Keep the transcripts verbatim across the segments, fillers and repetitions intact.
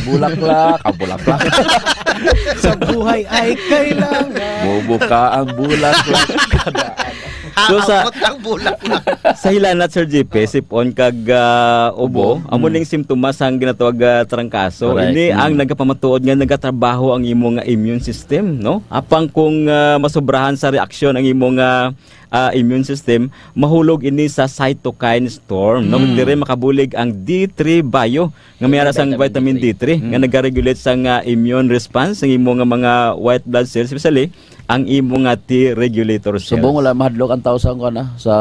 Bulaklak, ang bulaklak. Sa buhay ay kailangan. Bubuka ang bulaklak. So, sa Haabot ang bulaklak. sa hilanat, Sir J P, sipon kag, ah, ubo, Ubo. amo Mm. ning simptomas ang ginatawag, ah, trangkaso. Correct. Ini ang Mm. nagapamatuod nga nagatrabaho ang imo nga immune system, no? Apang kung, ah, masobrahan sa reaksyon ang imo nga, ah, immune system, mahulog ini sa cytokine storm, no? Mm. Diri makabulig ang D three Bio nga may ara sang Vitamin vitamin D three, nga Mm. nagaregulate sang, ah, immune response sa imo nga mga white blood cells, especially ang imo nga T regulator cells. Subong wala mahadlok ang tao sa, kuwan, ah, sa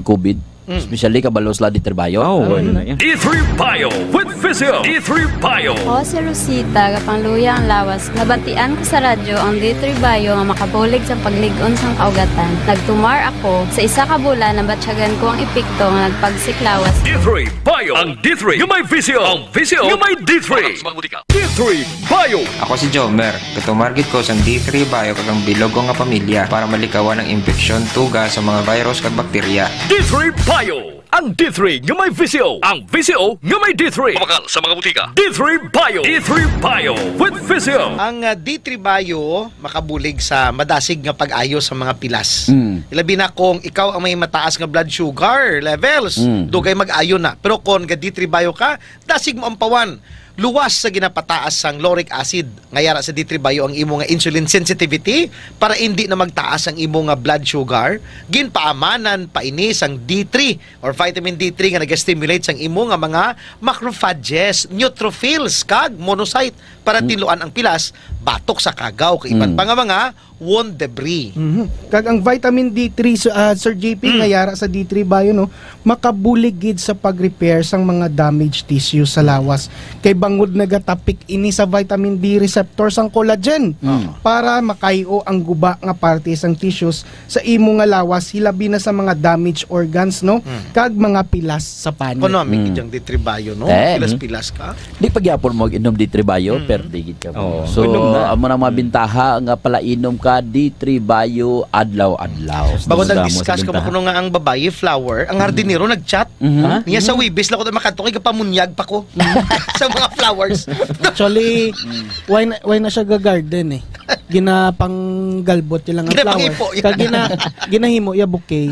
COVID. Mm. Especially kabalo sila D three Bio. Oh, Mm. wala na yan. D three Bio with Physio. D three Bio. Ako si Rosita, gapangluya ang lawas. Nabatian ko sa radyo ang D three Bio nga makabulig sa paglig-on sang kaugatan. Nagtumar ako. Sa isa ka bulan, nabatyagan ko ang epekto nga nagpagsiklawas. D three Bio. Ang D three nga may Physio. Ang Physio nga may D three. Sa mga butika. D three Bio. Ako si Jomer. Gatumar gid ko sang D three Bio kag ang bilog ko nga pamilya para malikawan ang impeksyon, tuga sa mga virus kag bakterya. D three Bio. Ang D three nga may Physio. Ang Physio nga may D three. Mabakal sa mga butika. D three Bio. D three Bio with Physio. Ang, ah, D three Bio makabulig sa madasig nga pag-ayo sa mga pilas. Mm. Ilabi na kung ikaw ang may mataas nga blood sugar levels, Mm. dugay mag-ayo na. Pero kung ga D three Bio ka, dasig mo ampawan. Luwas sa ginapataas sang lauric acid nga yara sa D three Bio ang imo nga insulin sensitivity para indi na magtaas ang imo nga blood sugar. Ginpaamanan pa ini sang D three or vitamin D three nga naga-stimulate sang imo nga mga macrophages, neutrophils, kag monocyte para Mm. tinluan ang pilas batok sa kagaw kag iban Mm. pa nga mga wound debris. Mhm. Kag ang vitamin D three, so, ah, Sir J P, Mm. nga yara sa D three Bio, no, makabulig gid sa pag-repair sang mga damaged tissue sa lawas. Kay bangod nagatapik ini sa vitamin D receptor sang collagen Mm. para makayo ang guba nga parte sang tissues sa imo nga lawas, hilabi na sa mga damaged organs, no, Mm. kag mga pilas sa panit. Economic Mm. ijang D three Bio, no? Eh. Pilas-pilas ka. Di pa gyapon mo inom D three Bio, Mm. perde gid ka mo. Oo. So, Inom na. amo na mga Mm. bintaha nga palainom ka D three Bio adlaw-adlaw. Bago Damo, nag-discuss damo ka mo bintaha. kuno nga ang babayi, flower, ang hardinero nag-chat. Mhm. Ha? Niya sa Mm. Webes lang ko makadto kay gapamunyag pa ko sa mga flowers. Actually, Mm. why na, why na siya ga-garden eh? Ginapanggalbot niya lang ang flower. Ginapangipo niya. Kag gina-, ginahimo niya bouquet.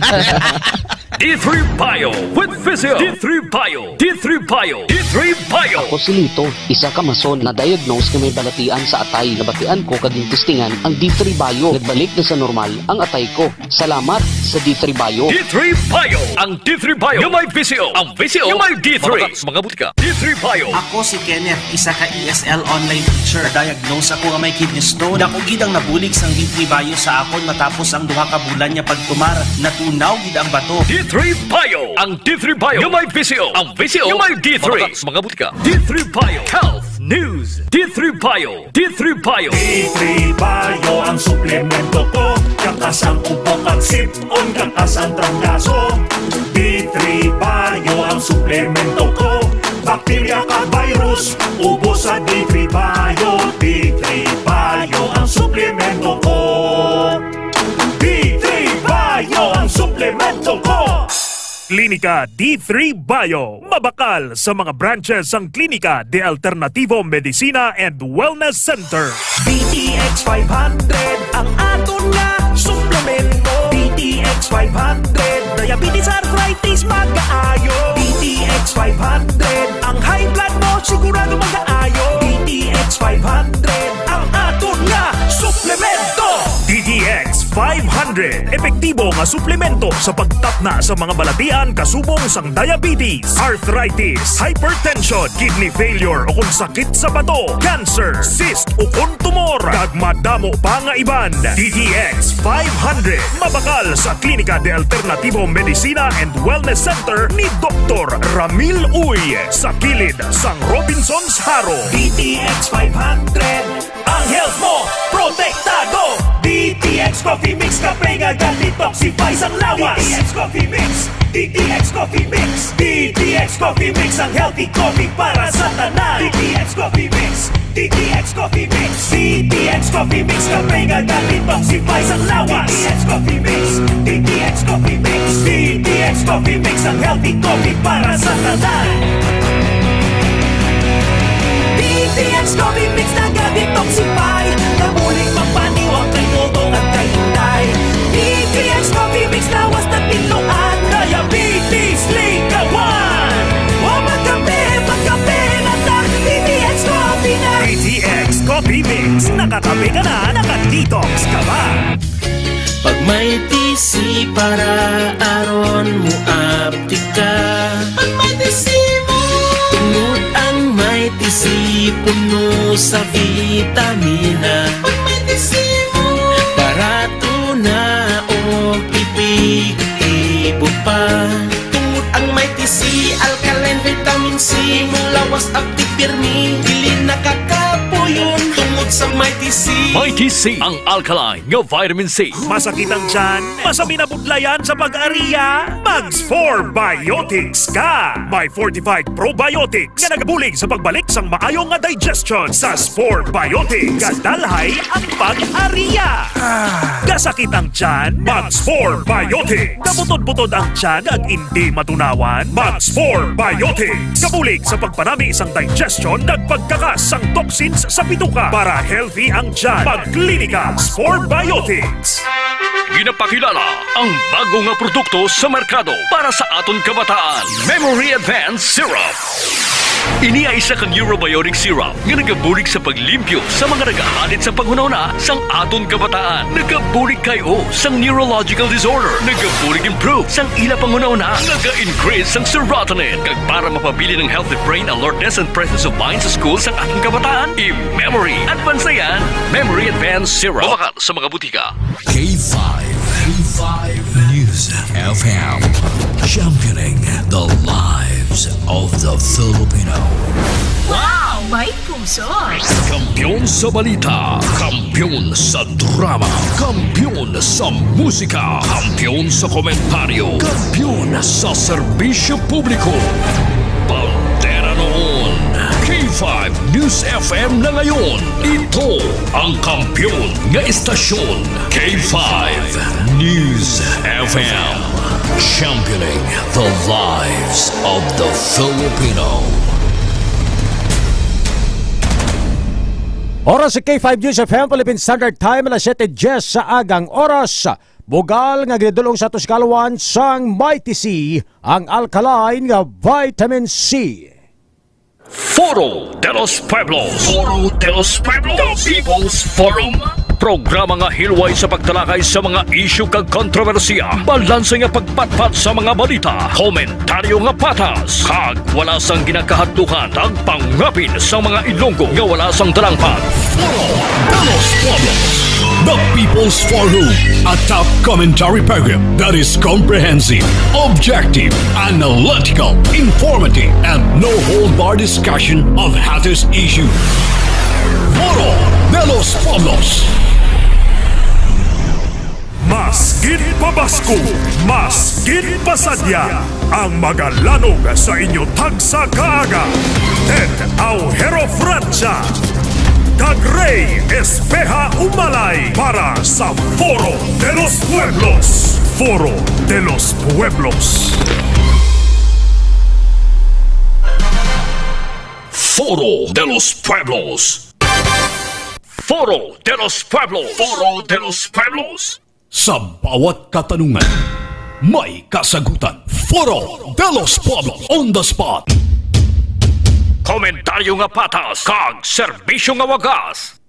D three Bio with Physio. D three Bio. D three Bio. D three Bio. Ako si Lito, isa ka mason na diagnose nga may balatian sa atay. Nabatian ko kag gintistingan ang D three Bio. Nagbalik na sa normal ang atay ko. Salamat sa D three Bio. D three Bio. Ang D three Bio nga may Physio. Ang Physio nga may D three. Mabakal sa mga butika. D three Bio. Ako si Kenneth, isa ka E S L online teacher. Diagnose ako nga may kidney stone. Dako gid ang nabulig sang D three Bio sa akon matapos ang duha ka bulan nga pagtumar. Natunaw gid ang bato. D three Bio. Ang D three Bio nga may Physio. Ang Physio nga may D three. Mabakal sa mga butika. D three Bio. Health News. D three Bio. D three Bio. D three Bio ang suplemento ko. Katas ang ubo kag sip-on, katas ang trangkaso. D three Bio ang suplemento ko. Bakterya kag virus, ubos sa D three Bio. D three Bio ang suplemento ko. D three Bio ang suplemento ko. Klinika D three Bio. Mabakal sa mga branches sang Klinika de Alternativo Medicina and Wellness Center. D T X five hundred ang aton nga suplemento. D T X five hundred, diabetes, arthritis, magaayo. D T X five hundred, ang high blood mo sigurado magaayo. D T X five hundred ang aton nga suplemento. D T X five hundred, epektibo nga suplemento sa pagtapna sa mga balatian kasubong sang diabetes, arthritis, hypertension, kidney failure, o kon sakit sa bato, cancer, cyst, o kon tumor, kag madamo pa nga iban. D T X five hundred, mabakal sa Klinika de Alternativo Medicina and Wellness Center ni Doktor Ramil Uy, sa kilid sang Robinsons Jaro. D T X five hundred, ang health mo protektado. D T X Coffee Mix, kape nga ga-detoxify sang lawas. D T X Coffee Mix, D T X Coffee Mix, D T X Coffee Mix, ang healthy coffee para sa tanan. D T X Coffee Mix, D T X Coffee Mix, D T X Coffee Mix, kape nga ga-detoxify sang lawas. D T X Coffee Mix, D T X Coffee Mix, D T X Coffee Mix, ang healthy coffee para sa tanan. Coffee mix na ga-detoxify, nabulig magpaniwang kay Toto kag kay Inday. B T X Coffee Mix lawas na pinluan, diabetes likawan. Wa magkape, magkape na ta, B T X Coffee na. B T X Coffee Mix, nakakape ka na, naka-detox ka pa. Pag may T C para aron mo apti ka. Pag may T C mo. Tungod ang may T C puno sa vitamina. Pag may T C mo. Barato na o epektibo pa. Tungod ang may T C, alkaline vitamin C, mulawas apti pirmi, dili nakakapuyon tungod sa may T C. May T C, ang alkaline nga vitamin C. Masakit ang tiyan? Masabi na budlayan sa pag-ariya? Mag four Biotics ka! May fortified probiotics nga nagabulig sa pagbalik sang maayo nga digestion sa Spore Biotics. Gadalhay ang pag-ariya. Gasakit ang tiyan? Mag Spore Biotics. Kabutod-butod ang tiyan ag indi matunawan? Mag Spore Biotics. Kabulig sa pagpanami sang digestion, nagpagkakas sang toxins sa bituka para healthy ang tiyan. Magklinika Spore Biotics. Ginapakilala ang bago nga produkto sa merkado para sa aton kabataan, Memory Advance Syrup. Ini ay isa ka neurobiotic syrup nga nagabulig sa paglimpyo sa mga nagahalit sa panghunahuna sang aton kabataan. Nagabulig kay o sang neurological disorder. Nagabulig improve sang ila panghunahuna. Naga-increase sang serotonin. Kag para mapabilin ang healthy brain alertness and presence of mind sa school sang aton kabataan, i-memory. Advance na yan. Memory Advance Syrup. Mabakal sa mga butika. K five, K five News F M, championing the lives of the Filipino. Wow! May puso! Kampiyon sa balita, kampiyon sa drama, kampiyon sa musika, kampiyon sa komentaryo, kampiyon sa serbisyo publiko. Bandera noon, K five News F M na ngayon. Ito ang kampiyon nga istasyon, K five News F M. Championing the lives of the Filipino. Oras sa K five News F M, Philippine Standard Time, alas siyete diyes sa agang oras. Bugal nga ginadul-ong sa aton sa kaluan sang Mighty C, ang alkaline nga vitamin C. Foro de los Pueblos. Foro de los Pueblos. The People's Forum. Programa nga hilway sa pagtalakay sa mga isyu kag kontrobersiya, balanse nga pagpatpat sa mga balita, komentaryo nga patas, kag wala sang ginakahadlukan, tagpangapin sa mga Ilonggo nga wala sang dalangpan. Foro de los Pueblos. The People's Forum, a top commentary program that is comprehensive, objective, analytical, informative, and no-hold-bar discussion of hottest issue. Foro de los Pueblos. Mas gid pabasko, mas gid pasadya ang magalanog sa inyo tagsa ka aga. Ted Aujero Francia kag Rey Espeha Umalay para sa Foro de los Pueblos. Foro de los Pueblos. Foro de los Pueblos. Foro de los Pueblos. Foro de los Pueblos. Sa bawat katanungan, may kasagutan. Foro de los Pueblos on the spot. Komentaryo nga patas kag serbisyo nga wagas.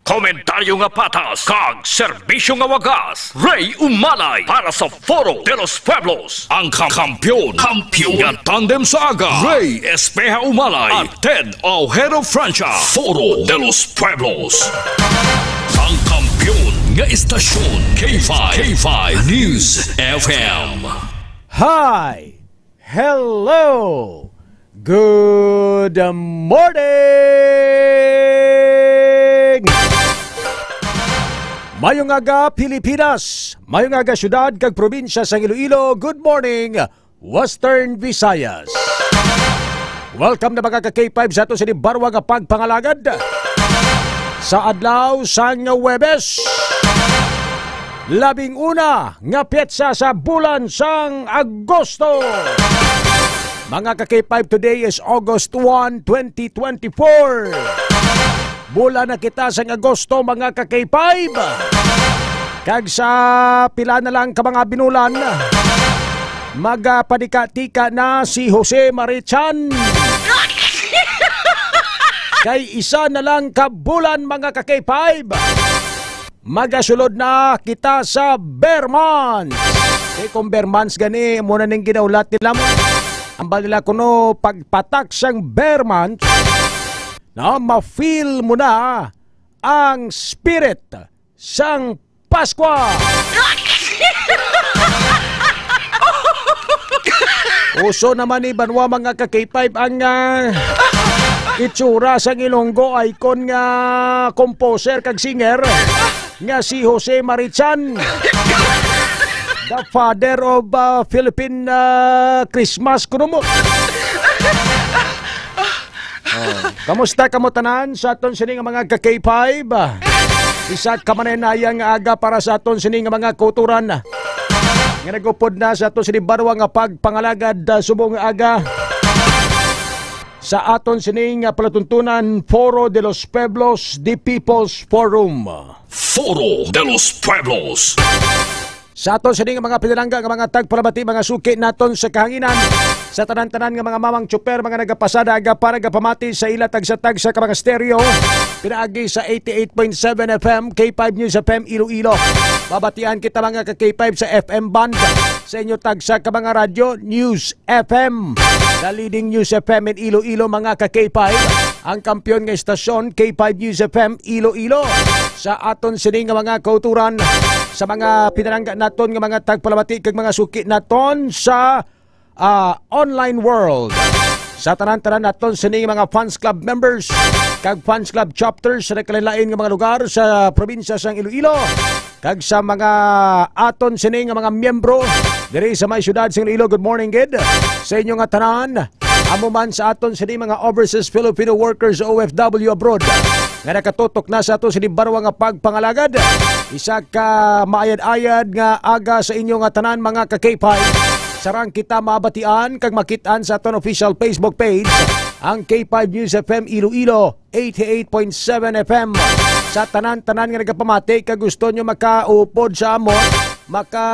Komentaryo nga patas kag serbisyo nga wagas. Rey Umalay para sa Foro de los Pueblos. Ang kam- kampiyon. Kampiyon. Nga tandem sa aga. Rey Espeha Umalay. At Ted Aujero Francia. Foro de los Pueblos. Ang kampiyon nga istasyon, K five, K five News F M. Hi! Hello! Good morning! Mayong aga, Pilipinas! Mayong aga, syudad kag probinsya sang Iloilo. Good morning, Western Visayas! Welcome na, mga ka-K five, sa ato sini barwa nga pagpangalagad sa adlaw sang Huwebes, labing una nga petsa sa bulan sang Agosto. Mga ka-K five, today is August one, twenty twenty-four. Bulan na kita sang Agosto, mga ka-K five. Kag sa pila na lang ka mga binulan, magapadika-tika na si Jose Marichan. Kay isa na lang ka bulan, mga ka-K five, magasulod na kita sa Ber months. Eh, kung Ber months gani, muna ning ginaulat nila mo. Ambal nila kuno pagpatak sang Ber months, no, ma-feel mo na ang spirit sang Paskwa. Uso naman ni banwa, mga ka-K five, ang, ah, itsura sang Ilonggo icon nga composer kag singer nga si Jose Marichan, the father of, ah, Philippine, ah, Christmas, kuno mo. Oh. Kamusta kamo tanan sa aton sini nga mga ka-K five? Isa ka manenaya nga aga para sa aton sini nga mga kauturan nga nagupod na sa aton sini banwa nga pagpangalagad, ah, subong nga aga sa aton sini nga palatuntunan, Foro de los Pueblos, the People's Forum. Foro de los Pueblos. Sa aton sini nga mga pinalangga nga mga tagpalamati, mga suki naton sa kahanginan, sa tanan-tanan nga mga mamang tsuper, mga nagapasada, aga pa nagapamati sa ila tagsa-tagsa ka mga stereo, pinaagi sa eighty-eight point seven F M, K five News F M Iloilo. Mabatian kita, mga ka-K five, sa F M band, sa inyo tagsa ka mga radyo, News F M, the leading News F M in Iloilo, mga ka-K five, ang kampiyon nga istasyon, K five News F M Iloilo. Sa aton sini nga mga kauturan, sa mga pinalangga naton nga mga tagpalamati kag mga suki naton sa, ah, online world. Sa tanan-tanan naton sini nga mga fans club members kag fans club chapters sa nagkalain-lain nga mga lugar sa probinsya sang Iloilo, kag sa mga aton sini nga mga miyembro diri sa may siyudad sa Iloilo, good morning gid sa inyo nga tanan. Amo man sa aton sini mga overseas Filipino workers o O F W abroad nga nakatutok na sa aton sini banwa nga pagpangalagad, isa ka maayad-ayad nga aga sa inyo nga tanan, mga ka-K five. Sarang kita mabatian kag makit-an sa aton official Facebook page, ang K five News F M Iloilo, eighty-eight point seven F M. Sa tanan-tanan nga nagapamati kag gusto nyo makaupod sa amo, maka,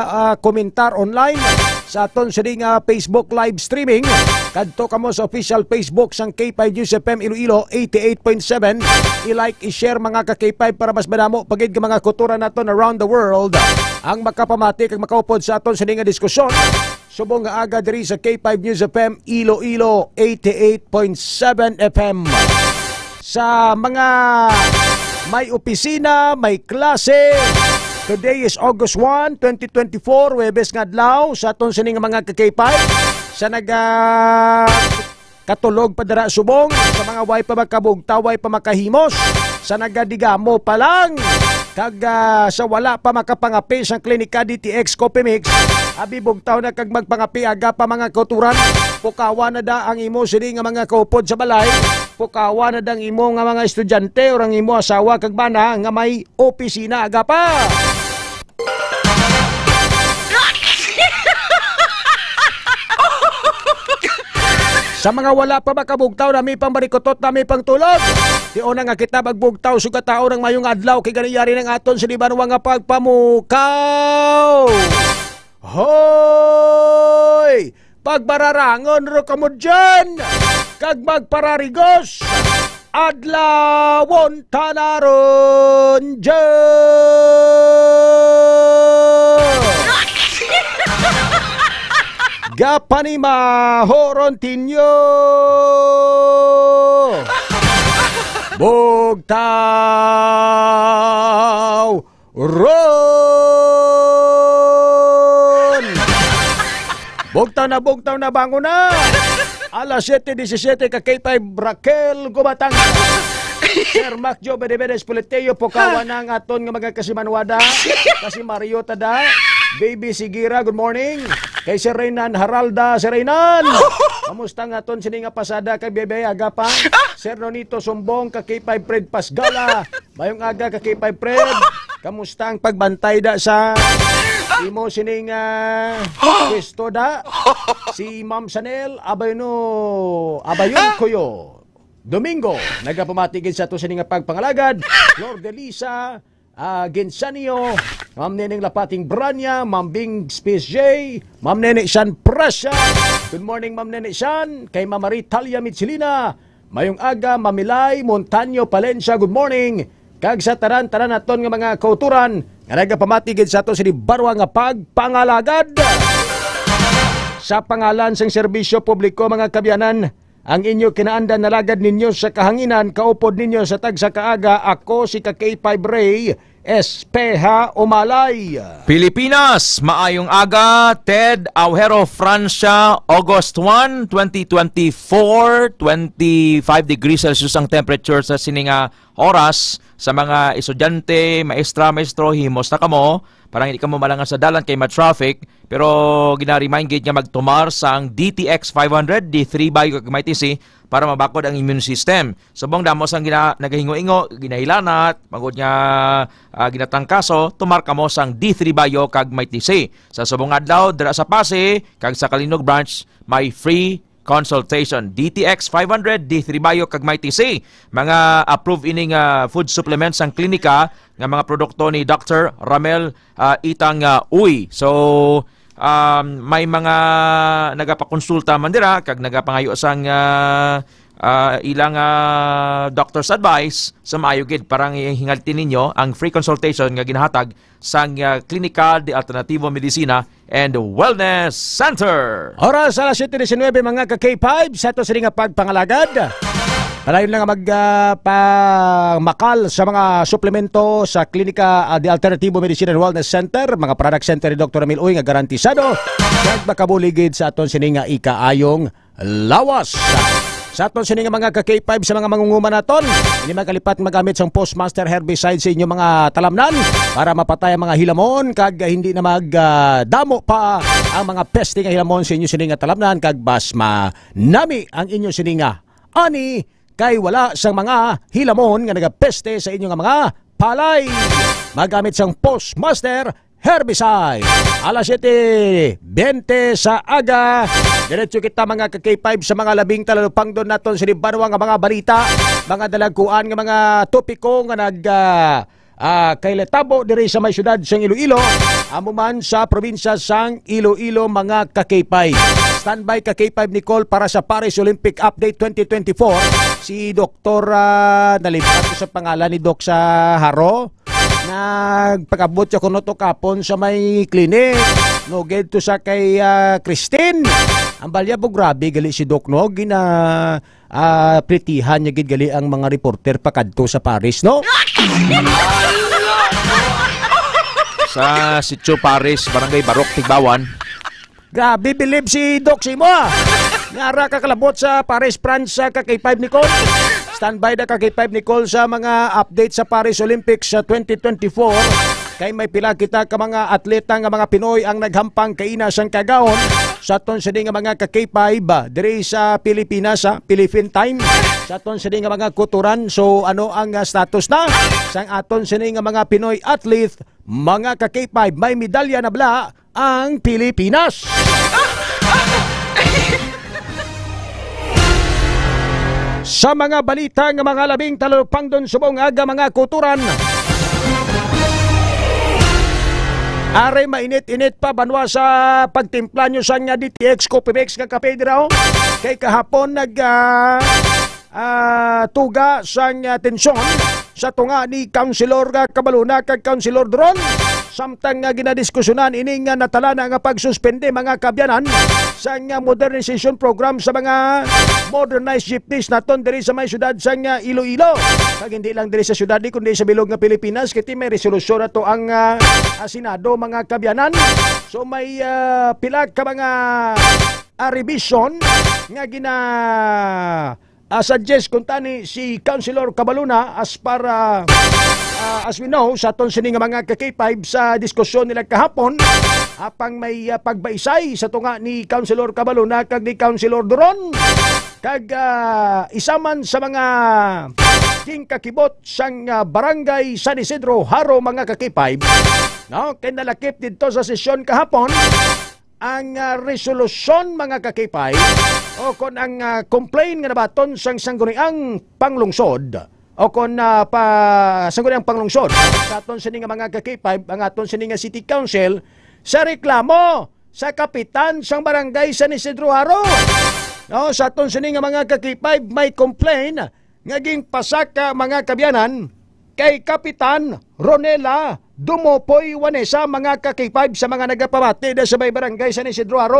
ah, komentar online sa aton sini nga Facebook live streaming, kadto kamo sa official Facebook sang K five News F M Iloilo eighty-eight point seven. I-like, i-share, mga ka-K five, para mas madamo pa gid nga mga kauturan naton around the world ang makapamati kag makaupod sa aton sini nga diskusyon. Subong nga aga diri sa K five News F M Iloilo, eighty-eight point seven F M. Sa mga may opisina, may klase, today is August one, twenty twenty-four, Huwebes nga adlaw, sa aton sini nga mga ka-K five, sa naga katulog pa dira subong, sa mga way pa makabugtaw, way pa makahimos, sa nagadigamo pa lang, kag, ah, sa wala pa makapangapi sang klinika D T X Coffee Mix, abi bugtaw na kag magpangapi aga pa, mga kauturan. Pukawa na da ang imo sini nga mga kaupod sa balay, pukawa na da ang imo nga mga estudyante or ang imo asawa kag bana nga may opisina aga pa. Sa mga wala pa makabugtaw, nami pang barikutot, nami pang tulog. Di una nga kita magbugtaw, sugataon ang mayong adlaw, kay gani yari ng aton sini banwa nga pagpamukaw. Hoy! Pagbararangon ro kamo dyan, kag magpararigos. Adlawon ta na ron dyan. Gapanimaho ron tinyo. Bugtaw ron! Bugtaw na, bugtaw na, bangon na! Alas siyete disisiete ka K five, Raquel Gumatang. Sir Mac Joe Benebenes Politeo, pukawan na ang aton nga mga kasimanwada. Kasi Mario Tada, Baby Sigira, good morning. Kay Sir Reynan Haralda, Sir Reynan! Kamusta ang aton sini nga pasada kay Bebe Agapa? Sir Nonito Sumbong, ka K five Fred Pasgala. Mayong aga ka K five Fred. Kamusta ang pagbantay da sa Imo sining, ah, pwesto da. Si Ma'am Chanel Abayno, Abayon Kuyo. Domingo, nagapamati gid sa ato sini nga pagpangalagad. Flor Delisa, ah, Gensanio, Ma'am Neneng Lapating Branya, Ma'am Bing Space J, Ma'am Nene Shan Prasya. Good morning, Ma'am Nene Shan. Kay Ma'am Marie Talia Michelina, mayong aga, Mamilay Montaño Palencia, good morning. Kag sa tanan-tanan naton nga mga kauturan nga nagapamati gid sa ato sini barwa nga pagpangalagad. Sa pangalan sang serbisyo publiko, mga kabyanan, ang inyo kinaandan nalagad ninyo sa kahanginan, kaupod ninyo sa tagsa ka aga, ako si ka K five Ray Espeha Umalay. Pilipinas, maayong aga. Ted Aujero, Francia, August one, twenty twenty-four, twenty-five degrees Celsius ang temperature sa sini nga oras. Sa mga estudyante, maestra, maestro, himos na kamo para hindi kamo malangan sa dalan kay ma-traffic. Pero gina-remind gid nga magtumar sang D T X five hundred, D three Bio kag Mighty C para mabakod ang immune system. Subong damo sang gina-, nagahingo-ingo, ginahilanat, magod nga, ah, ginatangkaso, tumar kamo sang D three Bio kag Mighty C. Sa subong adlaw, dira sa Pasi kag sa Calinog Branch, may free consultation. D T X five hundred, D three Bio kag Mighty C, mga approved ining, ah, food supplements sang klinika nga mga produkto ni Doctor Ramel, ah, Itang, ah, Uy. So, um, may mga nagapakonsulta man dira kag nagapangayo sang, ah, ah, ilang, ah, doctor's advice. So, maayo gid para nga hingalti ninyo ang free consultation nga ginahatag sang, ah, Klinika de Alternativo Medicina and Wellness Center. Oras alas siyete diecinuebe, mga ka K five, sa ato sini nga pagpangalagad. Padayon lang nga mag, ah, pamakal sa mga suplemento sa Klinika, ah, de Alternativo Medicina and Wellness Center, mga product center ni Doktor Emil Uy nga garantisado kag makabuligid sa aton sini nga ikaayong lawas. Sa aton sini nga mga ka K five, sa mga mangunguman naton, hindi magkalipat magamit sang Postmaster herbicide sa inyong mga talamnan para mapatay ang mga hilamon kag hindi na mag, ah, damo pa ang mga peste nga hilamon sa inyo sini nga talamnan kag mas manami ang inyo sini nga ani kay wala sang mga hilamon nga nagapeste sa inyo nga mga palay. Magamit sang Postmaster herbicide. Alas siyete bente sa aga. Diretso kita, mga ka K five, sa mga labing talalupangdon naton sa libanwa nga mga balita, mga dalagkuan nga mga topiko nga nag, ah, ah, kay letabo diri sa may siyudad sang Iloilo, amo man sa probinsya sang Iloilo, mga ka K five. Standby ka K five Nicole para sa Paris Olympic Update twenty twenty-four. Si Doktor, ah, nalipat ko sa pangalan ni Doc sa Haro. Nagpakabot siya kuno to kapon sa may clinic. No, gid to sa kay, ah, Christine. Ang balya po, grabe gali si Doc, no? Gina, ah, pritihan niya gid gali ang mga reporter pakadto sa Paris, no? Sa Sitio Paris, Barangay Barok, Tigbawan. Grabe, bilib si Doc sa imo, ah. Nga ara ka kalabot sa Paris, France, sa ka K five Nicole. Standby na ka K five Nicole sa mga update sa Paris Olympics sa twenty twenty-four. Kay may pila kita ka mga atleta nga mga Pinoy ang naghampang kaina sang kagaon sa aton sini nga mga ka K five, ah, diri sa Pilipinas, sa Philippine time. Sa aton sini nga mga kuturan. So, ano ang, ah, status na sang aton sini nga mga Pinoy athlete, mga ka K five? May medalya na bala ang Pilipinas. Sa mga balita nga mga labing talalupangdon subong aga, mga kuturan. Aray, mainit-init pa banwa sa pagtimpla nyo sang D T X Coffee Mix nga kape diraw. Kay kahapon nag, ah, ah, tuga sang, ah, tensyon sa tunga ni Councilor, ah, Cabaluna kag Councilor Dron, samtang nga ginadiskusyonan ini nga natalana nga pagsuspende, mga kabyanan, sang, ah, modernization program sa mga modernized jeepneys naton diri sa may syudad sang, ah, Iloilo. Kag hindi lang diri sa syudad, di, kundi sa bilog nga Pilipinas, kay may resolusyon na to ang, ah, ah, Senado, mga kabyanan. So may, ah, pila ka mga, ah, revision nga gina ah, suggest kuntani si Councilor Cabaluna as para, ah, as we know, sa aton sini nga mga ka K five sa diskusyon nila kahapon, apang may, ah, pagbaisay sa tunga ni Councilor Cabaluna kag ni Councilor Duron. Kag, ah, isa man sa mga ginakakibot sang, ah, Barangay San Isidro Jaro, mga ka K five, No, kay nalakip didto sa sesyon kahapon ang, ah, resolusyon, mga ka-K five, o kon ang, ah, complaint nga nabaton sang sangguniang panglungsod o kon, ah, pa, sangguniang panglungsod sa aton sini nga mga ka-K five, ang aton sini nga City Council sa reklamo sa kapitan sang Barangay San Isidro Jaro. No, sa aton sini nga mga ka-K five, may complaint nga ginpasaka, mga kaabyanan, kay Kapitan Ronela Dumopoy Wanesa, mga ka-K five, sa mga nagapamati da sa may Barangay San Isidro Jaro,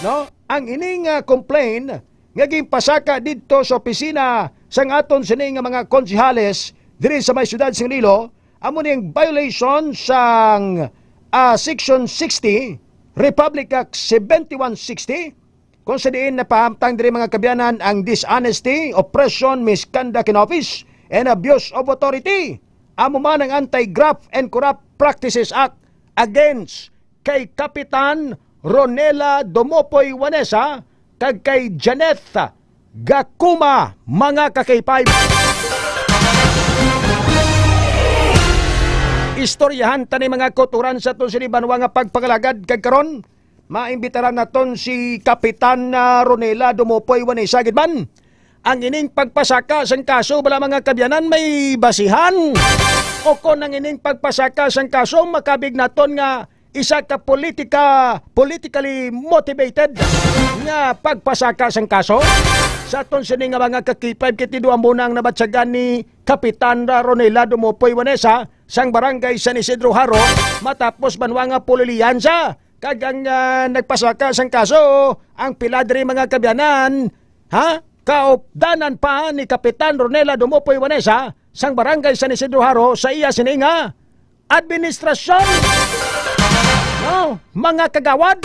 no? Ang ining, ah, complaint nga ginpasaka didto sa opisina sang aton sini nga mga konsehales diri sa may siyudad sang Iloilo, amo ning violation sang, ah, Section sixty, Republic Act seventy-one sixty, kung sa diin napahamtang diri, mga kaabyanan, ang dishonesty, oppression, misconduct in office, and abuse of authority. Amo man ang Anti-Graft and Corrupt Practices Act against kay Kapitan Ronela Dumopoy Wanesa kag kay Janeth Gakuma, mga ka-K five. Istoryahan ta ni, mga kauturan, sa aton sini banwa nga pagpangalagad, kag karon maimbitaran naton si Kapitan, ah, Ronela Dumopoy Wanesa gid man. Ang ining pagpasaka sang kaso bala, mga kaabyanan, may basihan? O kon ang ining pagpasaka sang kaso makabig naton nga isa ka politika, politically motivated nga pagpasaka sang kaso? Sa aton sini nga mga ka-K five, kay tinduan mo na ang nabatyagan ni Kapitan Ronela Dumopoy Wanesa sang Barangay San Isidro Jaro matapos banwa nga pulilihan siya. Kag ang, ah, nagpasaka sang kaso, ang pila diri, mga kaabyanan, ha? Kaupdanan pa ni Kapitan Ronela Dumopoy Wanesa sang Barangay San Isidro Jaro sa iya sini nga administrasyon. No, mga kagawad,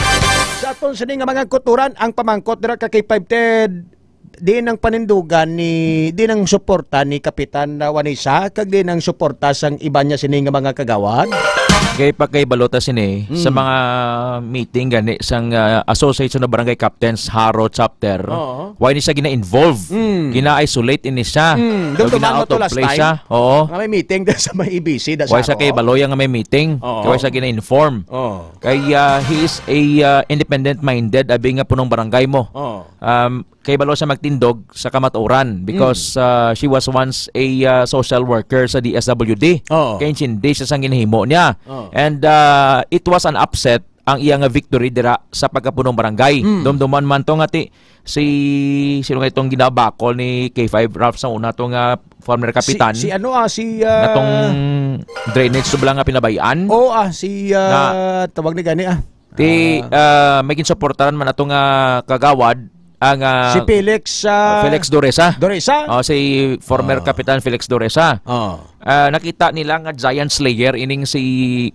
sa aton sini nga mga kauturan, ang pamangkot dira ka-K five, Ted, diin ang panindugan ni, diin ang suporta ni Kapitan, ah, Wanesa, kag diin ang suporta sang iban niya sini nga mga kagawad? Kay pagkahibalo ta sini, sa Mm. mga meeting gani sang, ah, Association of Barangay Captains Jaro Chapter, Oo. why ni siya gina-involve? Mm. Gina-isolate ini siya. Mm. Daw Dumduman mo gina-out to of last place time? siya. Oo. Nga may meeting daw sa may E B C, da Why sa siya kay Jaro? Baloya nga may meeting? Oo. Kay why siya gina-inform? Oo. Kay, ah, he is a, ah, independent-minded, abi nga punong barangay mo. Oo. Um, kay balo siya magtindog sa kamatuoran because, Mm. ah, she was once a, ah, social worker sa D S W D. Oo. Kay intindi siya sang ginahimo niya. Oo. And, ah, it was an upset ang iya nga victory dira sa pagkapunong barangay. Mm. Dumduman man to nga ti, si, sino nga itong ginabakol ni K five Ralph sa una to nga former kapitan? Si, si ano, ah, si, ah, Natong drainage to bala nga pinabayan? Oo, ah, si, ah, Na tawag ni gani, ah. Ti, Ah. ah, may ginsuportaran man ato nga kagawad, ang, ah, Si Felix, ah, Felix Doresa. Doresa? Oh, si former Ah. Kapitan Felix Doresa. Oh. Ah, nakita nila nga giant slayer ining si,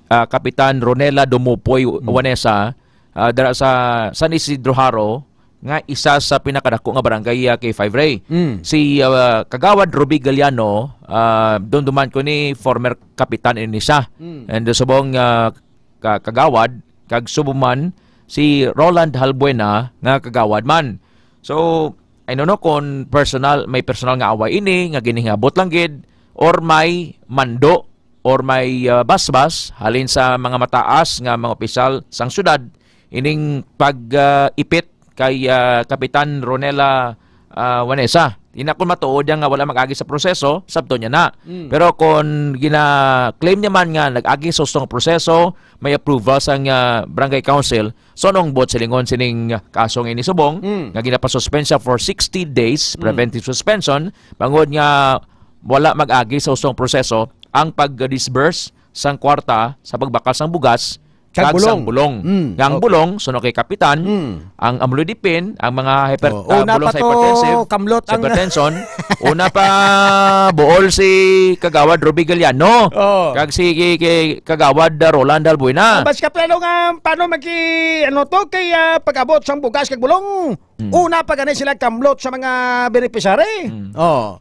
ah, Kapitan Ronela Dumupoy Hmm. Wanesa, ah, dira sa San Isidro Jaro, nga isa sa pinakadako nga barangay, ah, K five Ray. Hmm. Si, ah, Kagawad Ruby Galiano, ah, dumduman ko ni former kapitan ini siya. Hmm. And subong, ah, ka-, kagawad, kag subong man si Roland Halbuena nga kagawad man. So, I don't know kung personal, may personal nga away ini nga ginhingabot lang gid, or may mando, or may, ah, basbas halin sa mga mataas nga mga opisyal sang syudad ining pag, ah, ipit kay, ah, Kapitan Ronela, ah, Wanesa. Ina, kung matuod niya nga wala mag-agi sa proseso, sabton niya na. Mm. Pero kung gina-claim niya man nga nag-agi sa hustong proseso, may approval sang, ah, barangay council, so nung buot silingon sining kaso nga ini subong, Mm. nga ginapasuspend siya for sixty days, Mm. preventive suspension, bangod nga wala mag-agi sa hustong proseso ang pag-disburse sang kwarta sa pagbakal sang bugas Kag kag sang bulong. bulong. Mm. Nga ang Oh. bulong, suno kay Kapitan, Mm. ang amlodipine, ang mga hyper-, Oh, ah, una bulong pa sa to, hypertensive, kamlot sa ang hypertension, una pa buol si Kagawad Ruby Galiano. Oh. Kag si ki-, ki-, Kagawad, ah, Roland Albuena. Ah, bas ka plano nga, paano magi-, ano to, kay, ah, pag-abot sang bugas kag bulong, Mm. una pa gani sila kamlot sa mga beneficiary. Mm. Oh.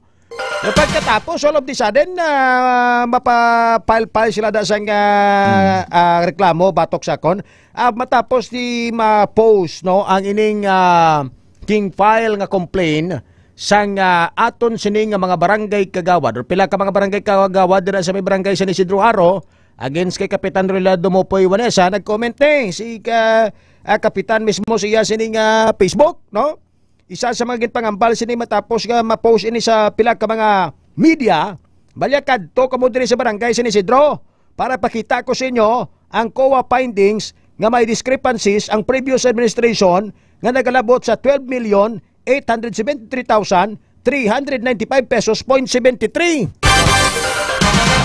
Yung pagkatapos, all of the sudden, ah, mapa-file-file sila da sang, ah, Hmm. ah, reklamo batok sa kon. Ah, matapos di ma-post, no, ang ining, ah, king-file nga complaint sang, ah, aton sini nga mga barangay kagawad or pila ka mga barangay kagawad dira sa may barangay San Isidro Jaro, Against kay Kapitan Ronel Dumopoy Vanessa, nag-comment ni si ka, ah, Kapitan mismo sa iya sining, ah, Facebook, no? Isa sa mga ginpangambal sini matapos nga ma-post ini sa pila ka mga media, balya kadto kamo diri sa barangay San Isidro para pakita ko sa inyo ang COA findings nga may discrepancies ang previous administration nga nagalabot sa twelve million eight hundred seventy-three thousand three hundred ninety-five pesos point seventy-three.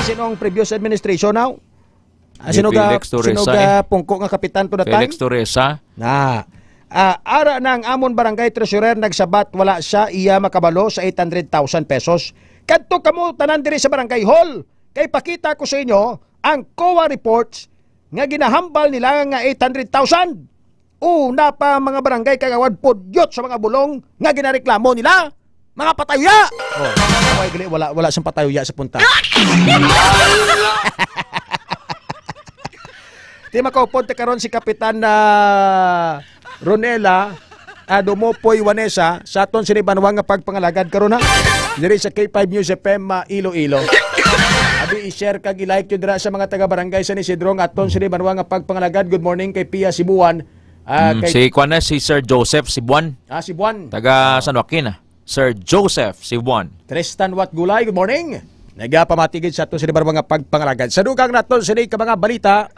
Sino ang previous administration now? Ah, Ni sino ga, Felix Torres sino sa, ga eh. Pungko nga kapitan to the Felix time? Torres, ha? Na. Ah, ara na ang amon barangay treasurer nagsabat, wala siya iya makabalo sa eight hundred thousand pesos. Kadto kamo tanan diri sa barangay hall. Kay pakita ko sa inyo ang COA reports nga ginahambal nila nga eight hundred thousand. Una pa mga barangay kagawad pudyot sa mga bulong nga ginareklamo nila. Mga patayuya! Oh, wala, wala, wala sang patayuya sa punta. Di makaupod ta karon si Kapitan na Ronela, ah, Dumopoy Vanessa, sa aton sini banwa nga pagpangalagad karon, ha. Diri sa K five News F M, ah, Iloilo. Abi, i-share kag i-like yun dira sa mga taga-barangay San Isidro nga aton sini banwa nga pagpangalagad. Good morning kay Pia Sibuan. Ah, Mm, kay si kuan na, si Sir Joseph Sibuan. Ah, Sibuan. Taga San Joaquin, ah. Sir Joseph Sibuan. Tristan Watgulay, good morning. Nagapamati gid sa aton sa libar mga pagpangalagad. Sa dugang naton sa ka mga balita.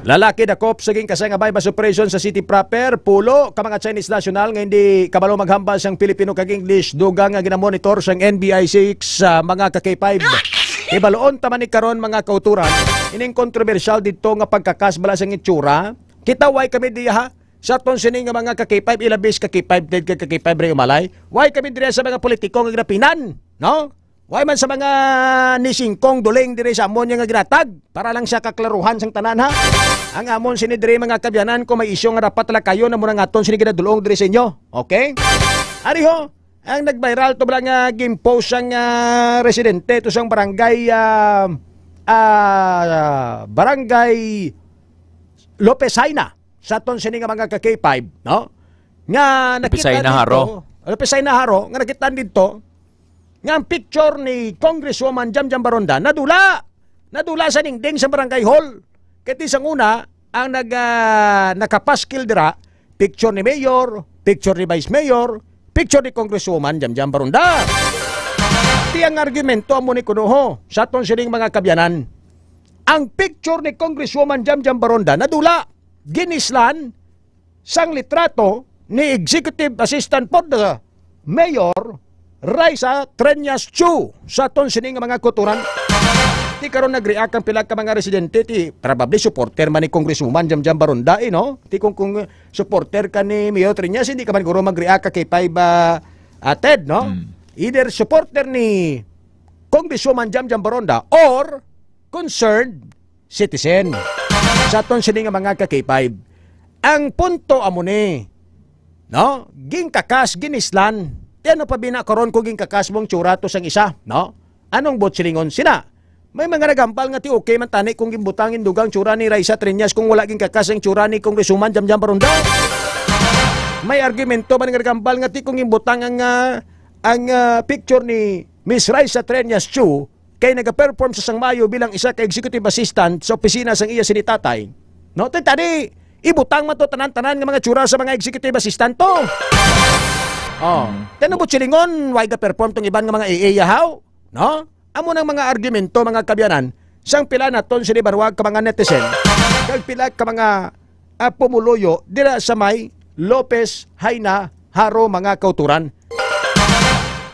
Lalaki dakop sa ginkasay nga buy-bust operation sa city proper. Pulo ka mga Chinese national nga hindi kabalo maghambal sang Filipino kag English, dugang nga ginamonitor sang N B I six sa mga ka-K five. Ibaloon ta man ni karon, mga kauturan, ining kontrobersyal didto nga pagkakas bala sang itsura. Kita, why kami diha? Sa aton sini nga mga ka-K five, ilabis ka-K five, dead ka ka-K five, Ray Umalay. Why kami dire sa mga politiko nga ginapinan, no? Why man sa mga ni Singkong Duling dire sa amon nga ginatag? Para lang sa kaklaruhan sang tanan, ha? Ang amon sini dire, mga kabyanan, kung may isyu nga dapat talakayon, amo na nga aton sini ginadulong dire sa inyo. Okay? Ari ho, ang nag-viral to bala nga gin-post sang, ah, residente to sang barangay, ah, ah, barangay Lopez Jaena. Sa aton sini nga mga ka-K five, no? Nga nakita Lopez Jaena dito, Jaro. Lopez Jaena Jaro, nga nakita dito, nga ang picture ni Congresswoman Jamjam Baronda nadula. Nadula sa dingding sa barangay hall. Kay ti sang una, ang nag, ah, nakapaskil dira, picture ni Mayor, picture ni Vice Mayor, picture ni Congresswoman Jamjam Baronda. Ti ang argumento amo ni kuno ho, sa aton sining mga kabyanan. Ang picture ni Congresswoman Jamjam Baronda nadula, ginislan sang litrato ni Executive Assistant for the Mayor, Raisa Treñas Chu, sa aton sini nga mga kuturan. Ti karon nag-react ang pila ka mga residente, ti probably supporter man ni Congresswoman Jamjam Baronda, eh, no? Ti kung, kung supporter ka ni Mayor Treñas, hindi ka man guro mag-react ka kay Paiba, ah, Ted, no? Hmm. Either supporter ni Congresswoman Jamjam Baronda or concerned citizen. Sa aton sini nga mga ka-K five, ang punto amo ni, no? Ginkakas, ginislan. Ti ano pa bina karon kung ginkakas mo ang tsura to sang isa, no? Anong buot silingon sina? May mga nagambal nga ti okay man tani kung ginbutang in dugang tsura ni Raisa Treñas kung wala ginkakas ang tsura ni Congresswoman Jamjam Baronda. May argumento man nga nagambal nga ti kung ginbutang ang, ah, ang, ah, picture ni Miss Raisa Treñas Chu kay nagaperform sa sang maayo bilang isa ka executive assistant sa opisina sang iya sini tatay. No, ti tani, ibutang man to tanan-tanan nga mga tsura sa mga executive assistant to. Oh, Mm. Ti ano buot silingon, why ga-perform tong iban nga mga A A yahaw? No? Amo nang mga argumento, mga kabyanan, sang pila naton sini banwag ka mga netizen, kag pila ka mga, ah, pumuluyo dira sa may Lopez Jaena Jaro, mga kauturan.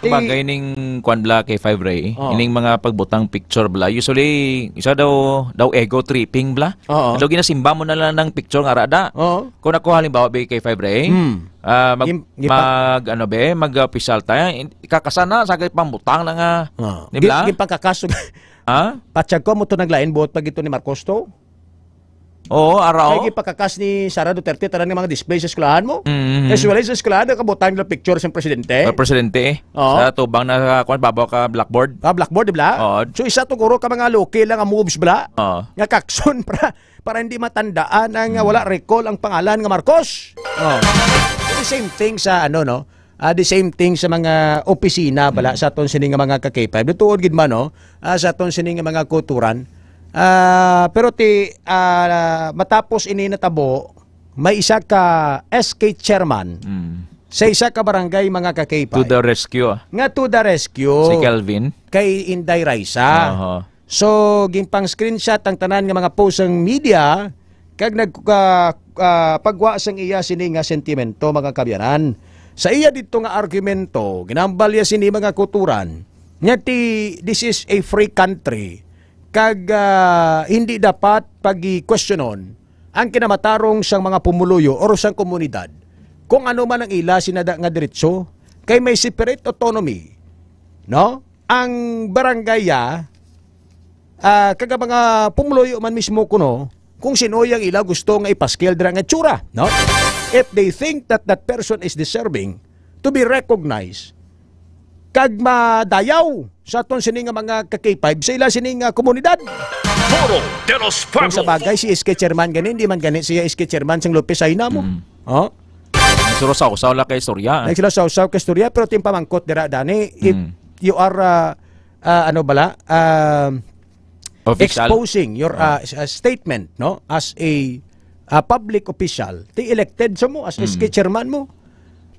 Ti Bagay ning kwan bala kay Five Ray, Oo. ining mga pagbutang picture bala. Usually, isa daw, daw ego tripping bala. Oo. Daw ginasimba mo na lang ng picture nga ara da. Oo. Kung ako halimbawa, be, kay Five Ray, Hmm. ah, mag, Gim-, gipa- mag, ano, be, mag-official tayo. In-, ikakasana, sa kay pambutang na nga. Oo. Di bala? Gin-, ginpangkakas. Ha? Patsag ko mo to naglain buot pag ito ni Marcos to. Oo, ara, Kay oh. gipakakas ni Sara Duterte tanan nga mga display sa eskwelahan mo. Mm-hmm. As well as sa eskwelahan, nakabutang nila picture sa presidente. Or presidente, eh. Oo. Sa tubang na, kuwan, babaw ka blackboard. Ah, blackboard, di ba? Oo. So, isa to guro ka mga local lang ang moves, bala. Oo. Nga kakson para, para hindi matandaan ang, Hmm. wala recall ang pangalan nga Marcos. Oh. The same thing sa, ano, no? Ah, the same thing sa mga opisina bala Mm. sa aton sini nga mga ka-K five. Tuod gid man, no? Ah, sa aton sini nga mga kutoran. Ah, pero ti, ah, matapos ini natabo, may isa ka S K chairman Mm. sa isa ka barangay, mga ka-K five, To the rescue, ah. nga to the rescue Si Kelvin. kay Inday Raisa. Aha. So, ginpang-screenshot ang tanan nga mga post sang media kag nag-, ah, ah, pagwa sang iya sini nga sentimento, mga kabyanan. Sa iya didto nga argumento, ginambal niya sini, mga kutoran, nga ti, this is a free country kag, ah, hindi dapat pagi-questionon ang kinamatarong sang mga pumuluyo or sang komunidad kung ano man ang ila sinada nga diretso, kay may separate autonomy, no? Ang barangay, ah, ah, kag ang mga pumuluyo man mismo kuno kung sino ang ila gusto nga ipaskil dira nga itsura, no? If they think that that person is deserving to be recognized, kag madayaw sa aton sini nga mga ka-K five sa ila sini nga komunidad. Foro de los Kung sa Pueblos. bagay, si S K chairman gani, hindi man gani siya S K chairman sang Lopez Jaena mo. Mm. Oh? Suro sa usaw la kay istorya. Nagsilaw-saw kay istorya, pero ti ang pamangkot dira, Dani, if Mm. you are, ah, ah, ano bala, um, Official. exposing your, Ah. uh, s-, uh, statement, no, as a, uh, public official, ti elected sa mo as Mm. S K chairman mo,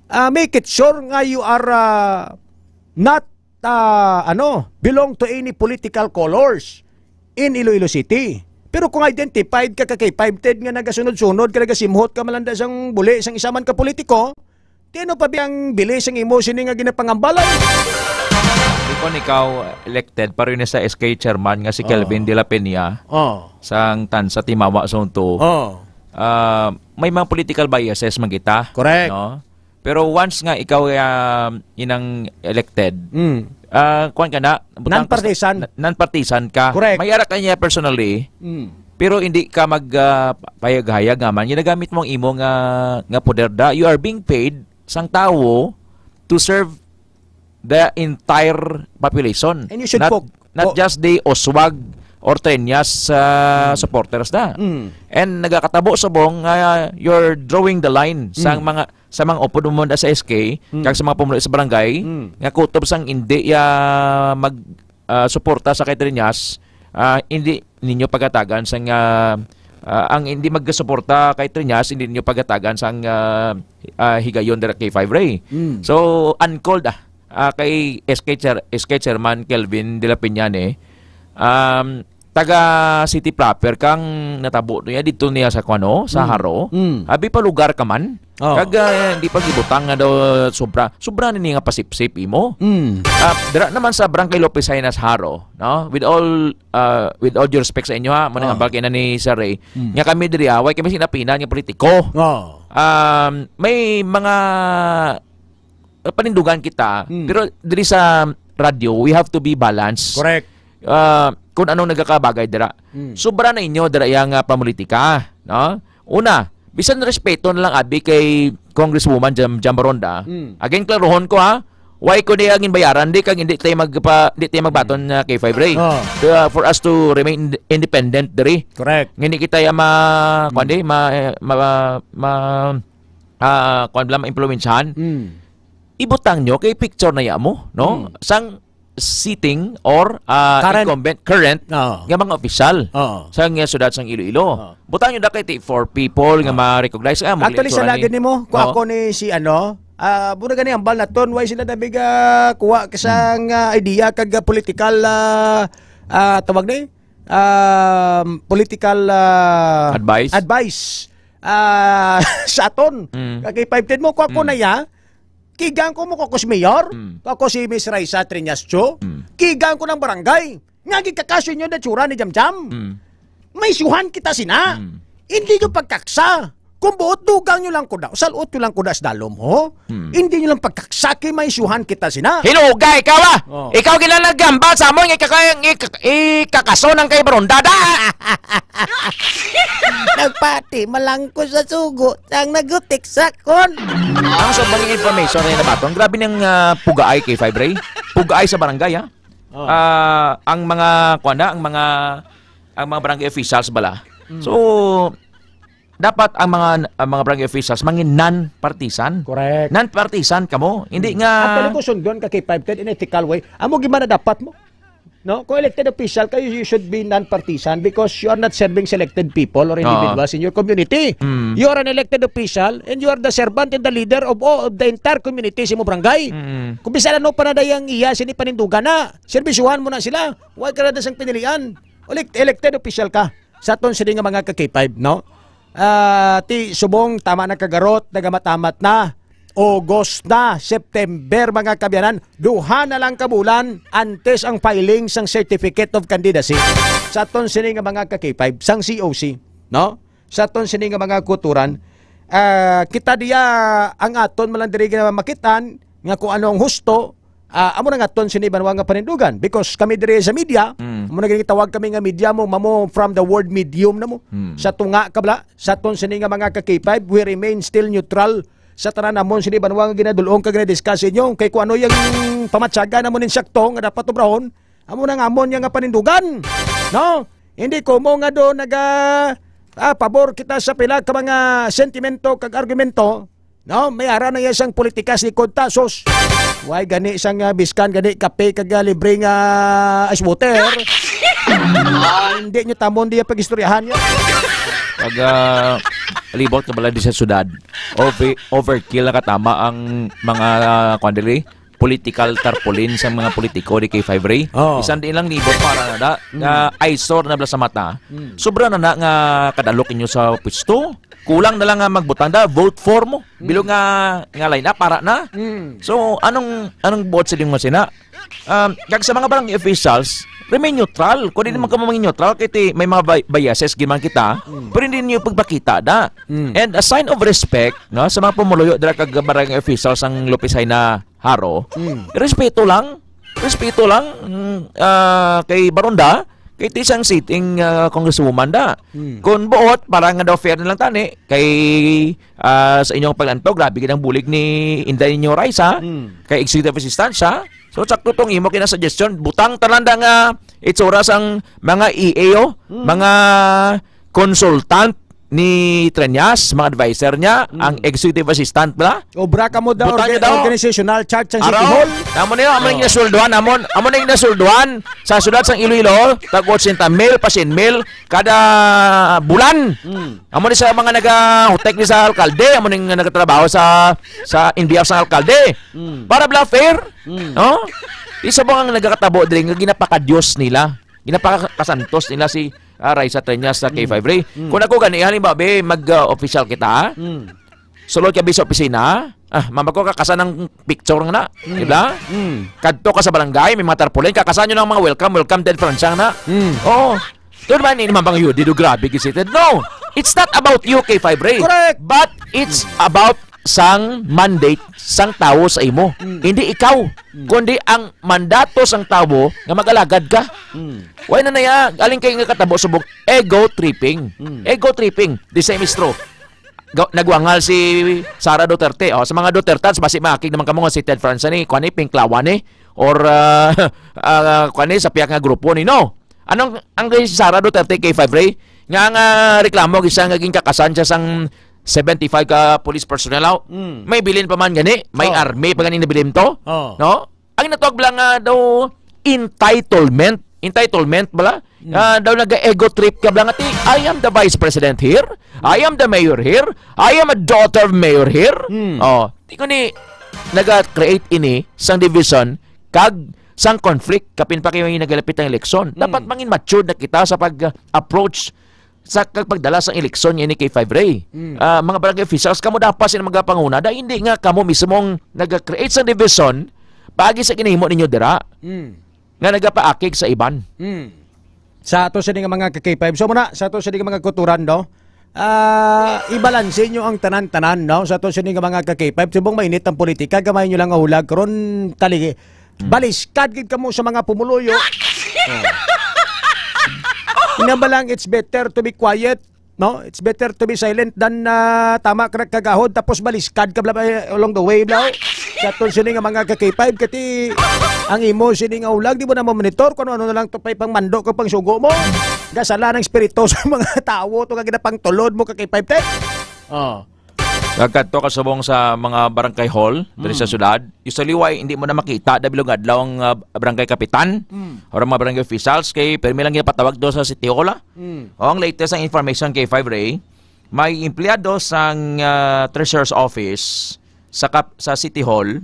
uh, make it sure nga you are, uh, not, uh, ano, belong to any political colors in Iloilo City. Pero kung identified ka ka kay five ten nga nagasunod-sunod ka, nagasimhot ka malanda sang buli sang isa man ka politiko, ti ano pa biyang bili sang imo sini nga ginapangambalay? Di kon ikaw elected, pareho ni sa S K chairman nga si Oo. Kelvin de la Peña, Oo. sang Tansa Timawa Zone two. Oo. Ah, may mga political biases man kita, Correct. no? Pero once nga ikaw, ah, inang elected, Mm. ah, kuwan ka na, butang ka sa Non-partisan. na-, non-partisan ka. Correct. May ara ka niya personally, Mm. pero hindi ka mag, ah, payag-hayag nga man. Ginagamit mo ang imo nga, nga poder da. You are being paid sang tawo to serve the entire population. And you should Not, fo-, not fo- just the Oswag or Treñas, ah, Mm. supporters da. Mm. And nagakatabo subong nga you're drawing the line sa Mm. mga, sa mga upod mo da sa S K, Mm. kag sa mga pumulo sa barangay, Mm. nga kutob sang indi ya mag, ah, suporta sa kay Treñas, ah, hindi ninyo pagatagan sang, ah, ah, ang hindi magsuporta kay Treñas, hindi ninyo pagatagan sang, ah, ah, higayon dira kay Five Ray. Mm. So, uncalled, ah, ah, kay S K chair-, S K Chairman Kelvin de la Peña ni, um, taga City Proper kang natabo niya dito niya sa kuno, sa Mm. Jaro. Mm. Abi pa lugar ka man. Oh. Kag, ah, hindi pa gibutang nga daw sobra. Sobra ni nga pasipsip imo. Mm. Ah, dira naman sa Barangay Lopez Jaena sa Jaro, no? With all, ah, with all due respect sa inyo, ha, mo nang Ah. ambal kay na ni Sir Ray. Mm. Nga kami diri, ah, way kami sinapinan nga politiko. Oh. Um, may mga, ah, panindugan kita, Mm. pero diri sa radyo, we have to be balanced. Correct. Ah, kung anong nagakabagay dira. Mm. Sobra na inyo dira yang, ah, pamulitika, no? Una, bisan respeto na lang abi kay Congresswoman Jam-, Jam Baronda. Mm. Again, klarohon ko, ha. Why ko di ang bayaran di kag hindi tayo magpa-, di tayo magbaton, ah, kay Five Ray? Oh. Uh, for us to remain ind-, independent diri. Correct. Hindi kita ya ma-, kuwan di, Mm. ma-, ma-, ma-, ah, kuwan bala, ma-impluwensyahan. Mm. Ibutang nyo kay picture na ya mo, no? Mm. Sang sitting or, ah, Current. incumbent, current Oo. nga mga opisyal Oo. sa nga syudad sang Iloilo. Oo. Butang nyo na kay ti-, for people nga Oo. ma-recognize. Ah, Actually, sa lagi nimo, kung Oo. ako ni si ano, ah, mura gani ang bal naton, why sila nabiga kuha ka Hmm. sang, ah, idea kag, ah, political, ah, ah, tawag ni? Um, political, ah, Advice? advice, ah, sa aton. Hmm. Kay five ten mo, kung ako Hmm. na ya, kigang ko mo, kung ako si mayor, Mm. kung ako si Miss Raisa Triñas Cho, Mm. kigang ko ng barangay. Nga gikakaso inyo na tsura ni Jamjam. Mm. May suhan kita sina. Mm. Hindi nyo pagkaksa. Kung buot, dugang nyo lang kuda. Salot nyo lang kuda sa dalom, ho? Mm. Hindi nyo lang pagkaksa kay may suhan kita sina. Hinugay ka, wa? Oh. Ikaw gila naggamba sa amon, ikaka-, ik-, ikakaso ng kay Barondada. Nagpati, malangko sa sugo, sang nagutik sa kon. Ang sa bang information na nabaton, grabe niyang, ah, pugaay kay Five Ray. Pugaay sa barangay, ha? Oh. Ah, ang mga, kuwan na, ang mga, ang mga barangay officials bala. Mm. So, Dapat ang mga, ang mga barangay officials mangin non-partisan. Correct. Non-partisan kamo. Hindi Hmm. nga Actually, kung sundon ka kay five ten in ethical way, amo gid man na dapat mo. No? Kung elected official kayo, you should be non-partisan because you are not serving selected people or Oh. individuals in your community. Hmm. You are an elected official and you are the servant and the leader of all, of the entire community sa imong barangay. Hmm. Kung bisan ano pa na dayang iya, sini panindugan na, serbisyuhan mo na sila. Why ka na da sang pinilian? Elect-, elected official ka sa aton sini nga mga ka-K five, no? Ah, ti subong tama na kagarot, nagamamat na. August na, September, mga kabyanan, duha na lang ka bulan antes ang filing sang Certificate of Candidacy sa aton sini nga mga ka-K five, sang C O C, no? Sa aton sini nga mga kuturan, ah, kita diya ang aton man lang diri nga makitaan nga kung ano ang husto, ah, amo na nga aton sini banwa nga panindugan. Because kami diri sa media, Mm. amo na gitawag kami nga media mo, mamo from the word medium na mo. Mm. Sa tunga kabla, sa aton sini nga mga ka-K five, we remain still neutral sa tanan namon sini banwa nga ginadulong kag ginadiscuss inyo. Kay kung ano yung pamatsaga namon insakto nga dapat obrahon, amo na nga amon nga panindugan. No? Hindi ko mo nga do naga, ah, pabor kita sa pila ka mga sentimento kag argumento. No, may ara na iya sang politika si Kontasos. Why gani sang, ah, biskan gani kape kag, ah, libre nga ice water? Ah, hindi nyo tamon diya pag-istoryahan niya. Pag, ah, libot ka bala di sa syudad, over-, overkill na katama ang mga, ah, kuwan diri, political tarpaulin sa mga politiko di kay Five Ray. Oh. Bisan di lang libot para na da, Mm. nga eyesore na bala sa mata. Mm. Sobra na na nga kadalok inyo sa pwesto. Kulang na lang nga magbutang da, vote for mo. Mm. Bilog nga, nga line up, para na. Mm. So, anong, anong buot sa inyong masina? Um, kag sa mga barangay officials, remain neutral. Kung di Mm. naman ka mamang neutral, kay ti-, may mga bi-, biases gid man kita, Mm. pero hindi niyo pagpakita da. Mm. And a sign of respect, no, sa mga pumuluyo dira kag barangay officials ang Lopez Jaena Jaro, Mm. respeto lang. Respeto lang, mm, ah, kay Baron da, kay ti sang sitting, ah, congresswoman da. Mm. Kung buot, para nga daw fair na lang tani, kay, ah, sa inyong paglantaw, grabe gid ang bulig ni Inday ninyo Raisa, Mm. kay executive assistant siya. So, sakto tong imo kina suggestion, butang tanan da nga itsura sang mga E A O, Mm. mga consultant ni Treñas, mga adviser niya, Mm. ang executive assistant bala. Obra kamo da Butang orga-, niyo daw. Organizational chart sang City Araw, Hall. Amo niyo, amo ning Oh. nasulduan, amo, amo ning nasulduan sa siyudad sang Iloilo, tag otsenta mil pa cien mil kada bulan. Mm. Amo ni sa mga nagahutek ni sa alkalde, amo ning nagatrabaho sa, sa N B R sang alkalde. Mm. Para bala fair, Mm. no? Isa ba ang nagakatabo diri nga ginapakadios nila? Ginapakasantos nila si, ah, Raisa Treñas sa Mm. K five Ray. Mm. Kung ako gani, halimbawa, be, mag, ah, official kita, ha? Mm. Sulod ka, be, sa opisina, ah, mama ko, kakasan ang picture nga na, Mm. di ba? Mm. Kadto ka sa barangay, may mga tarpaulin, kakasan nyo ng mga welcome, welcome, Ted Francia na. Mm. Oo. Doon man, ini man bang yun, di do grabe, gisited. No, it's not about you, K five Ray. Correct. But it's about sang mandate sang tawo sa imo. Mm. Hindi ikaw, Mm. kundi ang mandato sang tawo nga mag-alagad ka. Mm. Why na naya, galing kayo nga katabo subong ego tripping. Mm. Ego tripping, the same is true. Ga-, nagwangal si Sara Duterte. Oh, sa mga Dutertans, basi maakig naman kamo nga si Ted Franza ni, kuwan ni, Pinklawan ni, or, ah, ah, kuwan ni, sa piyak nga grupo ni, no? Anong, ang kay Sara Duterte, K five Ray, nga, nga reklamo, gisa nga ginkakasan siya sang seventy-five ka police personnel, aw? Mm. May bilin pa man gani, may Oh. army pa gani nabilin to, Oh. no? Ang natawag lang nga daw entitlement, entitlement bala? Mm. Ah, daw naga-ego trip ka bala nga, "Ti, I am the vice president here. I am the mayor here. I am a daughter of mayor here." Mm. Oh, ti ko ni naga-create ini sang division kag sang conflict kapin pa kayo yung nagalapit ang eleksyon. Mm. Dapat mangin matured na kita sa pag-approach sa kag pagdala sang eleksyon niya ni K five Ray. Mm. Ah, mga barangay officials, kamo dapat sila magapanguna. Da, hindi nga kamo mismo ang nag-create sang division paagi sa ginahimo ninyo dira Mm. nga nagapaakig sa iban. Mm. Sa ato sini nga mga ka-K five. So muna, sa ato sini nga mga kuturan, no? Ah, ibalanse nyo ang tanan-tanan, no? Sa ato sini nga mga ka-K five. Subong mainit ang politika, gamay nyo lang ang hulag. Karon, tali, Hmm. baliskad gid kamo sa mga pumuluyo. Oh. Ina ba lang, it's better to be quiet No? It's better to be silent than, ah, tama ka nagkagahod tapos baliskad ka bla, eh, along the way, bla. Sa aton sini nga mga ka-K five, kati ang imo sini nga ulag, di mo na mamonitor kung ano na lang to pa'y pangmando kag pangsugo mo. Gasala ng espiritu sa mga tawo to nga ginapangtulod mo ka-K five ten. Oh. Nagkadto ka subong sa mga barangay hall diri sa Mm. syudad. Usually, why hindi mo na makita da bilog adlaw ang, ah, barangay kapitan Mm. or ang mga barangay officials kay permi lang ginapatawag do sa City Hall, ah. Mm. O, ang latest ang information kay Five Ray, may empleyado sang, ah, treasurer's office sa kap-, sa City Hall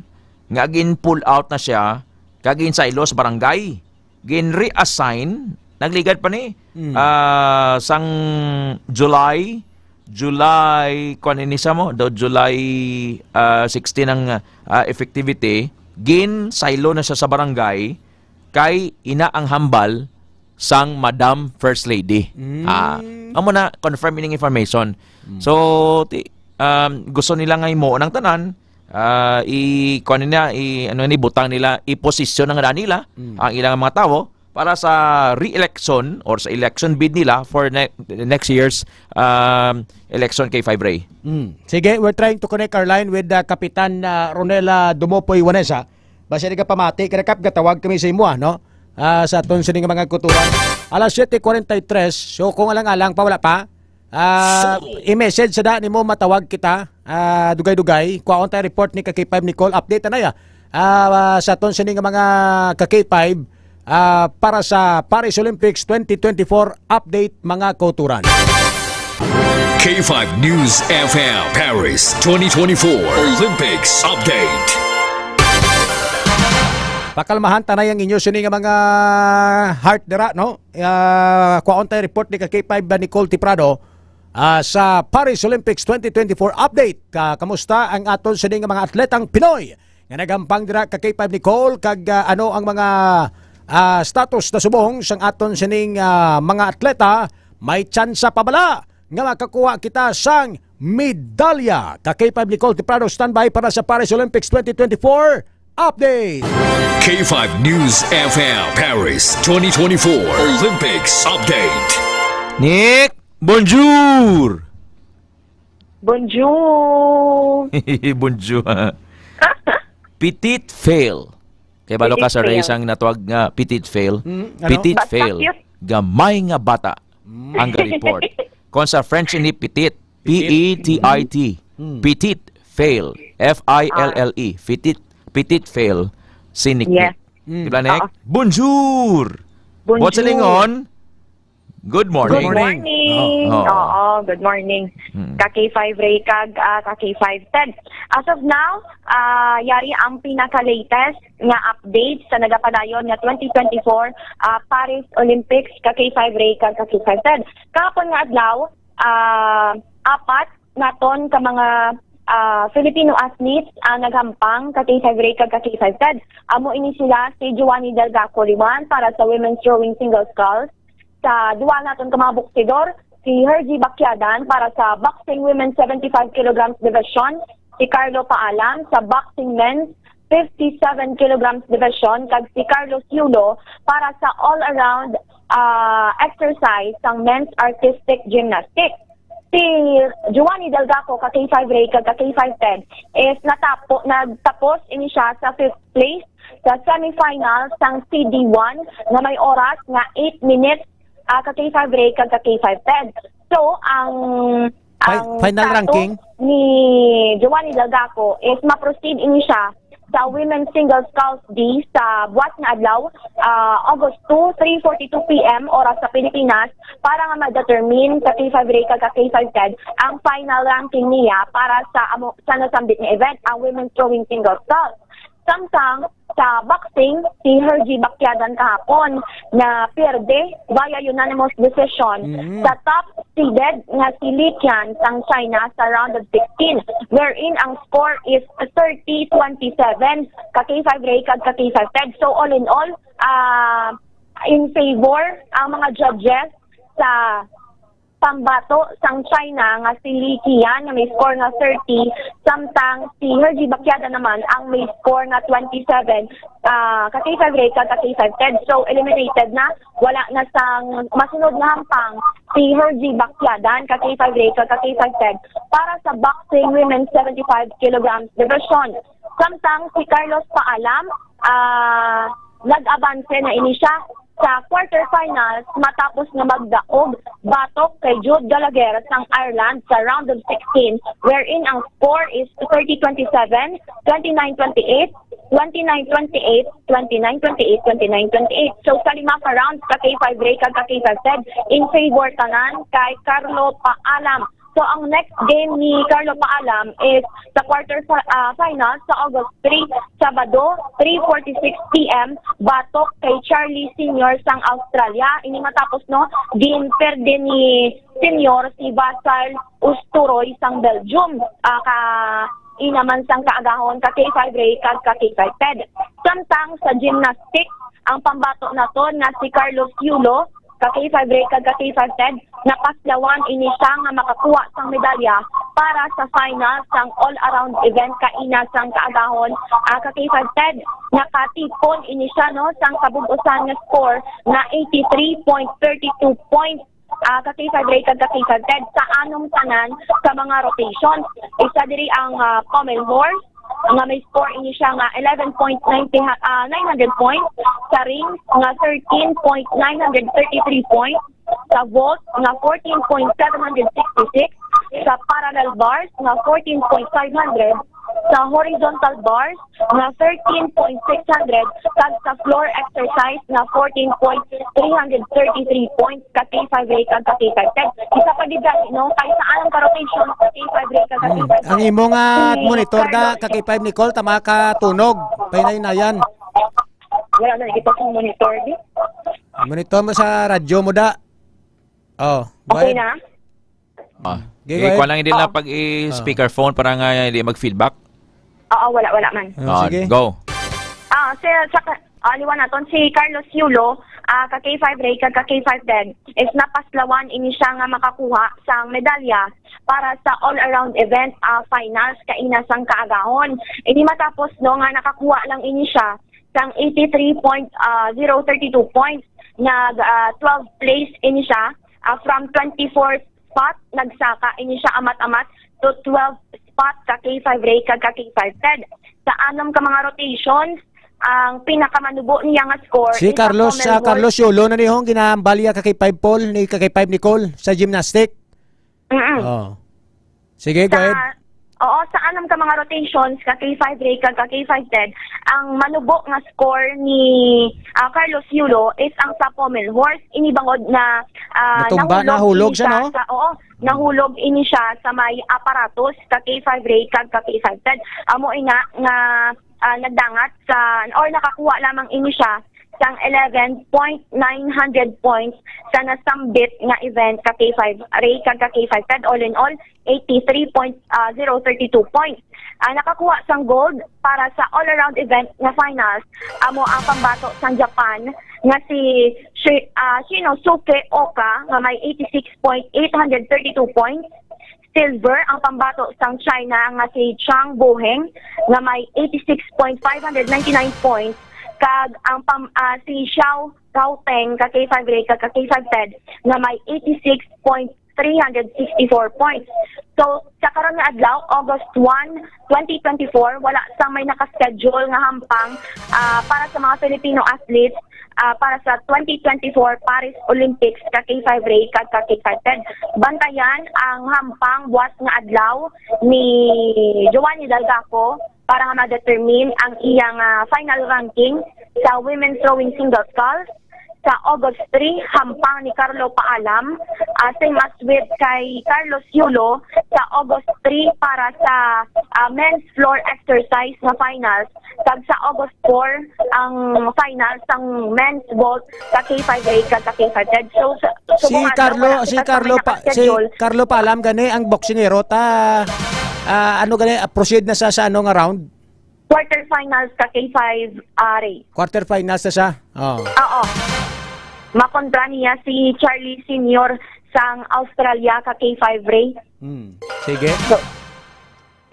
nga gin-pull out na siya kag ginsaylo sa barangay. Gin-reassign, nagligad pa ni, Mm. ah, sang July, July, kuwan ini sa mo, daw July, ah, sixteen ang, ah, effectivity, ginsaylo na siya sa barangay kay ina ang hambal sang Madam First Lady. Mm. Ah, amo na, confirm ining information. Mm. So, ti-, um, gusto nila nga himuon ang tanan, ah, i-, kuwan nila, i-, ano ni, butang nila, i-posisyon na nga nila Mm. ang ilang mga tawo para sa re-election or sa election bid nila for ne-, next year's, um, election kay Five Ray. Mm. Sige, we're trying to connect our line with, uh, Kapitan, uh, Ronela Dumopoy Wanesa. Basi di ka pamati, kaya kap, gatawag kami sa imo, ah, no? Ah, sa aton sini nga mga kuturan. Alas siyete kuwarenta y tres, so kung alang-alang pa, wala pa, ah, i-message sa da nimo, matawag kita, ah, dugay-dugay. Kuhaon tayo report ni ka K five Nicole. Update na ya. Ah, ah, sa aton sini nga mga ka K five, ah, para sa Paris Olympics twenty twenty-four update, mga kauturan. K five News F M, Paris twenty twenty-four Olympics Update. Pakalmahan tanay ang inyo sini nga mga heart dira, no? Ah, kuhaon tayo report ni ka K five Nicole Tiprado, ah, sa Paris Olympics twenty twenty-four update. Ka-, kamusta ang aton sini nga mga atletang Pinoy nga naghampang dira ka K five Nicole, kag, ah, ano ang mga, ah, status na subong sang aton sining, ah, mga atleta? May tsansa pa bala nga makakuha kita sang medalya? Ka K five Nicole Tiprado, standby para sa Paris Olympics twenty twenty-four update. K five News F M, Paris twenty twenty-four Olympics Update. Nick, bonjour! Bonjour! Bonjour. Petit fail. Kay balo ka Petit sa fail. Race ang natawag nga petit fail. Mm, ano? Petit Basta fail. Cute. Gamay nga bata Mm. ang ga-report. Kung sa French ini petit, Petit. P E T I T. Mm. Petit fail. F I L L E. Petit, petit fail. Si Nick Yes. Nick. Mm. Di ba, Nick? Oo. Bonjour! Bonjour. Buot silingon, good morning. Good morning. Oo. Oo, good morning. Mm. Ka K five Ray kag, ah, ka K five Ted. As of now, ah, yari ang pinaka-latest nga update sa nagapadayon nga twenty twenty-four, ah, Paris Olympics, ka K five Ray kag ka K five Ted. Kahapon nga adlaw, ah, apat naton ka mga, ah, Filipino athletes ang naghampang ka K five Ray kag ka K five Ted. Amo ini sila si Giovanni Delgaco Liwan para sa women's rowing single sculls. Sa duwa naton ka mga boksidor, si Hergie Bacquiadan para sa boxing women's seventy-five kilograms division, si Carlo Paalam sa boxing men's fifty-seven kilograms division, kag si Carlos Yulo para sa all-around, ah, exercise sang men's artistic gymnastics. Si Giovanni Delgaco ka K five Ray kag ka K five Ted is natapo, nagtapos ini siya sa fifth place sa semifinal sang C D one nga may oras nga eight minutes, ah, ka K five Ray kag ka K five Ted. So, ang, Fi-, ang final status ranking? Ni Giovanni Delgaco is ma-proceed ini siya sa Women's Singles Sculls D sa buwas nga adlaw, ah, August two, three forty-two P M, oras sa Pilipinas, para nga ma-determine sa K five Ray kag ka K five Ted ang final ranking niya para sa amo, sa nasambit nga event, ang Women's Rowing Singles Sculls. Samtang sa boxing, si Hergie Bacquiadan kahapon na pierde via unanimous decision Mm. sa top seeded nga si Li Qian sang China sa round of sixteen, wherein ang score is thirty twenty-seven ka K five Ray kag ka K five Ted. So, all in all, ah, in favor ang mga judges sa pambato sang China nga si Li Qian nga may score nga thirty, samtang si Hergy Bakyada naman ang may score nga twenty-seven. Ah, ka K five Ray kag ka K five Ted. So, eliminated na. Wala na sang masunod nga hampang si Hergy Bakyadan, ka K five Ray kag ka K five Ted, para sa boxing women's seventy-five kilograms division. Samtang si Carlos Paalam, ah, nag-abanse na ini siya sa quarterfinals matapos nga magdaog batok kay Jude Gallagher sang Ireland sa round of sixteen, wherein ang score is thirty twenty-seven, twenty-nine twenty-eight, twenty-nine twenty-eight, twenty-nine twenty-eight, twenty-nine twenty-eight. So, sa lima ka rounds, ka K five Ray kag ka K five Ted, in favor tanan kay Carlo Paalam. So, ang next game ni Carlo Paalam is sa quarter fi- ah, final sa August three, Sabado, three forty-six P M, batok kay Charlie Senior sang Australia. Ini matapos, no, ginperde ni Senior si Basal Usturoy sang Belgium. Ah, ka inaman sang kaagahon ka K five Ray kag ka K five Ted. Samtang sa gymnastic, ang pambato naton nga si Carlos Yulo, ka K five Ray kag ka K five Ted, napaslawan ini siya nga makakuha sang medalya para sa final sang all-around event kaina sang kaagahon, ah, ka K five Ted. Nakatipon ini siya, no, sang kabug-usan nga score nga eighty-three point thirty-two points, ah, ka K five Ray kag ka K five Ted, sa anom tanan ka mga rotations. Isa diri ang, ah, pommel horse, nga may score ini siya nga eleven point ninety, ah, nine hundred points. Sa rings nga thirteen point nine hundred thirty-three points. Sa vault nga fourteen point seven hundred sixty-six. Sa parallel bars nga fourteen point five hundred. Sa horizontal bars nga thirteen point six hundred. Kag sa floor exercise nga fourteen point three hundred thirty-three points. Ka K five Ray kag ka K five Ted. Isa pa gid gani, no? Kay sa alang ka rotation, ka K five Ray kag ka K five Ted. Hmm. Ang imo nga si monitor da, Carlos ka K five Nicole, tama ka tunog. Pahinay na yan. Wala na, nakita ko sa monitor, di? Monitor mo sa radyo mo da. Oh, go ahead. Okay na? Ah, okay, go ahead. Ikuha lang din na pag i-speakerphone para nga hindi mag-feedback. Oo, wala, wala man. Oh, sige. Go. Ah, sir, sa ka-, ah, liwan naton si Carlos Yulo, ah, ka K five Ray, kag ka K five Ted, is napaslawan ini siya nga makakuha sang medalya para sa all-around event, ah, finals kaina sang kaagahon. Ini matapos, no, nga nakakuha lang ini siya sang eighty-three point zero thirty-two points. Nag, ah, twelve place ini siya, ah, from twenty-four spot, nagsaka ini siya amat-amat to twelve spot ka K five Ray kag ka K five Ted. Sa anom ka mga rotations, ang pinakamanubo niya nga score si Carlos, ah, Carlos Yulo na nihong ginambalya ka K five Paul ni ka K five Nicole sa gymnastic. Mm-mm. Oh. Sige, go ahead. Oo, sa anom ka mga rotations, ka K five Ray kag ka K five Ted, ang manubo nga score ni, ah, Carlos Yulo is ang sa pommel horse. Ini bangod na, ah, natumba, nahulog, nahulog ini siya, no? Sa, oo, nahulog ini siya sa may aparatos ka K five Ray kag ka K five Ted. Amo ina nga, ah, nagdangat sa, or nakakuha lamang ini siya sang eleven point nine hundred points sa nasambit nga event ka K five Ray kag ka K five Ted. All in all, eighty-three point zero thirty-two points. Ang nakakuha sang gold para sa all-around event nga finals amo ang pambato sang Japan nga si Shi-, ah, Shinosuke Oka nga may eighty-six point eight hundred thirty-two points. Silver ang pambato sang China nga si Chang Boheng nga may eighty-six point five hundred ninety-nine points, kag ang pam-, ah, si Xiao Kaoteng ka K five Ray kag ka K five Ted nga may eighty-six point three hundred sixty-four points. So, sa karon nga adlaw, August one, twenty twenty-four, wala sang may naka-schedule nga hampang, ah, para sa mga Filipino athletes, ah, para sa twenty twenty-four Paris Olympics ka K five Ray kag ka K five Ted. Bantayan ang hampang buwas nga adlaw ni Giovanni Dalgaco para nga ma-determine ang iyang, ah, final ranking sa women's rowing single sculls. Sa August three, hampang ni Carlo Paalam, ah, same as with kay Carlos Yulo, sa August three para sa, ah, men's floor exercise nga finals. Kag sa August four, ang finals sang men's vault ka K five Ray kag ka K five Ted. So, sa, si Carlo, si Carlo pa, si Carlo Paalam gani ang boksingero ta, ah, ano gani, ah, proceed na sa, sa ano nga round? Quarterfinals ka K five, ah, Ray. Quarterfinals na siya? Oo. Oo. Makontra niya si Charlie Senior sang Australia ka K five Ray. Hmm. Sige. So,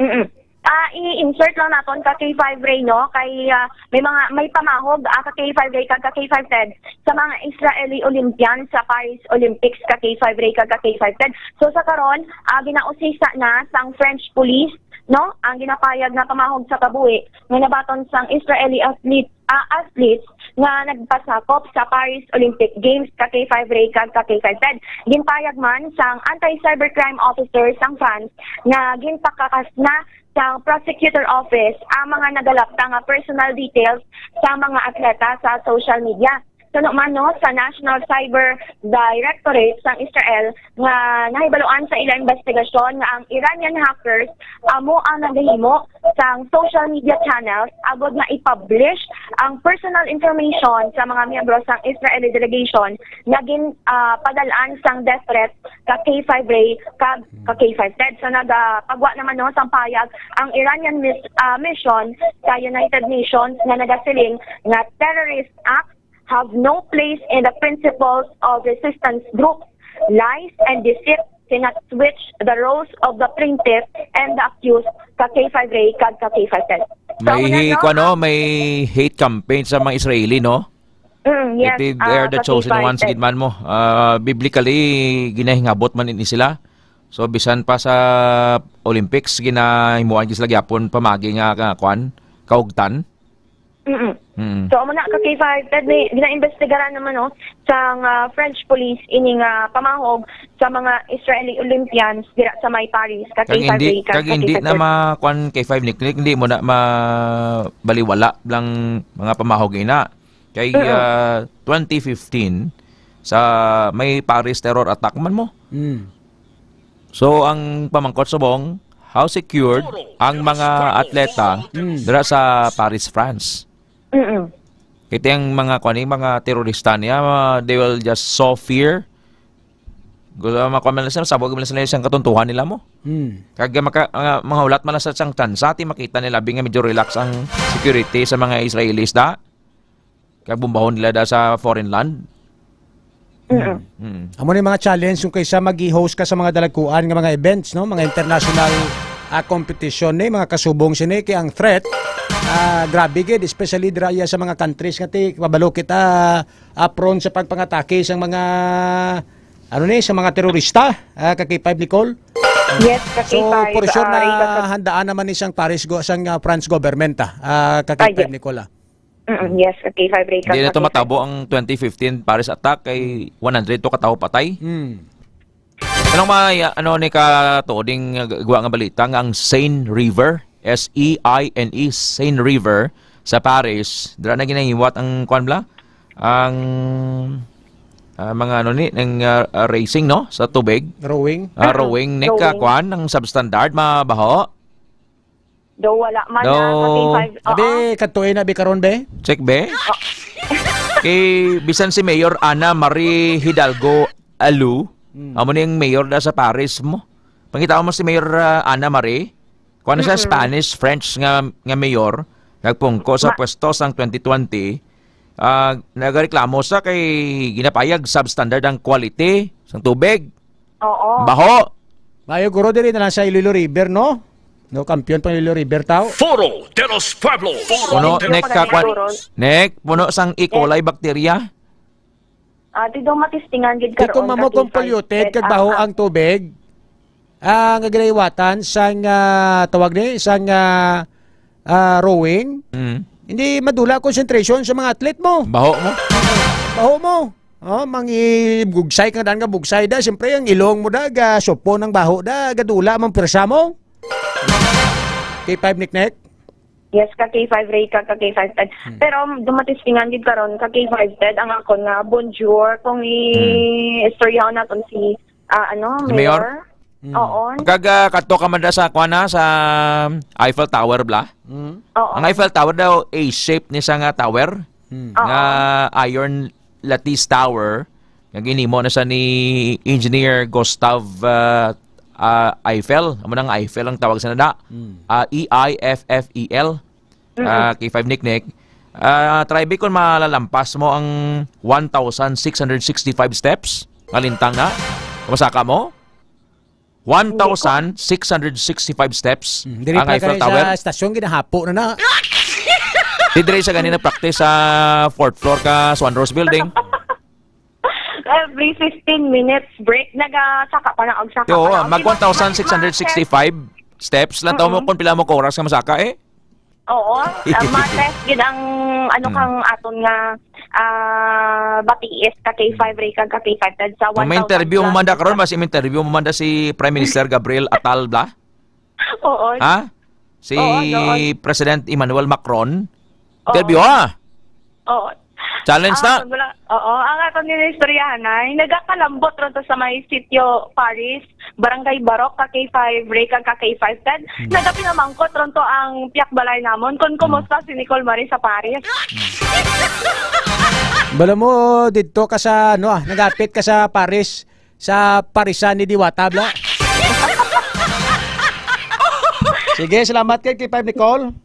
mm-mm. Ah, i-insert lang naton ka K five Ray, no? Kay, ah, may mga, may pamahog, ah, ka K five Ray kag ka K five Ted sa mga Israeli Olympians sa Paris Olympics ka K five Ray kag ka K five Ted. So, sa karon, ah, ginausisa na sang French police, no? Ang ginapayag nga pamahog sa kabuhi nga nabaton sang Israeli athlete, ah, athletes nga nagpasakop sa Paris Olympic Games ka K five Ray kag ka K five Ted. Ginpayag man sang anti-cybercrime officer sang France nga ginpakakas na sang prosecutor office ang mga nagalapta nga personal details sa mga atleta sa social media. Suno man, no, sa National Cyber Directorate sang Israel nga nahibaluan sa ila investigasyon nga ang Iranian hackers amo ang nagahimo sang social media channels agud nga i-publish ang personal information sa mga miyembro sang Israeli delegation nga gin, ah, padal-an sang death threat ka K five Ray kag ka K five Ted. So, nagapagwa naman, no, sang payag ang Iranian mis-, ah, mission sa United Nations nga nagasiling nga terrorist act have no place in the principles of resistance groups. Lies and deceit cannot switch the roles of the plaintiff and the accused ka K five Ray kag ka K five Ted. So, May, muna, no, kuwan, no, ang may hate campaign sa mga Israeli, no? Mm, yes, Iti, they are ah, the sa chosen K five ones, Ted. Gid man mo. Ah, biblically, ginahingabot man ini sila. So, bisan pa sa Olympics, ginahimuan gid sila gyapon pamagi nga, nga, kuwan, kaugtan. Mm-mm. Mm. So, amo na, ka K five Ted, may ginaimbestigaran naman, no, sang, ah, French police ini nga pamahog sa mga Israeli Olympians dira sa may Paris, ka Kag K five hindi, Ray, ka, kag ka hindi K five na Ted. Ma-, kwan, K five Nick Nick, hindi mo na mabaliwala lang mga pamahog ina. Kay, Mm-mm. ah, twenty fifteen, sa may Paris terror attack man mo. Mm. So, ang pamangkot subong, how secured ang mga atleta Mm. dira sa Paris, France? Mm-mm. Kaya ang mga, kuwan, mga terorista niya, uh, they will just sow fear. Gusto, makuha man sila, sabog man sila sa katuntuhan nila mo. Mm. Kag maka-, uh, mga hulat man na sa siyang tsansa, ti makita nila, bi nga medyo relax ang security sa mga Israelis da. Kag bumbahon nila da sa foreign land. Mm-mm. Mm. Amo ni mga challenge kung kaysa mag-host ka sa mga dalagkuan nga mga events, no? Mga international, ah, competition ni, mga kasubong sini, kay ang threat, ah, grabe gid, especially dira iya sa mga countries nga ti, kabalo kita, ah, prone sa pagpangatake sang mga, ano ni, sa mga terorista, ah, ka K five, Nicole? Yes, ka So, K five, for sure ah, na Riga, ka handaan naman ni sang Paris go-, sang, ah, France government, ah, ah, ka Ah, K five, yes. Nicole, ah. Mm, yes, ka K five Ray, Hindi na ka to K five. matabo ang twenty fifteen Paris attack kay Mm. one hundred to ka tawo patay. Mm. Anong may, ano ni ka tuod ning gwa nga balita nga ang Seine River, S E I N E, Seine River sa Paris, dira na ginahiwat ang, kuwan bala? Ang, ah, mga, ano ni, ng, ah, ah, racing, no? Sa tubig. Rowing. Ah, Mm, rowing, ni ka, rowing. kuwan, ang substandard, mabaho. Daw wala man Daw na, ka K five. Oo. Abi, kadtuin na, bi, karon, be? Check, be? Kay bisan si Mayor Ana Marie Hidalgo Alu, Mm. amo ni ang mayor da sa Paris mo. Pangita mo si Mayor, ah, Ana Marie? Kuwan na siya, Mm-mm. Spanish, French nga, nga mayor, nagpungko sa Ma- pwesto sang twenty twenty, ah, nagareklamo sa kay ginapayag substandard ang quality sang tubig. Oo. Baho. Mayo guro diri na lang sa Iloilo River, no? No, kampiyon pa Iloilo River, tao. Foro de los Pueblos. Puno, Foro de los Nick, Pueblos. kakwan. Nick, puno sang E. coli bacteria. Ah, ti daw matistingan gid Di karon ko mamo ka kung K five polluted, Ted, kag ang, baho ang ang tubig. Ah, nga ginaiwatan sang, ah, tawag ni, sang, ah, ah, rowing. Mm. Hindi madula concentration sa mga athlete mo. Baho mo. Baho mo. Oh, mangibugsay ka daan nga bugsay da. Siyempre, ang ilong mo da, ga supo ng baho da, gadula mang pwersa mo. K five Nick Nick? Yes, ka K five Ray, ka, ka K five Ted. Hmm. Pero dumatistingan gid karon ka K five Ted ang akon nga bonjour kung Hmm. i-istoryahan naton si, ah, ano, Si Mayor? Mayor? Hmm. Oo. Kag, ah, kadto ka man da sa, kuwan na, sa Eiffel Tower, bla? Hmm. Oo. Ang Eiffel Tower daw, A-shape ni sa nga tower. Hmm. Oo. Nga iron lattice tower, nga ginimo na sa ni Engineer Gustav, ah, ah, Eiffel. Amo nang Eiffel ang tawag sa nada. Hmm. Ah, E I F F E L. Mm-mm. Ah, K five Nick Nick. Ah, try, bi, kung malalampas mo ang one thousand six hundred sixty-five steps, nga lintang na. Kamasaka mo? One thousand six hundred sixty-five steps Mm, diri ang pa Eiffel kani Tower. Sa estasyon, ginahapo na na. Di diri sa ganina practice sa fourth floor ka Swan Rose Building. Every fifteen minutes break, nagasaka pa na og saka Yo, pa na. Ang mag iba, one thousand six hundred sixty-five steps lang tao mo Mm. kung pila mo ka oras nga masaka eh. Oo, ah, ma-test gid ang, ano, Mm. kang aton nga, ah, batiis ka K five ray kag ka K five ted sa Kung may one thousand interview mo plus man da karon, steps. Mas interview mo man da si Prime Minister Gabriel Atal bla? Oo. Ha? Si Oo, doon. President Emmanuel Macron? Oo. Interview, ha? Oo. Challenge Ang na. aton wala, oo, ang aton nga istoryahanay, nagakalambot ron to sa may sitio Paris, Barangay Barok, ka K five ray kag ka K five ted. Hmm. Nagapinamangkot ron to ang piyak balay namon kung Hmm. kumusta si Nicole Marie sa Paris. Bala mo, didto ka sa, ano, ah, nagapit ka sa Paris, sa Parisan ni Diwata, bla. Sige, salamat kay K five Nicole.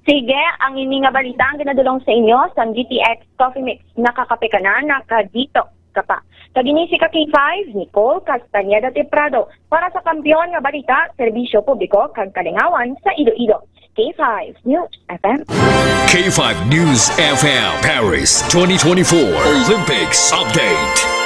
Sige, ang ini nga balita ang ginadulong sa inyo sang G T X Coffee Mix. Nakakape ka na, nakadito ka pa. Kag ini si ka K five, Nicole Castañeda Tiprado, para sa Kampiyon nga Balita, Serbisyo Publiko kag Kalingawan sa Iloilo. K five News F M. K five News F M, Paris twenty twenty-four Olympics Update.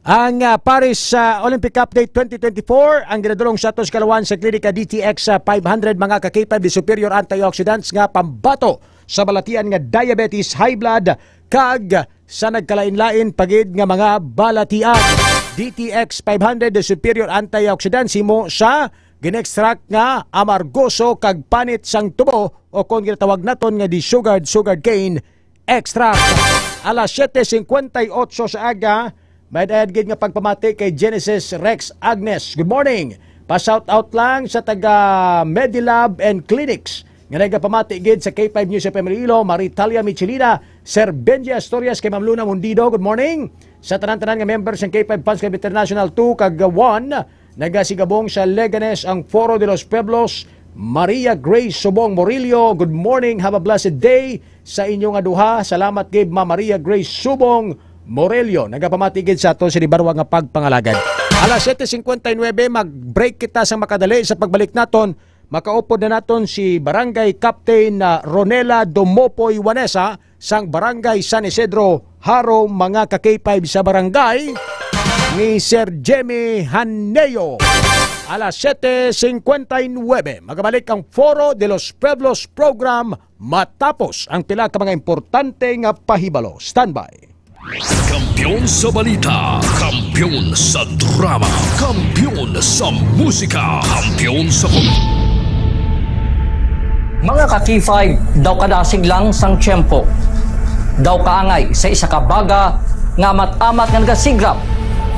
Ang, ah, Paris, ah, Olympic Update twenty twenty-four, ang ginadulong sa aton sa kalawan sa Klinika D T X, ah, five hundred, mga ka K five, the superior antioxidants nga pambato sa balatian nga diabetes, high blood, kag sa nagkalain-lain pa gid nga mga balatian. D T X five hundred, the superior antioxidants, himo sa gin-extract nga amargoso kag panit sang tubo, o kon ginatawag naton nga the sugared, sugared cane extract. Alas siyete cincuenta y ocho sa aga, may dayad gid nga pagpamati kay Genesis Rex Agnes. Good morning. Pa-shout out lang sa taga Medilab and Clinics nga nagapamati gid sa K five News F M Iloilo, Maritalia Michelina, Sir Benji Asturias, kay Ma'am Luna Mundido. Good morning. Sa tanan-tanan nga members sang K five Fans Club International two kag one, nagasigabong sa Leganes ang Foro de los Pueblos. Maria Grace Subong Morillo, good morning. Have a blessed day sa inyo nga duha. Salamat gid, Ma Maria Grace Subong Morelio. Nagapamati gid sa ato sa di barwa nga pagpangalagad. Alas siyete cincuenta y nueve, mag-break kita sa makadali. Sa pagbalik naton, makaupod na naton si Barangay Captain, ah, Ronela Domopoy Wanesa sang Barangay San Isidro, Jaro, mga ka K five sa barangay, ni Sir Jemmy Haneo. Alas siyete cincuenta y nueve, magabalik ang Foro de los Pueblos program matapos ang pila ka mga importante nga pahibalo. Standby. Kampiyon sa balita, kampiyon sa drama, kampiyon sa musika, kampiyon sa pag- Mga ka K five, daw kadasig lang sang tiyempo. Daw kaangay sa isa ka baga nga amat-amat nga nagasigrap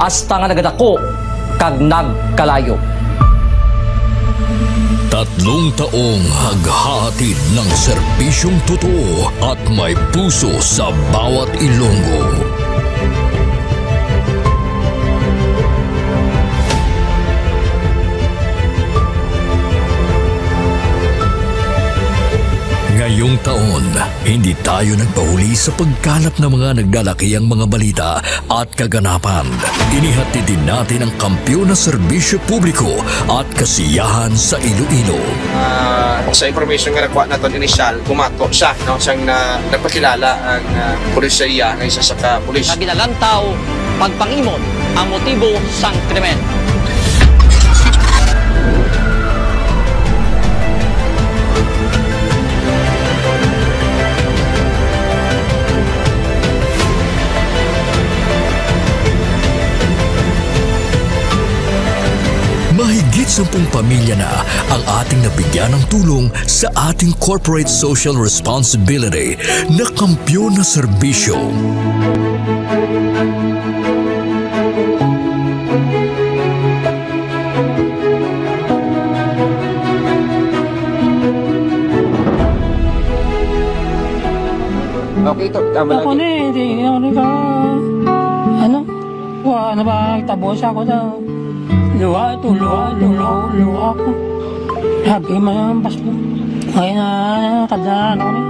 hasta nga nagadako kag nagkalayo. Tatlong taong naghahatid ng serbisyong totoo at may puso sa bawat Ilonggo. Ngayong taon, hindi tayo nagpahuli sa pagkalap ng mga nagdalakiang mga balita at kaganapan. Inihatid din natin ang kampiyon na serbisyo publiko at kasiyahan sa Iloilo. Ah, sa information nga nakuha naton initial, bumato siya, no, siyang na, nagpakilala ang, ah, pulis sa iya nga isa sa ka pulis. Sa ginalantaw, pagpangimon ang motibo sang krimen. Mahigit sampung pamilya na ang ating nabigyan ng tulong sa ating corporate social responsibility na kampiyon na serbisyo. Okay, to, tama Ako lagi. Ni, hindi, hindi ako nagka-, ano? Wa, ano ba, tabo siya ko daw. Luha ito, luha ito, luha, luha ko. Sabi man ang pastor. Ngayon na, kada ano ni.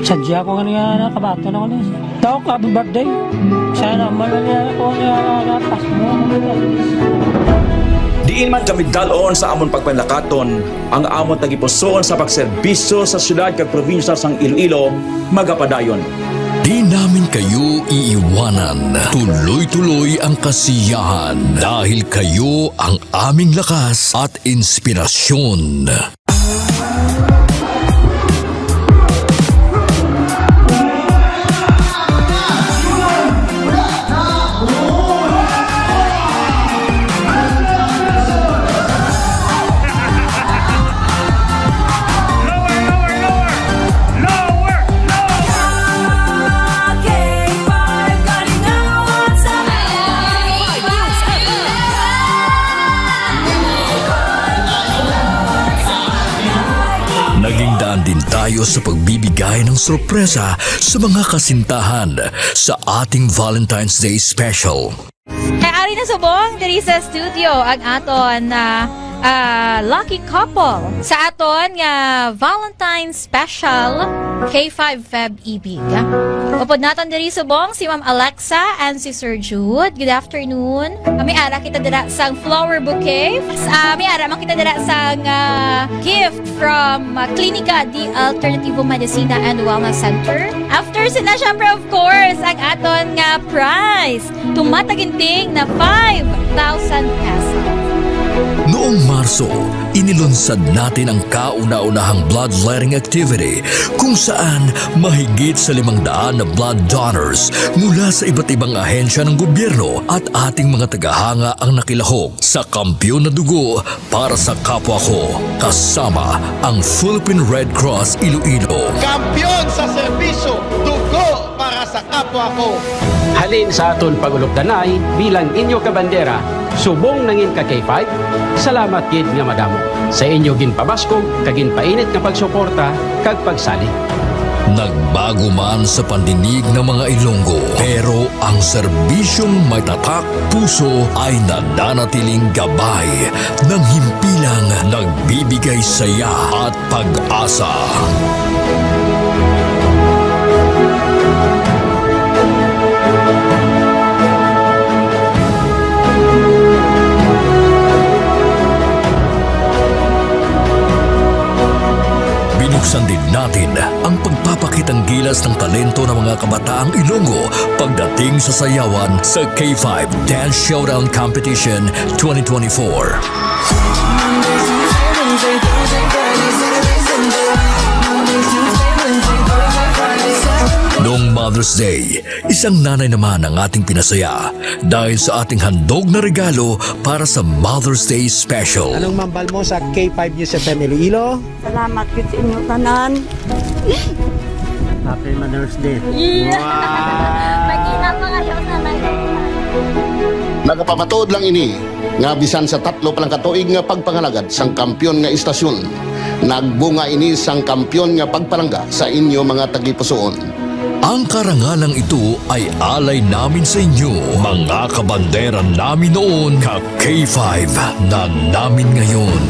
Sadya ko nga niya, nakabato na ko ni. Doc, happy birthday. Sana manali ako nga lapas mo. Diin man kami dal-on sa amon pagpanlakaton, ang amon tagipusoon sa pagserbisyo sa siyudad kag probinsya sang Iloilo magapadayon. Di namin kayo iiwanan. Tuloy-tuloy ang kasiyahan dahil kayo ang aming lakas at inspirasyon. Naging daan din tayo sa pagbibigay ng sorpresa sa mga kasintahan sa ating Valentine's Day special. Kay ari na subong diri sa studio ang aton na, ah, lucky couple sa aton nga Valentine's special K five Feb Ibig. Upod naton diri subong si Ma'am Alexa and si Sir Jude. Good afternoon. May ara kita dira sang flower bouquet. Ah, may ara man kita dira sang, ah, gift from, ah, Klinika de Alternativo Medicina and Wellness Center. After sila, syempre, of course, ang aton nga prize. Tumataginting na five thousand pesos. Noong Marso, inilunsad natin ang kauna-unahang bloodletting activity, kung saan mahigit sa limang daan na blood donors mula sa iba't ibang ahensya ng gobyerno at ating mga tagahanga ang nakilahok sa Kampiyon na Dugo para sa Kapwa Ko, kasama ang Philippine Red Cross Iloilo. Kampiyon sa serbisyo, dugo para sa kapwa ko. Halin sa aton pag-ulokdanay bilang inyo kabandera, subong nangin ka K five, salamat gid nga madamo sa inyo ginpabaskog kag ginpainit nga pagsuporta kag pagsalig. Nagbago man sa pandinig ng mga Ilonggo, pero ang serbisyong may tatak puso ay nananatiling gabay ng himpilang nagbibigay saya at pag-asa. Binuksan din natin ang pagpapakitang gilas ng talento ng mga kabataang Ilonggo pagdating sa sayawan sa K five Dance Showdown Competition twenty twenty-four. Noong Mother's Day, isang nanay naman ang ating pinasaya dahil sa ating handog na regalo para sa Mother's Day Special. Anong mambal mo sa K five News F M Iloilo? Salamat gid sa inyo tanan. Happy Mother's Day. Yeah. Wow. Mag-ina pa kayo sa may Nagapamatuod lang ini nga bisan sa tatlo pa lang ka tuig nga pagpangalagad sang kampiyon nga istasyon, nagbunga ini sang kampiyon nga pagpalangga sa inyo mga tagipusoon. Ang karangalang ito ay alay namin sa inyo, mga kabandera namin noon, ka K five na namin ngayon.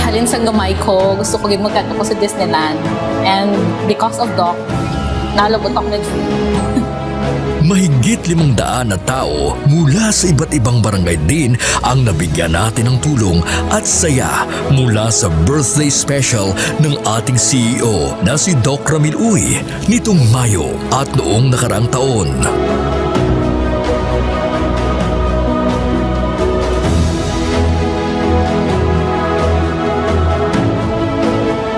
Halin sang gamay ko, gusto ko gid magkadto ko sa Disneyland. And because of Doc, nalabot ako nag-free. Mahigit limang daan na tao mula sa iba't ibang barangay din ang nabigyan natin ng tulong at saya mula sa birthday special ng ating C E O na si Doc Ramil Uy nitong Mayo at noong nakaraang taon.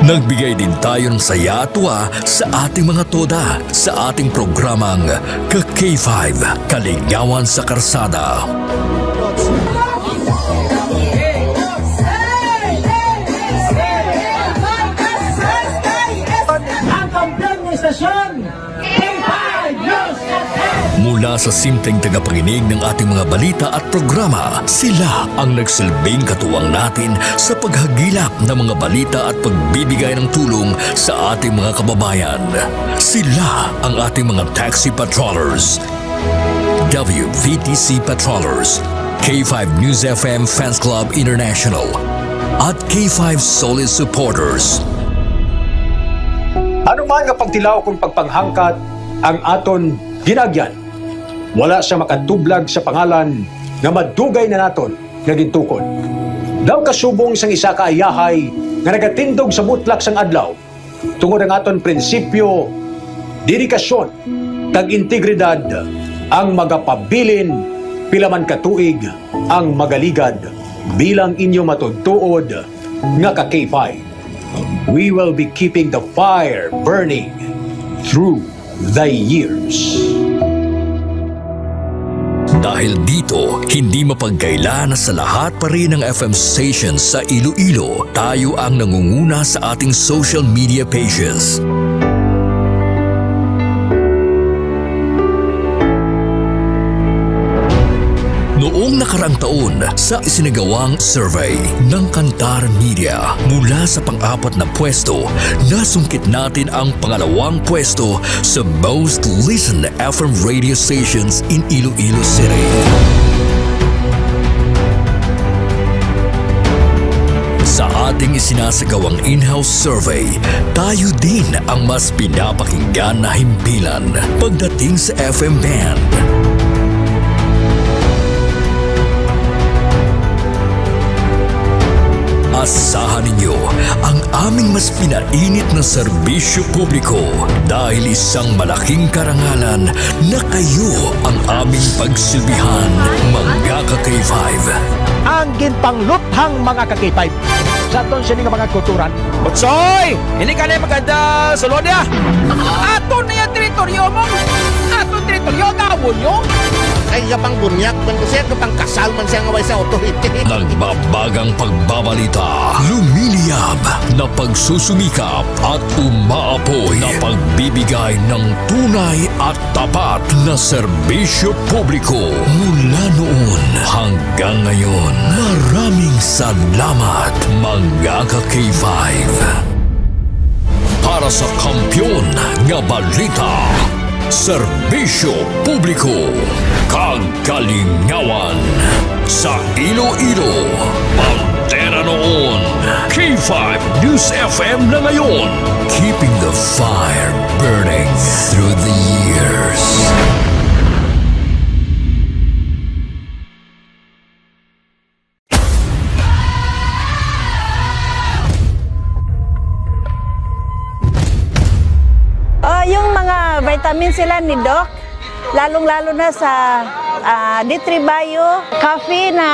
Nagbigay din tayo ng saya at tuwa sa ating mga toda sa ating programang Ka K five, Kaligawan sa Karsada. Ang kampiyon ng istasyon, K five News F M. Mula sa simpleng tagapakinig ng ating mga balita at programa, sila ang nagsilbing katuwang natin sa paghagilap ng mga balita at pagbibigay ng tulong sa ating mga kababayan. Sila ang ating mga taxi patrollers, W V T C patrollers, K five News F M Fans Club International, at K five Solid Supporters. Ano man nga pagtilaw kung pagpanghangkat ang aton ginagyan, wala siya makatublag sa pangalan nga madugay na naton nga gintukod. Daw kasubong sang isa ka ayahay nga nagatindog sa butlak sang adlaw, tungod ang aton prinsipyo, dedikasyon, kag integridad ang magapabilin pila man ka tuig ang magaligad bilang inyo matuod-tuod nga ka K five. We will be keeping the fire burning through the years. Dahil dito, hindi mapagkaila na sa lahat pa rin ng F M stations sa Iloilo, tayo ang nangunguna sa ating social media pages. Noong nakaraang taon, sa isinagawang survey ng Kantar Media, mula sa pang-apat na pwesto, nasungkit natin ang pangalawang pwesto sa most listened F M radio stations in Iloilo City. Sa ating isinasagawang in-house survey, tayo din ang mas pinapakinggan na himpilan pagdating sa F M band. Asahan ninyo ang aming mas pinainit na serbisyo publiko, dahil isang malaking karangalan na kayo ang aming pagsilbihan, mga ka-K five. Ang ginpangluthang, mga ka-K five, sa aton sini nga mga kulturan. Butsoy! Hindi ka na maganda, sulod ya! Aton na yung teritoryo mo! Aton teritoryo, gawon nyo! Ay, kapang bunyag, man ko siya, kapang kasal man siya nga way sa authority. Nagbabagang pagbabalita, lumiliyab na pagsusumikap at umaapoy na pagbibigay ng tunay at tapat na serbisyo publiko mula noon hanggang ngayon. Maraming salamat, mga ka-K five. Para sa kampiyon nga balita, serbisyo publiko, kag kalingawan sa Iloilo. Bandera noon, K five News F M na ngayon. Keeping the fire burning through the years. Oh, yung mga vitamin sila ni Doc, lalong-lalo na sa, ah, D three Bio Coffee na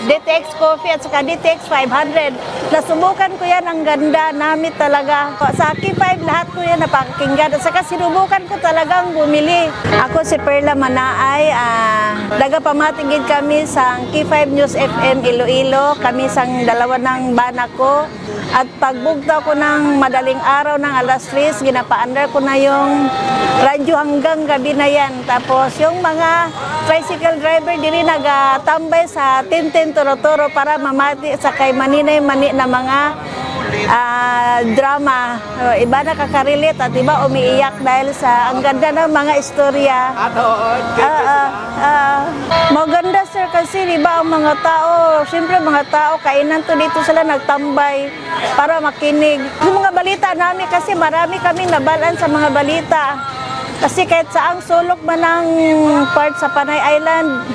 D T X Coffee at saka D T X five hundred. Nasubukan ko yan, ang ganda, namit talaga. Sa K five, lahat ko yan napakinggan. At saka sinubukan ko talagang bumili. Ako si Perla Manaay, ah, nagapamati gid kami sa K five News F M Iloilo, kami sang dalawa ng bana ko. At pagbugtaw ko ng madaling araw ng alas tres, ginapaandar ko na yung radyo hanggang gabi na yan. Tapos yung mga tricycle driver diri nagatambay sa Tintin Toro-Toro para mamati sa kay maninay mani na mga, ah, drama. O, iba nakaka-relate at iba umiiyak dahil sa ang ganda ng mga istorya. Ato, oo, oo, oo. Maganda, sir, kasi di ba ang mga tao, siyempre mga tao, kainan to dito sila nagtambay para makinig. Yung mga balita namin kasi marami kaming nabalaan sa mga balita. Kasi kahit saang sulok man ang part sa Panay Island,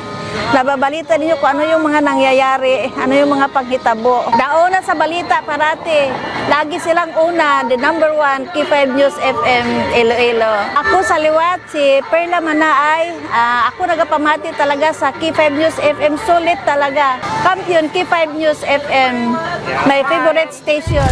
nababalita ninyo kung ano yung mga nangyayari, ano yung mga panghitabo. Dauna sa balita parati, lagi silang una, the number one, K five News F M Iloilo. Ako sa liwat, si Perla Manaay. Ah, ako nagapamati talaga sa K five News F M, sulit talaga. Kampiyon, K five News F M, my favorite station.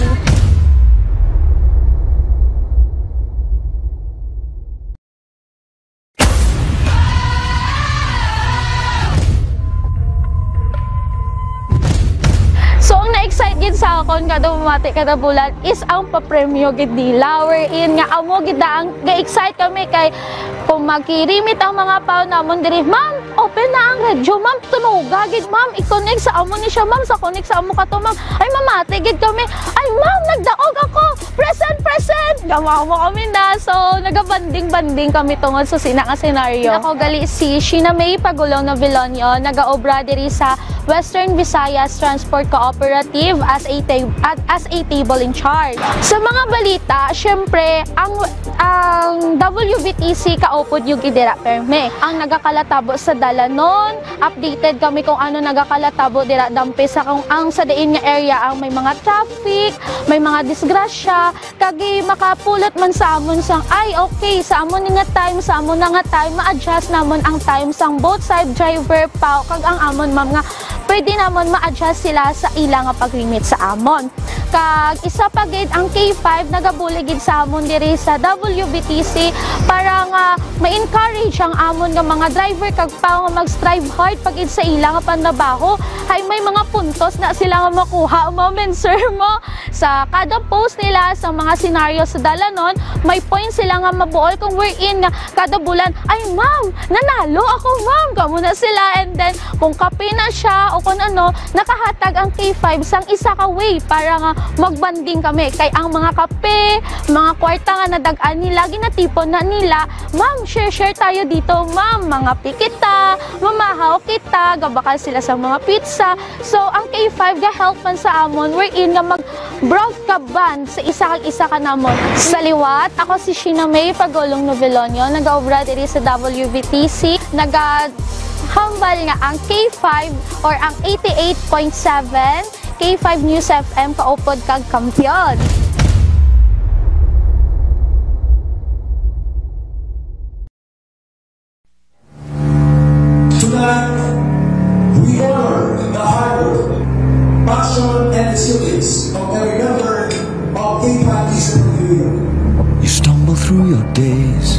So, ang na-excite gid sa akon kada bumati kada bulan is ang papremyo gid nila, wherein nga amo gid na ang ga-excite kami kay kung magkirimit ang mga pao namon diri, "Ma'am, Open na ang radyo, ma'am. Tunoga gid, ma'am. I-connect sa amo ni siya, ma'am. Sa connect sa amo ka to, ma'am. Ay, mamati gid kami. Ay, ma'am, nagdaog ako. Present, present! Gamawa mo kami na. So, nagabanding-banding kami tungod sa sina nga senaryo. Ako gali si Sheena May Pagulong Novilonio, nagaobra diri sa Western Visayas Transport Cooperative as a ta-, at as a table in charge. Sa mga balita, syempre, ang, ang W V T C kaupod yung gidira perme. Ang nagakalatabo sa dalanon, updated kami kung ano nagakalatabo dira dampe sa kung ang sa diin nga area ang may mga traffic, may mga disgrasya, kag makapulot man sa amon sang, ay, okay, sa amon ni nga time, sa amon na nga time, ma-adjust namon ang time sang both side driver pa, kag ang amon, ma'am, nga pwede namon ma-adjust sila sa ila nga pag-remit sa amon. Kag isa pa gid, ang K five nagabulig gid sa amon diri sa W V T C para nga ma-encourage ang amon nga mga driver kag pa nga mag-strive hard pa gid sa ila nga panrabaho. Hay may mga puntos na sila nga makuha, ma'am and sir, mo. Sa kada post nila sa mga senaryo sa dalanon, may point sila nga mabuol kung wherein nga kada bulan, "Ay, ma'am, nanalo ako, ma'am." Kamo na sila. And then, kung kape na siya o kung ano, nakahatag ang K five sang isa ka way para nga magbanding kami. Kay ang mga kape, mga kwarta nga nadag-an nila, ginatipon na nila, "Ma'am, share-share tayo dito, ma'am. Mangape kita, mamahaw kita." Gabakal sila sa mga pizza. So, ang K five ga-help man sa amon, wherein nga mag-broad ka band sa isa kag isa ka namon. Sa liwat, ako si Sheena May Pagulong Novelonio, nagaobra diri sa W V T C. Nagahambal nga ang K five or ang eighty-eight point seven K five News F M kaupod kag kampiyon. Tonight, we honor the hard work, passion, and resilience of every member of K five News F M. You stumble through your days,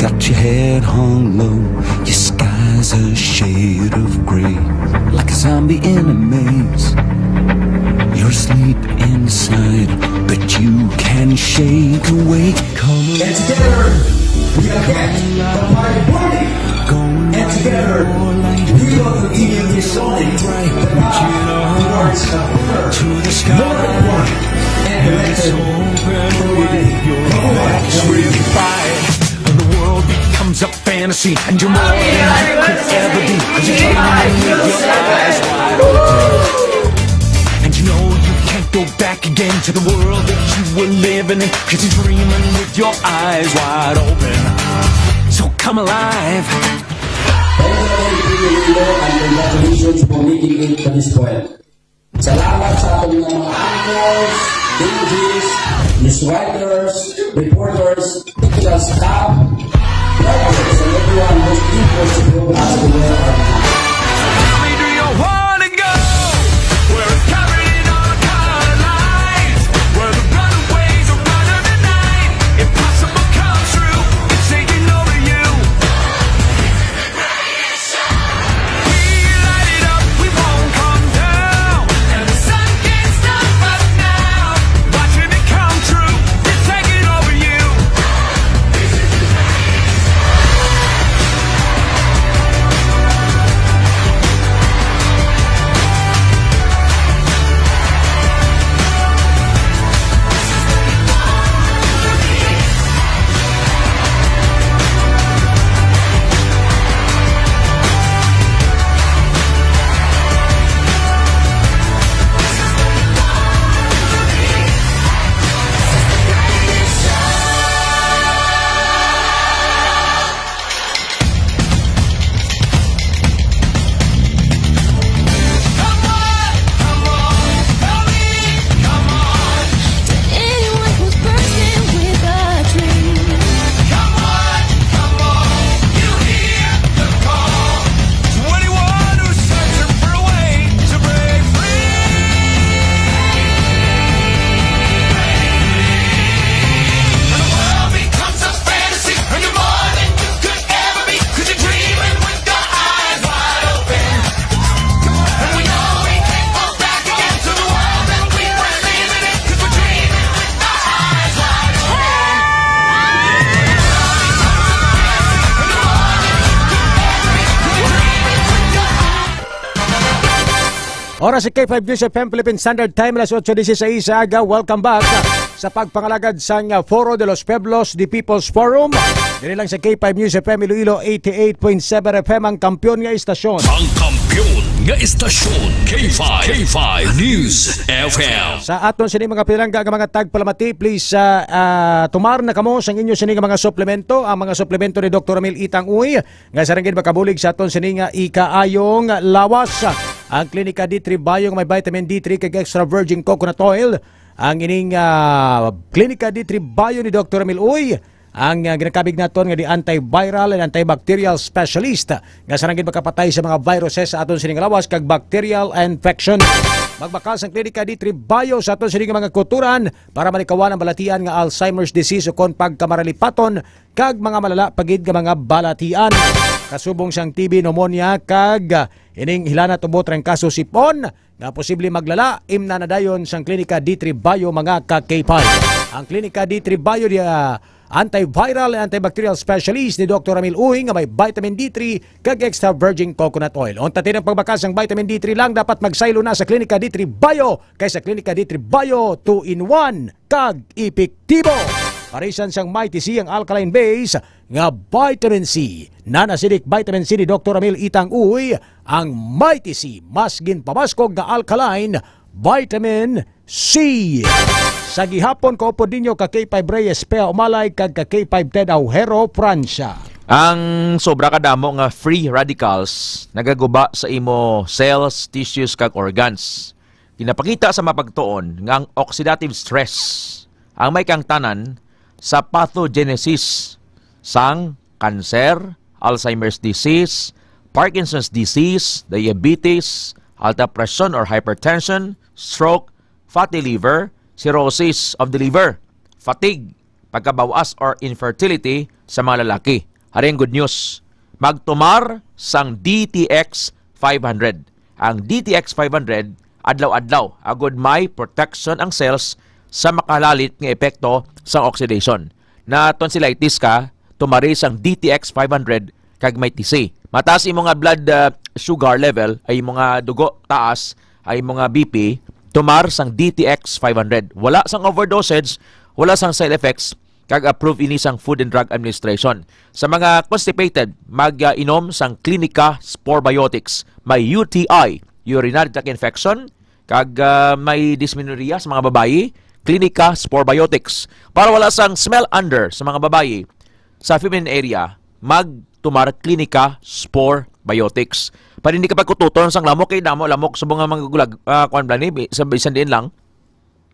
got your head hung low, your sky's a shade of gray, like a zombie in a maze. You're asleep inside, but you can shake awake. And together, we are back. The party burning. And together, we will continue this morning the path towards a better, more important, and better community. Come on, everybody. The world becomes a fantasy, and you're more than you could ever be. 'Cause you're dreaming with your eyes wide open. And you know you can't go back again to the world that you were living in. 'Cause you're dreaming with your eyes wide open. So come alive. Hello, and congratulations for making it to this point. Salamat sa aton nga mga anchors, D Js, news writers, reporters, technical staff, drivers, and everyone who's eager to prove us the way of our country. Where do you wanna go? Where it's covered in all color lines, where the runaways are running the night. Impossible comes true, it's taking over you. We light it up, we won't come down. And the sun can't stop us now. Watching it come true, it's taking over you. Oras sa K five News F M Philippine Standard Time, alas otso dieciséis sa aga. Welcome back sa pagpangalagad sang, ah, Foro de los Pueblos, the People's Forum. Diri lang sa K five News F M Iloilo, eighty-eight point seven F M, ang kampiyon nga istasyon. Ang kampiyon nga istasyon, K five, K five News F M. Sa aton sini mga pinalangga nga mga tagpalamati, please, ah, ah, tumar na kamo sang inyo sini nga mga suplemento, ang mga suplemento ni Doktor Ramil Itang Uy, nga sa ringgit makabulig sa aton sini nga ikaayong lawas. Ang Klinika D three Bio nga may vitamin D three kag extra virgin coconut oil. Ang ining, ah, Klinika D three Bio ni Doktor Emil Uy, ang, ah, ginakabig naton nga di antiviral and antibacterial specialist nga sa ringgit makapatay sa mga viruses sa aton sining lawas kag bacterial infection. Magbakas ang Klinika D three Bio sa aton sining mga kuturan para malikawan ang balatian nga Alzheimer's disease ukon pagkamaralipaton kag mga malala pa gid nga mga balatian. Kasubong sang T B, pneumonia, kag, ah, ining hilanat, ubo, trangkaso, sipon, nga posible maglala, imna na dayon sang Klinika D three Bio, mga ka-K five. Ang Klinika D three Bio, di, ah, antiviral and antibacterial specialist ni Doktor Ramil Uy nga may vitamin D three kag extra virgin coconut oil. Unta tinang pagbakas sang vitamin D three lang dapat magsaylo na sa Klinika D three Bio kay sa Klinika D three Bio two in one kag epektibo. Parisan sang Mighty C ang alkaline base nga vitamin C. Non-acidic vitamin C ni Doktor Ramil Itang Uy, ang Mighty C mas ginpamaskog nga alkaline vitamin C. Sa gihapon, kaupod ninyo ka K five Reyes Pea Umalay kag ka K five Ted Aujero Francia. Ang sobra kadamo nga free radicals nagaguba sa imo cells, tissues, kag organs. Ginapakita sa mapagtuon nga ang oxidative stress ang may kaangtanan sa pathogenesis sang cancer, Alzheimer's disease, Parkinson's disease, diabetes, alta presyon or hypertension, stroke, fatty liver, cirrhosis of the liver, fatigue, pagkabawas or infertility sa mga lalaki. Hari ang good news. Magtumar sang D T X five hundred. Ang D T X five hundred adlaw-adlaw agod may protection ang cells sa makalalit nga epekto sang oxidation. Na tonsillitis ka, tumari sang D T X five hundred kag may T C. Mataas imo nga blood, ah, sugar level, ay imo nga dugo taas, ay imo nga B P, tumar sang D T X five hundred. Wala sang overdosage, wala sang side effects, kag approve ini sang Food and Drug Administration. Sa mga constipated, mag-inom sang Clinica Spore Biotics. May U T I, urinary tract infection, kag, ah, may dysmenorrhea sa mga babayi, Clinica Spore Biotics. Para wala sang smell under sa mga babayi, sa feminine area, magtumar Clinica Spore Biotics. Para hindi ka pagkututon sang lamok, kay damo lamok subong nga mga gulag, ah, kuwan bala ni, bi-, sa bisan diin lang.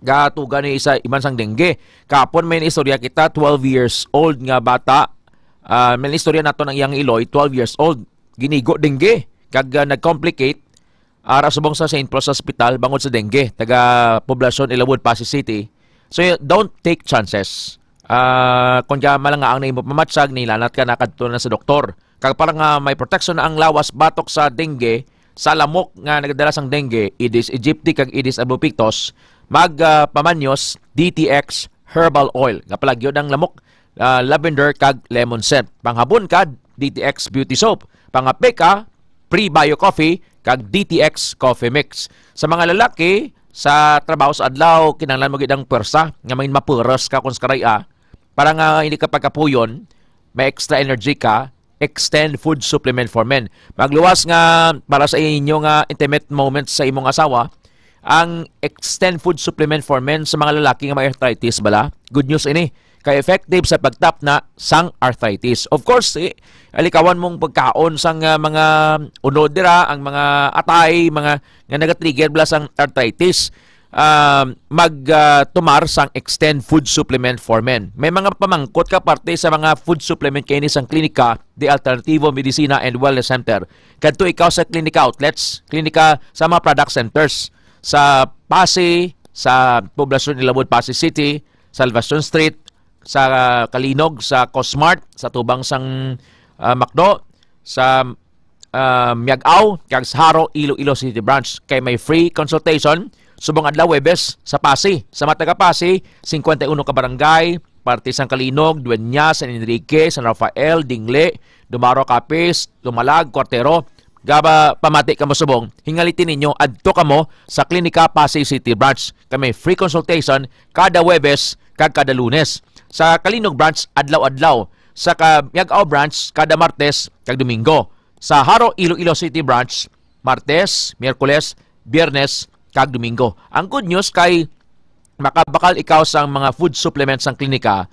Gatuga ni isa iban sang dengue. Kapon may istorya kita, twelve years old nga bata. Ah, may istorya nato ng iyang iloy, twelve years old. Ginigo dengue. Kag, ah, nag-complicate, ara subong sa Saint Paul's Hospital bangod sa dengue, taga Poblacion, Ilawod, Passi City. So, don't take chances. Ah, kung kaya malangaang na imo pamatsag, nilanat ka na kadto na sa doktor. Kag para nga may proteksyon na ang lawas batok sa dengue, sa lamok nga nagadala sang dengue, Aedes aegypti kag Aedes albopictus, mag, ah, pamanyos D T X herbal oil. Nga palagyo ang lamok, ah, lavender kag lemon scent. Panghabon ka, D T X beauty soap. Pangape ka, Prebio Coffee kag D T X Coffee Mix. Sa mga lalaki, sa trabaho sa adlaw, kinahanglan mo gid ang pwersa nga mangin mapuros ka kung sa karay-a, para nga hindi ka pagkapuyon, may extra energy ka, Extend Food Supplement for Men. Magluwas nga para sa inyo nga intimate moments sa imong asawa, ang Extend Food Supplement for Men sa mga lalaki nga may arthritis bala. Good news ini. Kay effective sa pagtapna sang arthritis. Of course, eh, alikawan mong pagkaon sang, ah, mga unod dira, ang mga atay, mga nga nagatrigger bala sang arthritis. Ah, mag, ah, tumar sang Extend Food Supplement for Men. May mga pamangkot ka parte sa mga food supplement kay ini sang Klinika de Alternativo Medicina and Wellness Center. Kadto ikaw sa Klinika outlets, klinika sa mga product centers sa Passi, sa Poblacion Ilawod, Passi City, Salvacion Street, sa Calinog, sa Cosmart, sa tubang sang, ah, McDo, sa, ah, Miag-ao, kag sa Jaro, Iloilo City Branch. Kay may free consultation subong adlaw Huwebes sa Passi. Sa mga taga Passi, cincuenta y uno ka barangay, parte sang Calinog, Dueñas, San Enrique, San Rafael, Dingle, Dumaro, Capiz, Dumalag, Cuartero, Gaba pamati kamo subong, hingaliti ninyo, adto kamo sa Klinika Pasay City Branch. Kay may free consultation kada Huwebes kag kada Lunes. Sa Calinog Branch, adlaw-adlaw. Sa Ca-, Miag-ao Branch, kada Martes kag Domingo. Sa Jaro, Iloilo City Branch, Martes, Miyerkules, Biyernes, kag Domingo. Ang good news kay makabakal ikaw sang mga food supplements sang klinika.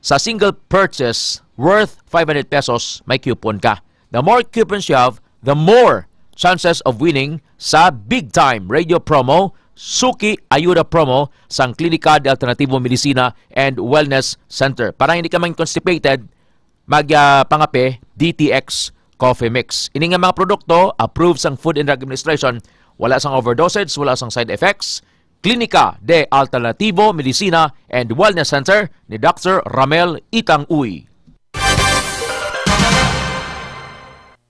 Sa single purchase worth five hundred pesos, may coupon ka. The more coupons you have, the more chances of winning sa Big Time Radio Promo, Suki Ayuda Promo sang Klinika de Alternativo Medicina and Wellness Center. Para hindi ka man constipated, mag, ah, pangape, D T X Coffee Mix. Ini nga mga produkto, approved sang Food and Drug Administration, wala sang overdosage, wala sang side effects. Klinika de Alternativo Medicina and Wellness Center ni Doctor Ramel Itang Uy.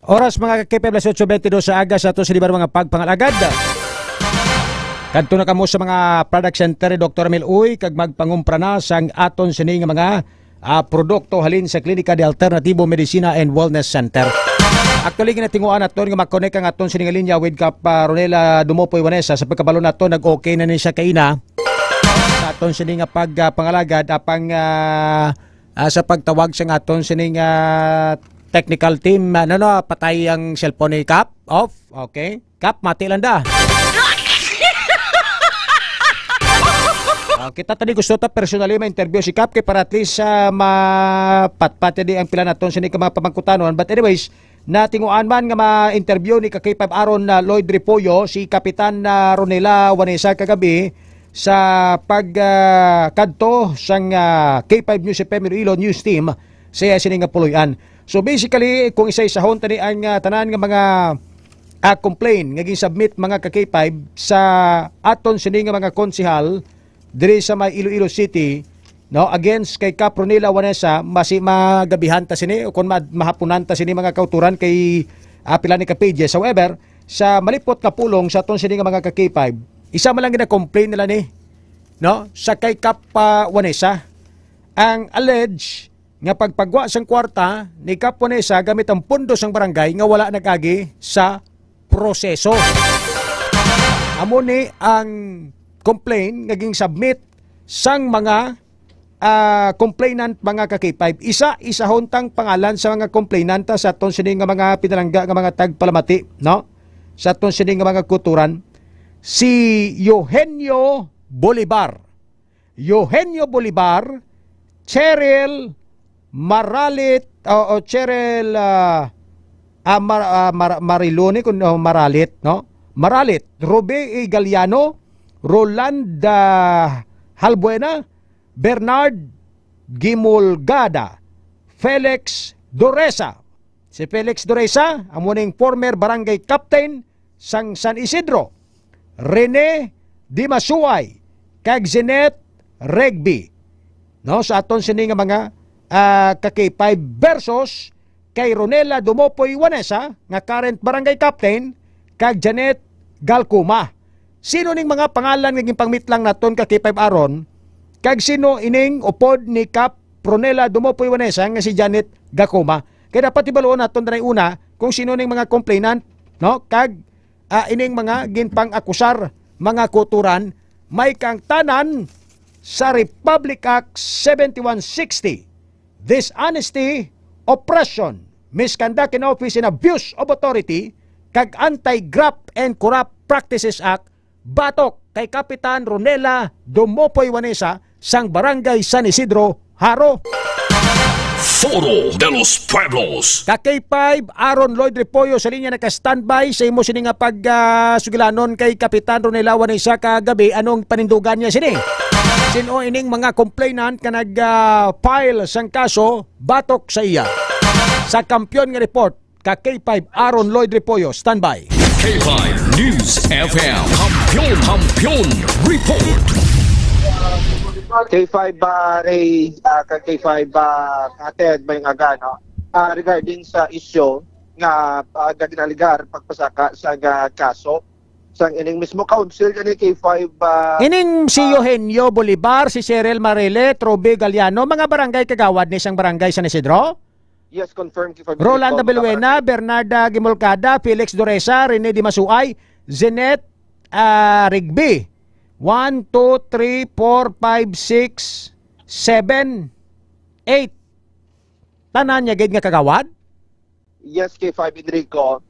Oras, mga ka-K five, alas otso bentidus sa aga sa aton sini nga mga pagpangalagad. Kadto na kamo sa mga product center ni Doktor Ramel Uy kag magpangumpra na sang aton sini nga mga, ah, produkto halin sa Klinika de Alternativo Medicina and Wellness Center. Actually, ginatinguan naton nga makonek ang aton sini nga linya with Kap, ah, Ronela Dumopoy Vanessa. Sa pagkabalo naton, nag-okay na ni siya kaina. Sa aton sini nga pag, ah, pangalagad, apang, ah, ah, sa pagtawag sa aton sini nga technical team, ano, no, patay ang cellphone ni Kap. Off. Okay. Kap, mati lang da. Ah, kita tani gusto ta personally ma-interview si Kap kay para at least, ah, mapatpat di ang pila naton sini ka mga pamangkutanon. But anyways, natinguan man nga ma-interview ni ka K five Aaron na Lloyd Repollo si Kapitan na Ronela Vanessa kagabi sa pag, ah, kadto sang, ah, K five News F M Iloilo News Team sa iya sini nga puloy-an. So basically, kung isa-isahon tani ang, ah, tanan nga mga, ah, complaint nga gin-submit, mga ka K five, sa aton sini nga mga konsehal diri sa may Iloilo City, no, against kay Kap Ronela Vanessa, masi magabihan ta sini o kung ma-, mahapunan ta sini, mga kauturan, kay, ah, pila ni ka pages. However, sa malipot nga pulong sa aton sini nga mga ka K five, isa man lang gina-complain nila ni, no, sa kay Kap, ah, Vanessa. Ang alleged nga pagpagwa sang kwarta ni Kap Vanessa gamit ang pondo sang barangay nga wala nag-agi sa proseso. Amo ni ang complaint nga gin-submit sang mga, ah, complainant, mga ka K five. Isa-isahon tang pangalan sa mga complainant sa aton sini nga mga pinalangga nga mga tagpalamati, no? Sa aton sini nga mga kauturan, si Eugenio Bolivar. Eugenio Bolivar, Cheryl Maralit, o, o Cheryl, ah, ah, Mar-, ah, Mar-, Mariloni, kun, o Maralit, no? Maralit, Ruby E. Galiano, Rolanda Halbuena, Bernard Gimulgada, Felix Doresa. Si Felix Doresa, amo ning former barangay captain sang San Isidro, Rene Dimasuay, kag Jeanette Regby. No, sa aton sini nga mga, ah, ka K five versus kay Ronela Dumopoy Vanessa, nga current barangay captain, kag Janet Galcuma. Sino ning mga pangalan nga ginpangmitlang naton ka K five Aaron? Kag sino ining upod ni Kap Ronela Dumopoy Vanessa nga si Janet Gacuma? Kay dapat hibaluon naton danay una kung sino ning mga complainant, no? Kag, ah, ining mga ginpang-akusar, mga kauturan, may kaangtanan sa Republic Act seventy-one sixty, dishonesty, oppression, misconduct in office, and abuse of authority, kag Anti-Graft and Corrupt Practices Act, batok kay Kapitan Ronela Dumopoy Vanessa sang Barangay San Isidro, Jaro. Foro de los Pueblos. Ka K five, Aaron Lloyd Repollo sa linya, naka-standby sa imo sini nga pag, ah, sugilanon kay Kapitan Ronela Vanessa kagabi. Anong panindugan niya sini? Sino ining mga complainant nga nag, ah, file sang kaso batok sa iya? Sa kampiyon nga report, ka K five, Aaron Lloyd Repollo, standby. K five News F M. Kampiyon, Kampiyon Report. K five, ah, Ray, ah, ka K five, ah, Kated, may nga gano, ah, regarding sa isyu nga, ah, nga ginaligar pagpasaka sa nga kaso sang ining mismo council gani, K five, ah, Ining si ah, Eugenio Bolivar, si Cheryl Marilet, Ruby Galiano, mga barangay kagawad ni sang barangay San Isidro? Yes, confirm, K five Rolanda Rico, Beluena, Bernarda Gimolcada, Felix Doresa, Rene Dimasuay, Jeanette, ah, Rigby. One, two, three, four, five, six, seven, eight. Tanan niya gid nga kagawad? Yes, K five Enrico.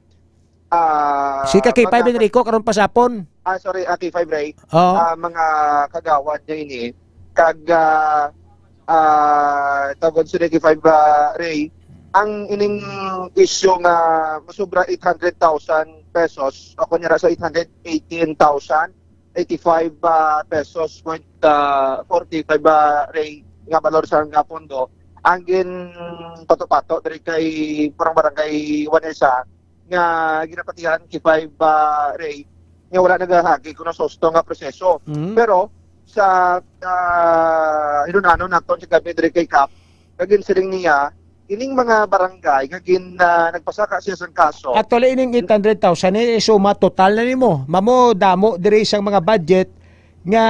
Ah, Si ka K five mga Enrico, karon pasapon. Ah, sorry, ah, K five Ray. Oo. Ah, mga kagawad niya ini. Kag, ah, ah, tawag sila K five, ah, Ray. Ang ining issue nga masubra eight hundred thousand pesos, o kunya ra sa eight hundred eighteen thousand eighty-five, ah, pesos point, ah, forty-five, ah, Ray, nga balor sa nga pondo, ang gin pato-pato diri kay Barang Barangay Juanesa nga ginapatihan K five, ah, Ray, nga wala nagahagi kuno sa husto nga proseso. Mhm. Pero sa, ah, hinunanon naton sa gabi diri kay Kap, nga ginsiling niya, ining mga barangay nga gin, ah, nagpasaka siya sang kaso. Actually, ining eight hundred thousand, eh, suma total na nimo. Mamo, damo diri sang mga budget nga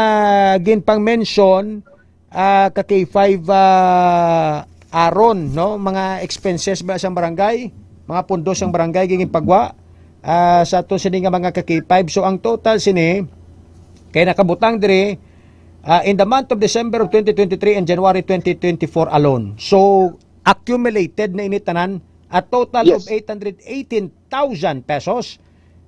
ginpang-mention, ah, ka K five, ah, Aaron, no? Mga expenses ba sang barangay? Mga pondo sang barangay ginpagwa, ah, sa ato sini nga mga ka K five. So, ang total sini, kay nakabutang diri, ah, in the month of December of twenty twenty-three and January twenty twenty-four alone. So, accumulated na ini tanan, a total of Yes. eight hundred eighteen thousand pesos,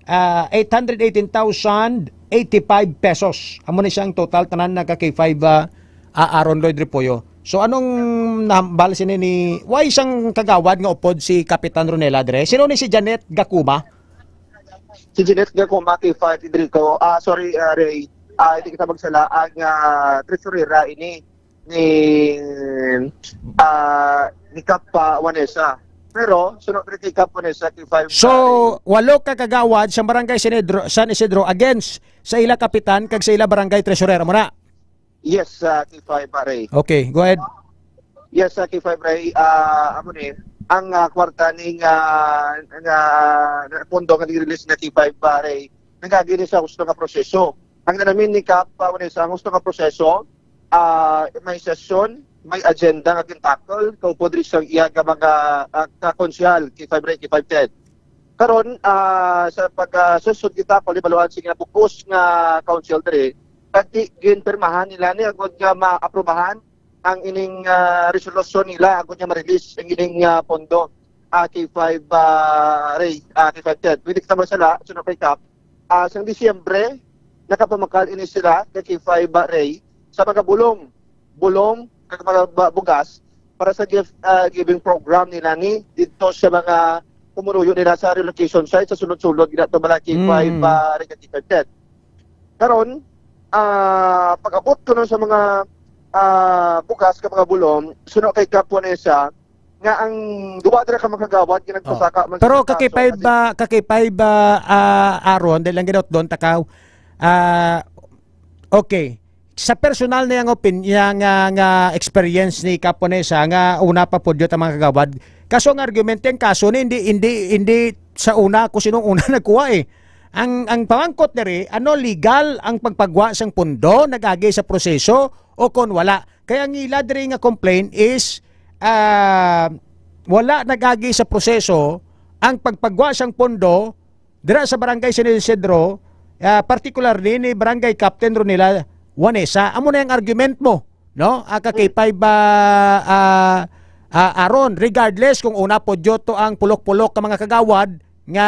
ah, eight hundred eighteen thousand eighty-five pesos. Amo ni siya ang total tanan nga ka K five, ah, ah, Aaron Lloyd Repollo. So, anong nahambal sini ni, why sang kagawad nga upod si Kapitan Ronela dire? Sino ni si Janet Gakuma? Si Janet Gakuma, K five Enrico. Ah, sorry, ah, Ray. Ah, hindi kita magsala. Ang, ah, treasurera ini ni, ah, ni Kap, ah, Juanesa. Pero, sunod rin kay Kap Juanesa, K five So, Ray. walo ka kagawad sa Barangay San Isidro, San Isidro against sa ila kapitan kag sa ila barangay treasurer. Amo na? Yes, ah, K five Ray. Okay, go ahead. Yes, ah, K five Ray. Ah, amo ni, ang, ah, kwarta ni nga, nga, nga pondo nga ni-release na K five Ray, nagagi ni sa husto nga proseso. Ang nanamin ni Kap, ah, Juanesa, ang husto nga proseso, ah, may sesyon, may agenda nga gintakol, kaupod diri sa iya nga mga, ah, ka-konsehal, K five Ray, K five Ted. Karon, ah, sa pag, ah, susod kita, palibaluhan sa ginabugos nga council diri, kag di ginpirmahan nila ni agud nga maaprubahan ang ining, ah, resolusyon nila agud nga ma-release ang ining, ah, pondo, ah, K five, ah, Ray, ah, K five Ted. Pwede kita masala, sunod kay Kap, ah, sang Disyembre, nakapamakal ini sila kay K five, ah, Ray, sa mga bulong, bulong kag mga ba-, bugas para sa gift, ah, giving program nila ni dito sa mga pumunuyo nila sa relocation site sa sulod-sulod gina to bala K five, Mm. ah, Ray, kag K five Ted. Karon, ah, pag-abot ko nun sa mga, ah, bugas ka mga bulong, suno kay Kap Juanesa, nga ang duwa dira ka mga kagawad nga Oh. nagpasaka man Pero sa kaso, ka K five kasi ba, ka K five ba, ah, Aaron, dahil lang ginaot doon, takaw, ah, okay. Sa personal na yang opinion, nga, nga experience ni Kap Juanesa, nga una pa pud yun ang mga kagawad, kaso ang argument yung kaso ni, hindi, hindi, hindi sa una kung sinong una nagkuha eh. Ang, ang pamangkot diri, ano legal ang pagpagwa sang pondo, nag-agi sa proseso, o kon wala? Kaya ang ila diri nga complaint is, ah, wala nag-agi sa proseso ang pagpagwa sang pondo dira sa Barangay San Isidro, ah, particularly ni Barangay Captain Ronela Juanesa. Amo na yung argument mo, no? Ah, ka K five ba, ah, ah, Aaron, regardless kung una po dyo to ang pulok-pulok ka mga kagawad nga,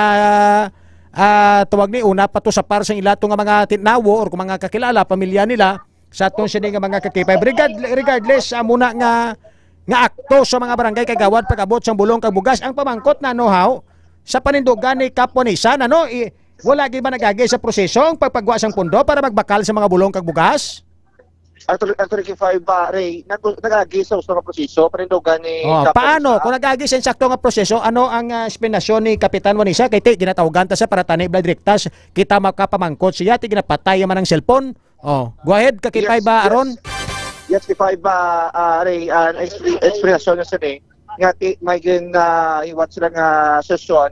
ah, tawag ni una pa to sa par sa ila to nga mga tinawo or kung mga kakilala, pamilya nila, sa aton sini nga mga ka K five. Regard-, regardless sa muna nga, nga akto sa mga barangay kagawad pag-abot sang bulong kag bugas, ang pamangkot na, no, how? Sa panindugan ni Kap Juanesa, ano, i-, wala gid ba nag-agi sa proseso ang pagpagwa sang pondo para magbakal sa mga bulong kag bugas? Actually, actually, K five ba, Ray, nag-, nag-agi sa usa nga proseso, panindugan ni Oh, Kap paano? Juanesa. Kung nag-agi sa insakto nga proseso, ano ang, ah, esplanasyon ni Kapitan Juanesa? Kay ti, ginatawagan ta sa para tani, Vlad Rictas, kita makapamangkot siya, ti ginapatay man ang cellphone. Oh, go ahead, kakipay Yes, ba, yes. Aaron? Yes, K five ba, ah, Ray, ah, ang expli-, explanation na sini, nga ti, may gin, ah, iwat sila nga sesyon,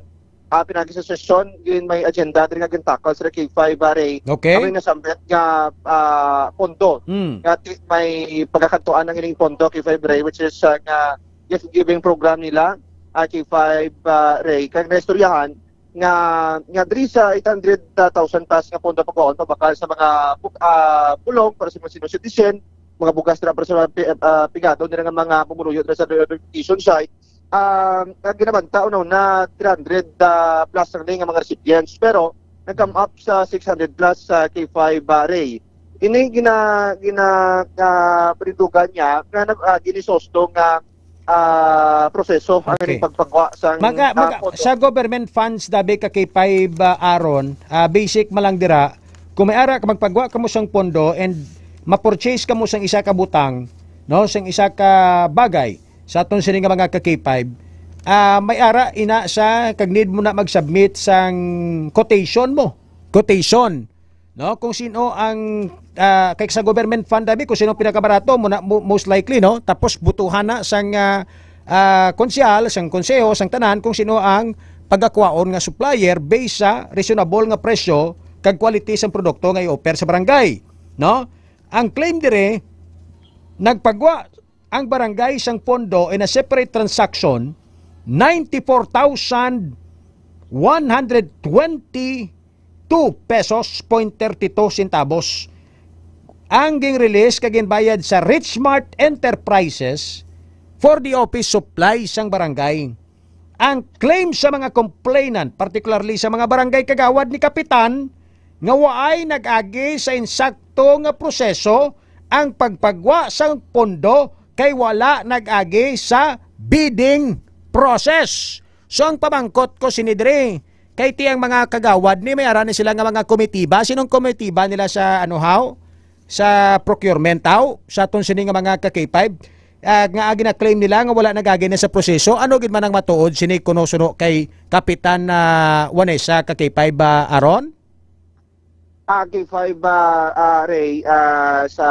ah, pinagi sa sesyon, gin may agenda diri nga gintakal sila K five ba, Ray. Okay. Kami nasambit nga, ah, pondo. Hmm. Nga ti, may pagkakadtuan ng ining pondo, K five Ray, which is, ah, nga gift giving program nila. ah, K five, ah, Ray, kag naistoryahan nga, nga diri sa eight hundred thousand plus nga pondo pagwaon pabakal sa mga bu-, ah, bulong para sa mga senior citizen, mga bugas dira para sa mga pi-, ah, pigado nila nga mga pumuluyo dira sa rehabilitation site. Ah, ang ginabanta, ano, na three hundred, ah, plus lang ni nga mga recipients, pero nag-come up sa six hundred plus sa K five, ah, Ray. Ini gina-, gina-, ah, panindugan niya nga nag-, ah, ginisosto nga, ah, proseso ang Okay. ining pagpagwa sang, Maga, ah, maga, pondo. Sa government funds, dabi ka K five, ah, Aaron, ah, basic man lang dira, kung may ara ka magpagwa kamo sang pondo and ma-purchase kamo sang isa ka butang, no, sang isa ka bagay sa aton sini nga mga ka K five, ah, may ara ina sa kag need mo na mag-submit sang quotation mo. Quotation. No, kung sino ang, ah, kay sa government fund, dabi, kung sino ang pinakabarato mo na, mo-, most likely, no? Tapos butuhan na sang, ah, ah, konsehal, sang konseho, sang tanan, kung sino ang pagakwaon nga supplier based sa reasonable nga presyo kag quality sang produkto nga i-offer sa barangay, no? Ang claim dire, nagpagwa ang barangay sang pondo in a separate transaction, ninety-four thousand one hundred twenty two pesos point thirty two centavos ang ging-release kag ginbayad sa Richmart Enterprises for the office supply sang barangay. Ang claim sa mga complainant, particularly sa mga barangay kagawad ni Kapitan, nga waay nag-agi sa insakto nga proseso ang pagpagwa sang pondo kay wala nag-agi sa bidding process. So, ang pamangkot ko sini diri, kay ti ang mga kagawad ni, may ara ni sila nga mga komitiba. Sinong komitiba nila sa, ano, haw? Sa procurement, haw? Sa aton sini nga mga ka K five, ah, nga gina-claim nila nga wala nag-agi na sa proseso. Ano gid man ang matuod sini kuno suno kay Kapitan, ah, Vanessa ka K five, ah, Aaron? Ah, K five, ah, ah, Ray, ah, sa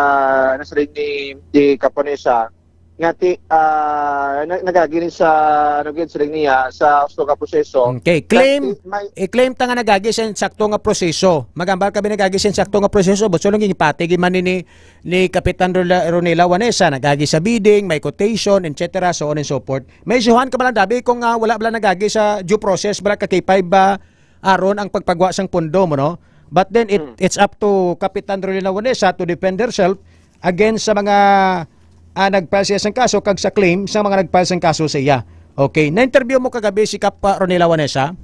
nasiring ni, ni Kaponesa, nga ti, ah, na-, nagagi ni sa, ano gid, siring niya, sa gusto nga proseso. Okay, claim, Kasi may i-claim ta nga nagagi sa insakto nga proseso. Magambal kami nagagi sa insakto nga proseso, but so lang gipati gid man ni, ni Kapitan Rola-, Ronela Vanessa, nagagi sa bidding, may quotation, et cetera, so on and so forth. May isuhan ka ba lang, dabi, kung, ah, wala ba lang nagagi sa due process, bala ka K five ba, aron ang pagpagwa sang pondo mo, no? But then it, Hmm. it's up to Kapitan Rolina Vanessa to defend herself against sa mga, ah, nag-file siya sang kaso kag sa claim sa mga nag-file sang kaso sa iya. Okay, na-interview mo kagabi si Kap, ah, Ronela Vanessa?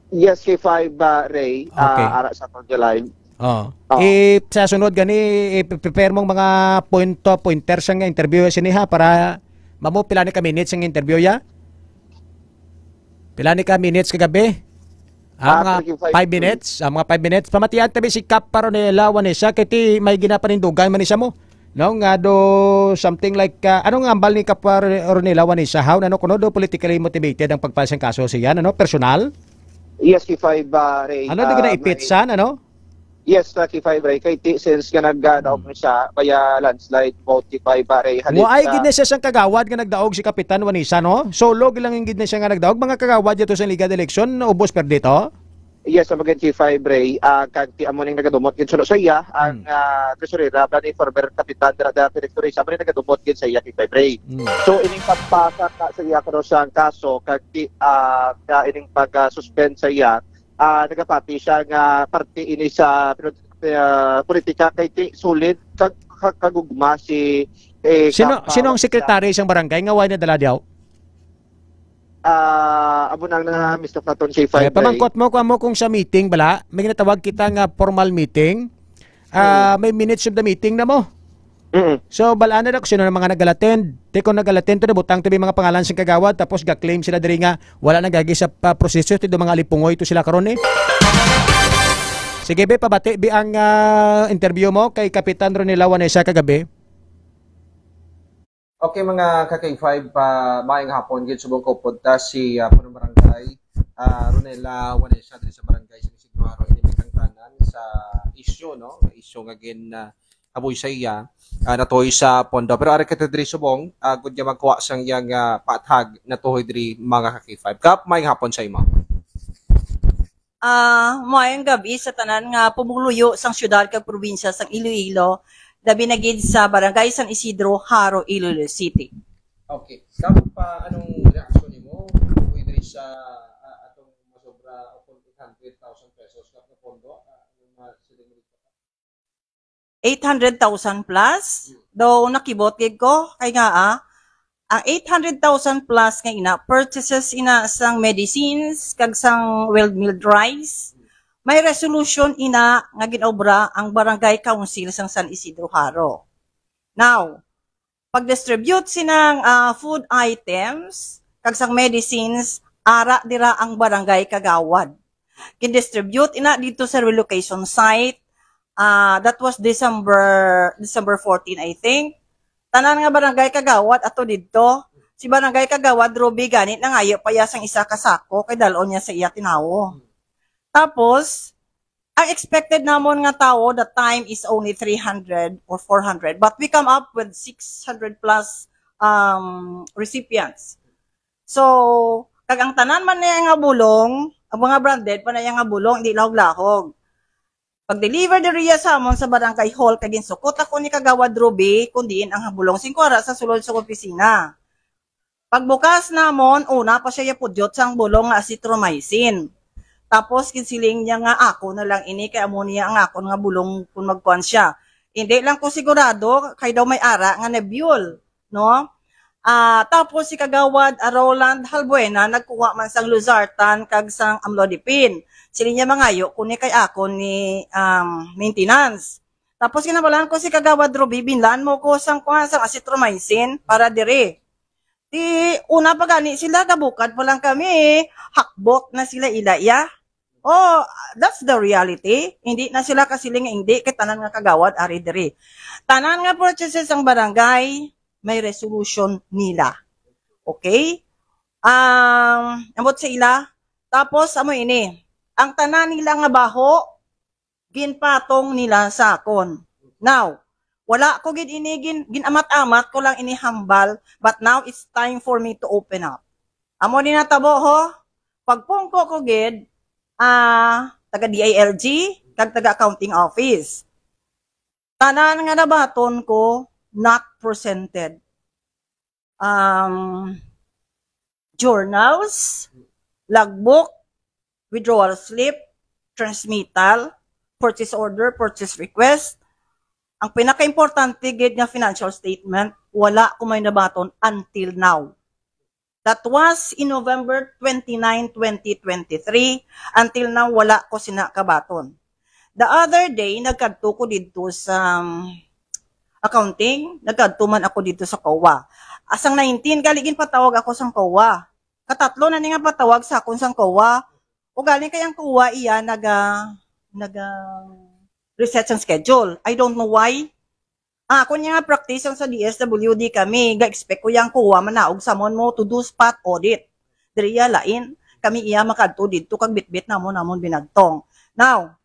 Yes, K five, ah, Ray, ah, Okay. ara sa aton nga live. Oh. Oh. I, sa sunod gani, i-prepare mong mga point, pointer sa nga interview sini ha, para mamo pila ni ka minutes ang interview ya? Pila ni ka minutes kagabi? Ah, Ah, mga thirty-five five minutes. minutes. Ah, mga five minutes. Pamatian tabi si Kap Ronela Vanessa, kay ti may ginapanindugan man ni sa mo. No, nga do something like, ah, ano nga ambal ni Kap Ronela Vanessa? How, ano, kuno do politically motivated ang pagfile sang kaso siya, ano, personal? Yes, K five, ah, Ray. Ano, di ko Ah, na ipit may san, ano? Yes, sa K five, Ray. Kay ti, since nga nagdaog Hmm. na siya, via landslide vote, K five, ah, Ray. Halit Waay sa gid na siya sang kagawad nga nagdaog si Kapitan Vanessa, no? Solo lang gid na siya nga nagdaog. Mga kagawad dito sa Liga de Eleksyon, ubos perdito? Yes, sa mga K five, Ray. Ah, kag ti amo ning nagadumot gid suno sa iya, ang, Hmm. ah, tresurera, ba ni former Kapitan, dira, dira, Director Ray, sa amo ning nagadumot gid sa iya, K five, Ray. Hmm. So, ining pagpasa ka sa iya, kuno, sang kaso, kag ti, ah, ka ining pag, ah, suspend sa iya, ah, nagapati siya nga parte ini sa pinu-, ah, politika kay ti-, solid kag, kag, kagugma si, eh, Sino, Kap, sino ang ah, secretary sang barangay nga way nadala diaw? Ah, amo nang na, Mister Platon, si Eh, five pamangkot mo, kuwan mo kung sa meeting, bala, may ginatawag kita nga formal meeting. Ah, Mm. may minutes of the meeting na mo. Mm-mm. So, balaan na daw kung sino ang mga nag-attend. Te, kung nag-attend to, nabutang to may mga pangalan sa kagawad, tapos ga-claim sila diri nga wala nagagi sa pa-, proseso, ti do mga alipungoy to sila karon eh. Sige, be, pabati, be, ang, ah, interview mo kay Kapitan Ronela Vanessa kagabi. Okay, mga ka-K five, pa, maayong hapon gid subong ko punta si, ah, Punong Barangay, ah, Ronela Vanessa diri sa Barangay San Isidro Jaro, ini may kangtanan sa isyu, no? Isyu nga gin, ah, abuy sa iya, ah, natuhoy sa pondo. Pero ari kita diri subong, ah, gud nga magkuha sang iyang, ah, paathag natuhoy diri, mga ka-K five. Kap, maayong hapon sa imo. Ah, maayong gabi sa tanan nga pumuluyo sang siyudad kag probinsya sang Iloilo, labi na gid sa Barangay San Isidro, Jaro, Iloilo City. Okay. Kap, pa, anong reaksyon nimo Sa, ah, atong masobra o kung eight hundred thousand pesos ka pondo, ah, ano na sila mo dito? Eight hundred thousand plus? Daw nakibot gid ko, kay nga, ah, ang eight hundred thousand plus nga ina, purchases ina sang medicines, kag sang well milled rice, may resolution ina nga ginobra ang Barangay Council sang San Isidro Jaro. Now, pag-distribute sinang, ah, food items kag sang medicines, ara dira ang barangay kagawad. Gin-distribute ina dito sa relocation site. Ah, that was December, December fourteen, I think. Tanan nga barangay kagawad ato didto. Si barangay kagawad Ruby gani nangayo pa iya sang isa ka sako kay dal-on niya sa iya tinawo. Tapos, ang expected namon nga tawo that time is only three hundred or four hundred, but we come up with six hundred plus, um, recipients. So, kag ang tanan man niya nga bulong, ang mga branded pa na iya nga bulong, hindi lahog-lahog. Pag-deliver diriya sa amon sa barangay hall, kag ginsukot ako ni Kagawad Ruby kung diin ang bulong singkwara sa sulod sa opisina. Pagbukas namon, una pa siya yapudyot sang bulong nga azithromycin. Tapos, kinsiling niya nga ako na lang ini, kay amo niya ang akon nga bulong kung magkuan siya. Hindi lang ko sigurado, kay daw may ara nga nebule, no? Ah, tapos si Kagawad, ah, Roland Halbuena, nagkuha man sang losartan kag sang amlodipine. Siling niya mangayo ko ni kay akon ni, um, maintenance. Tapos ginabalaan ko si Kagawad Ruby, binlan mo ko sang kuha sang azithromycin para diri. Di, una pa gani sila, gabukad pa lang kami, hakbot na sila ila iya. Oh, that's the reality. Hindi na sila kasiling nga hindi, kay tanan nga kagawad ari diri. Tanan nga purchases sang barangay, may resolution nila. Okay? Um, ambot sa ila. Tapos, amo ini. Ang tanan nila nga baho, ginpatong nila sa akon. Now, wala ko gid ini gin-, gin-amat-amat ko lang ini hambal, but now it's time for me to open up. Amo ni natabo, ho, pagpungko ko gid, ah, taga D I L G, kag taga accounting office. Tanan nga nabaton ko, not presented. Um, journals, logbook, withdrawal slip, transmittal, purchase order, purchase request. Ang pinakaimportante gid nga financial statement, wala ko may nabaton until now. That was in November twenty-nine, twenty twenty-three. Until now, wala ko sina kabaton. The other day, nagkadto ko didto sa, um, accounting, nagkadto man ako didto sa COA. Asang nineteen, gali ginpatawag ako sang COA. Katatlo na ni nga patawag sa akon sang COA. Ugaling kay ang COA iya naga, naga reset sang schedule. I don't know why. Ah, ako niya nga practice ang sa D S W D kami, ga-expect ko yang COA manaog sa amon mo to do spot audit. Diri iya lain, kami iya makadto didto kag bitbit namon, namon binagtong. Now,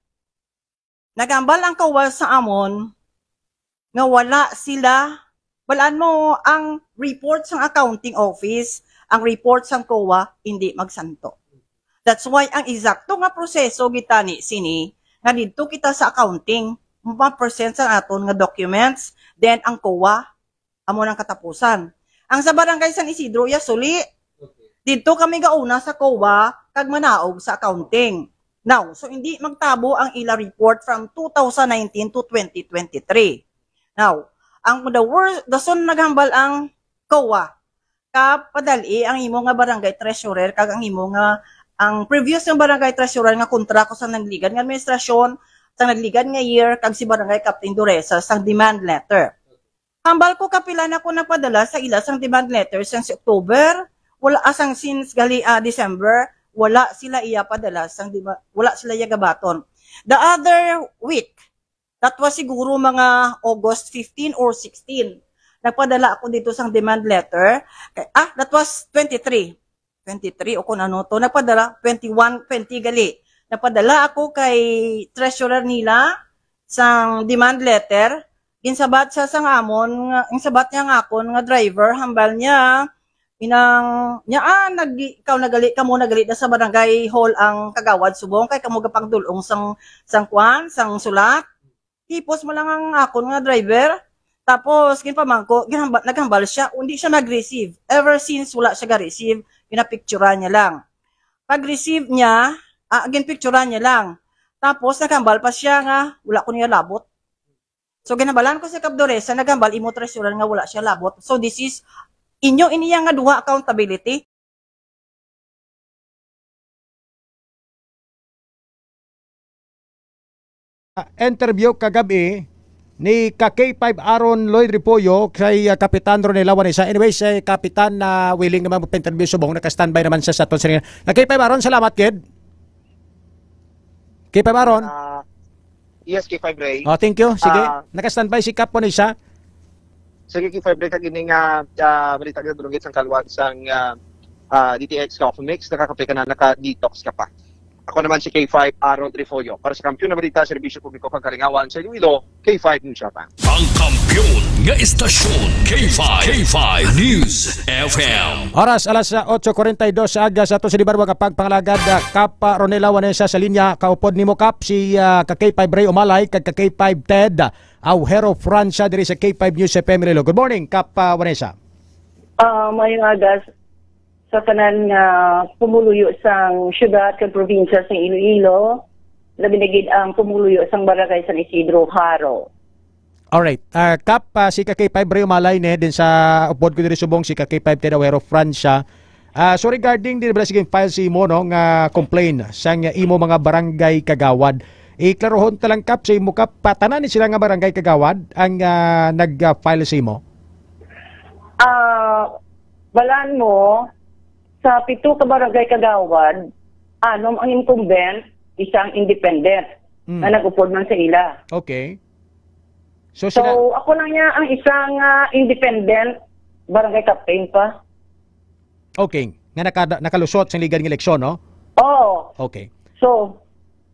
nagambal ang COA sa amon nga wala sila, balaan mo ang report sang accounting office, ang report sang COA, hindi magsanto. That's why ang eksakto nga proseso gitani sini, nga didto kita sa accounting, ma-present sa aton nga documents, then ang COA, amo nang katapusan. Ang sa Barangay San Isidro, iya suli. Didto kami gauna sa COA, kag manaog sa accounting. Now, so hindi magtabo ang ila report from two thousand nineteen to twenty twenty-three. Now, ang the worst, dason naghambal ang COA, ka padali ang imo nga barangay treasurer kag ang imo nga, ang previous nga barangay treasurer nga kontra ko sa nagligad nga administrasyon, sa nagligad nga year, kag si Barangay Captain Duresa sang demand letter. Hambal ko kapila na ko napadala sa ila sang demand letter since October, wala, asang since gali, ah, December, wala sila iya padala sang dema-, wala sila iya gabaton. The other week, that was siguro mga August fifteen or sixteen, nagpadala ako dito sang demand letter. Kay, ah, that was twenty-three. Twenty-three o kung ano to, nagpadala, twenty-one, twenty gali. Nagpadala ako kay treasurer nila sang demand letter. Ginsabat siya sang amon, nga, ginsabat niya nga akon nga driver, hambal niya, inang, niya, ah, nag-, ikaw nagali, kamo nagali na sa barangay hall ang kagawad subong, kay kamo gapangdulong sang, sang kwan, sang sulat. Hipos mo lang ang akon nga driver. Tapos, ginpamangko, ginhamba-, naghambal siya, hindi siya nag-receive. Ever since, wala siya ga-receive, ginapicturan niya lang. Pag-receive niya, ah, ginpicturan niya lang. Tapos, naghambal pa siya nga, "Wala ko niya labot." So, ginhambalan ko si Kap Doresa, naghambal imo treasurer nga wala siya labot. So, this is inyo iniya nga duha accountability. Ah, interview kagabi ni ka K five Aaron Lloyd Repollo kay, ah, Kapitan Ronel Lawanesa. Anyway, si Kapitan na willing naman magpa-interview subong, naka-standby naman siya sa aton sining. Ka K five Aaron, salamat, kid. K five Aaron. Ah, yes, K five Ray. Oh, thank you. Sige. Ah, naka-standby si Kap Wanesa. Sige, K five Ray, kag ini nga, ah, balita nga bulunggit sang kaluwag sang, ah, ah, D T X Coffee Mix, nakakape ka na, naka-detox ka pa. Ako naman si K five Aaron Trifolio. Para sa Kampiyon na Balita, Serbisyo Publiko kag Kalingawan sa Iloilo, K five News F M. Ang kampiyon nga istasyon, K five, K five News F M. Oras, alas, ah, otso kuwarenta y dos sa aga sa ato sa Libarwa nga pagpangalagad, ah, Kap, ah, Ronel Lawanesa sa linya, kaupod nimo, Kap, si, ah, ka K five Ray Umalay, kag ka K five Ted, ah, Aujero Francia diri sa K five News F M Iloilo. Good morning, Kap, ah, Wanesa. Ah, maayong aga sa tanan nga pumuluyo sang syudad kag probinsya sang Iloilo, labi na gid ang pumuluyo sang barangay San Isidro Jaro. Alright. Ah, Kap, ah, si ka K five Ray Umalay ni din sa upod ko diri subong, si ka K five Ted Aujero Francia. Ah, so regarding din bala, sige, file sa imo, no, nga complaint sang imo mga barangay kagawad. Iklarohon ta lang, Kap, sa imo, Kap, patanan ni sila nga barangay kagawad ang, ah, nag-file sa imo? Ah, balaan mo, sa pito ka barangay kagawad, anom ang incumbent, isa ang independent Mm. na nag-upod man sa ila. Okay. So, So, sila ako lang niya ang isang, ah, independent barangay captain pa. Okay. Nga nakada-, nakalusot sa ligad nga eleksyon, no? Oo. Okay. So,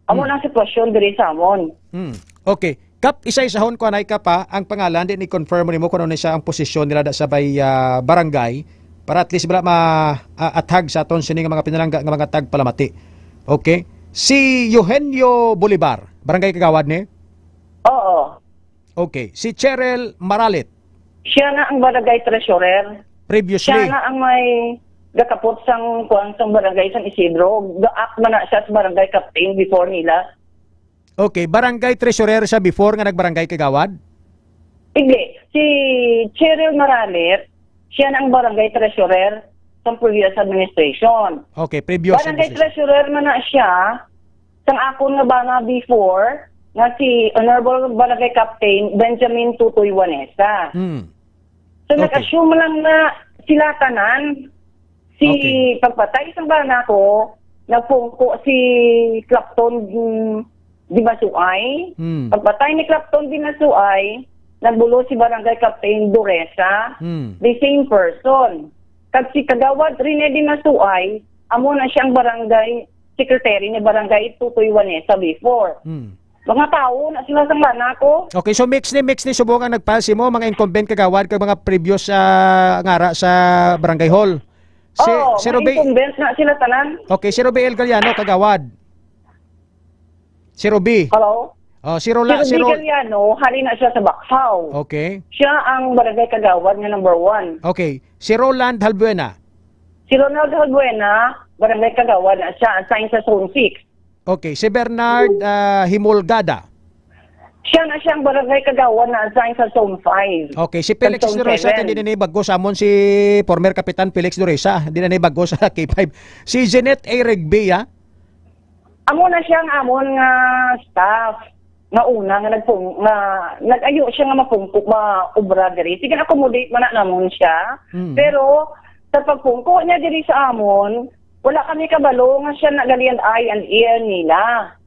amo Hmm. na ang sitwasyon diri sa amon. Hmm. Okay. Kap, isa-isahon ko anay, Kap, ha, ang pangalan, di ni confirm mo nimo kung ano ni siya ang posisyon nila da sa bay, ah, barangay para at least bala ma-, ah, athag sa aton sini nga mga pinalangga nga mga tagpalamati. Okay? Si Eugenio Bolivar, barangay kagawad ni? Oo. Okay. Si Cheryl Maralit. Siya na ang barangay treasurer. Previously. Siya na ang may gakapot sang kuwan sang barangay San Isidro. Gaak man na siya sa barangay captain before nila. Okay, barangay treasurer siya before nga nagbarangay kagawad? Hindi. Si Cheryl Maralit, siya na ang barangay treasurer sa previous administration. Okay, previous Barangay administration. treasurer man na siya sang akon nga bana before, nga si Honorable Barangay Captain Benjamin Tutoy Wanesa. Hmm. So, Okay. nag-assume lang na sila tanan. Si Okay. pagpatay sang bana ko, nagpungko si Clapton, mm, Dimasuay. Hmm. Pagpatay ni Clapton Dimasuay, nagbulo si Barangay Captain Doresa, Hmm. the same person. Kag si Kagawad Rene Dimasuay, amo na siyang barangay secretary ni Barangay Tutoy Wanesa before. Hmm. Mga tawo na sila sang bana ko. Okay, so mix ni, mix ni subong ang nag-file sa imo, mga incumbent kagawad kag mga previous, ah, ngara sa barangay hall. Si, Oo, si mga Ruby, incumbent na sila tanan. Okay, si Ruby El Galiano, kagawad. Si Ruby. Hello? Oh, si Rola-, Si si Ruby Ro- Galiano, hari na siya sa Bakhaw. Okay. Siya ang barangay kagawad nga number one. Okay. Si Roland Halbuena. Si Ronald Halbuena, barangay kagawad na siya, assigned sa Zone six. Okay. Si Bernard, ah, Himulgada. Siya na siyang barangay kagawad na assign sa Zone five. Okay, si Felix Sa Zone Dorosa, seven. Hindi na ni bago sa amon si former Kapitan Felix Dorosa, hindi na ni bago sa K five. Si Jeanette A. Rigby, ah? Amo na siya ang amon nga staff nga una nga nagpung-, nga nag-ayo siya nga mapungko, maobra diri. Sige, accommodate man na namon siya. Hmm. Pero sa pagpungko niya diri sa amon, wala kami kabalo nga siya na gali and I and ear nila.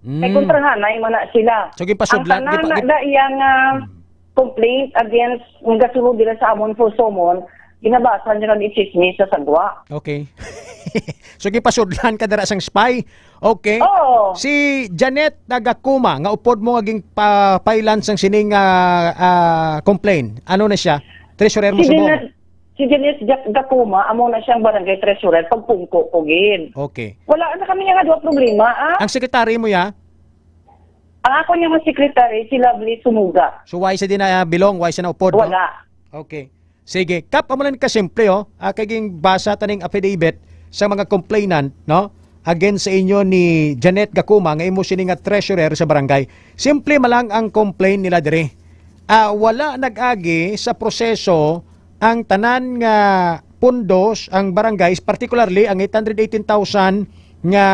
May Mm. kontrahanay man na sila. So, ginpasudlan, Ang tanan ginpa-, na gin- da iya nga Mm. complaint against ang gasunod nila sa amon for summon, ginabasa nila ni chismis sa sagwa. Okay. So, ginpasudlan ka dira sang spy? Okay. Oo. Si Janet Nagakuma, nga upod mo nga ginpa-, pailan sang sining, ah, ah, complaint. Ano na siya? Treasurer mo Si subong? Janet, si Janet Jack Gakuma, amo na siyang barangay treasurer, pagpungko ko gid. Okay. Wala na kami nga duha problema, ah. Ang sekretary mo, ya? Ang ako niya nga secretary, si Lovely Sumuga. So, why siya di na, ah, bilong? Why siya na upod, no? Wala. Okay. Sige. Kap, amo lang kasimple, oh. Ah, kay ginbasa taning affidavit sa mga complainant, no? against sa inyo ni Janet Gacuma nga imo sini nga treasurer sa barangay. Simple man lang ang complaint nila diri. Ah, wala nag-agi sa proseso ang tanan nga pundos, ang barangays, particularly ang eight hundred eighteen thousand nga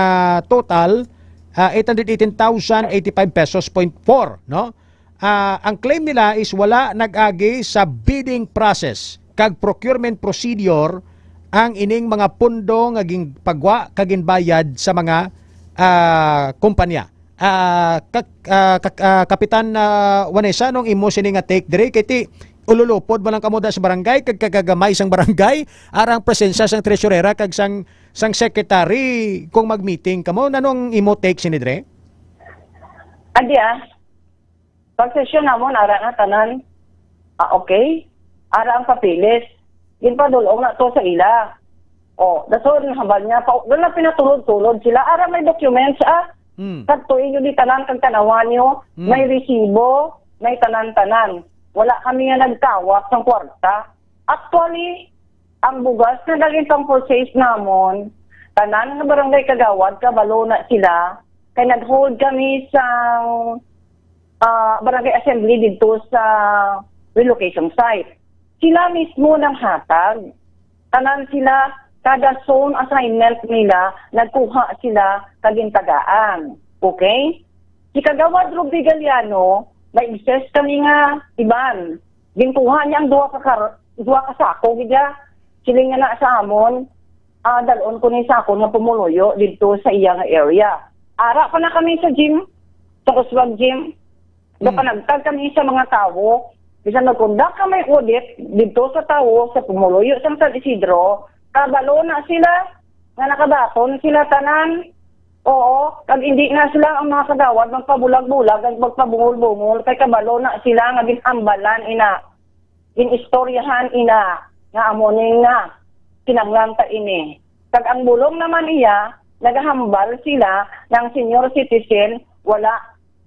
total, ah, eight hundred eighteen thousand eighty-five pesos point four, no? Ah, ang claim nila is wala nag-agi sa bidding process kag procurement procedure ang ining mga pondo nga ginpagwa kag ginbayad sa mga, ah, kumpanya. Ah, kak-, ah, kak-, ah, Kapitan, ah, Vanessa, nung imo sini nga take diri, kay ti ululupod mo lang kamo da sa barangay, kag kagagamay sang barangay, arang presensya sang treasurera kag sang, sang secretary kung mag-meeting kamo. Nanong imo take sini diri? Adi, ah, pag-session namon, ara na tanan. Ah, okay. Ara ang papeles. Ginpadul-ong na to sa ila. Oh, dason, hambal niya, pa, doon na pinatulod-tulod sila. Ara may documents, ah. Hmm. Kadto inyo di tanan kag tanawan nyo. Hmm. May resibo, may tanan-tanan. Wala kami nga nagkawat sang kwarta. Actually, ang bugas nga naging pang-purchase namon, tanan nga barangay kagawad, kabalo na sila, kay nag-hold kami sang, ah, barangay assembly didto sa relocation site. Sila mismo nang hatag. Tanan sila, kada zone assignment nila, nagkuha sila kag gintagaan. Okay? Si Kagawad Ruby Galiano, may excess kami nga iban. Ginkuha niya ang duha ka kar-, duha ka sako, gid ya. Siling niya na sa amon, ah, "Dalon ko ni sako nga pumuluyo didto sa iya nga area." Ara pa na kami sa gym, sa Uswag Gym. Hmm. Napanagtag kami sa mga tawo. Bisan nagkondak kami audit didto sa tawo sa pumuluyo sang San Isidro, kabalo na sila nga nakabaton sila tanan. Oo, kag hindi na sila ang mga kagawad magpabulag-bulag kag magpabungol-bungol, kay kabalo na sila nga ginhambalan ina, ginistoryahan ina, nga amo ni nga kinahanglan ta ini. Kag ang bulong naman iya, nagahambal sila nga ang senior citizen wala,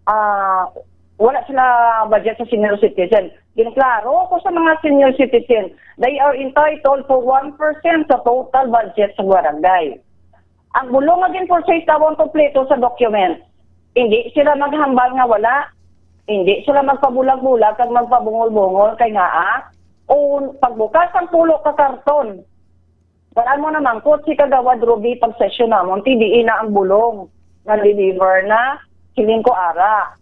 ah, wala sila budget sa senior citizen. Ginklaro ko sa mga senior citizen, they are entitled for one percent sa total budget sa barangay. Ang bulong nga gin-purchase daw ang kompleto sa document. Hindi sila maghambal nga wala. Hindi sila magpabulag-bulag kag magpabungol-bungol kay ngaa, o pagbukas ang pulo ka karton. Wala mo namangkot si Kagawad Ruby pag-session namon, ti diin na ang bulong nga deliver na, siling ko ara.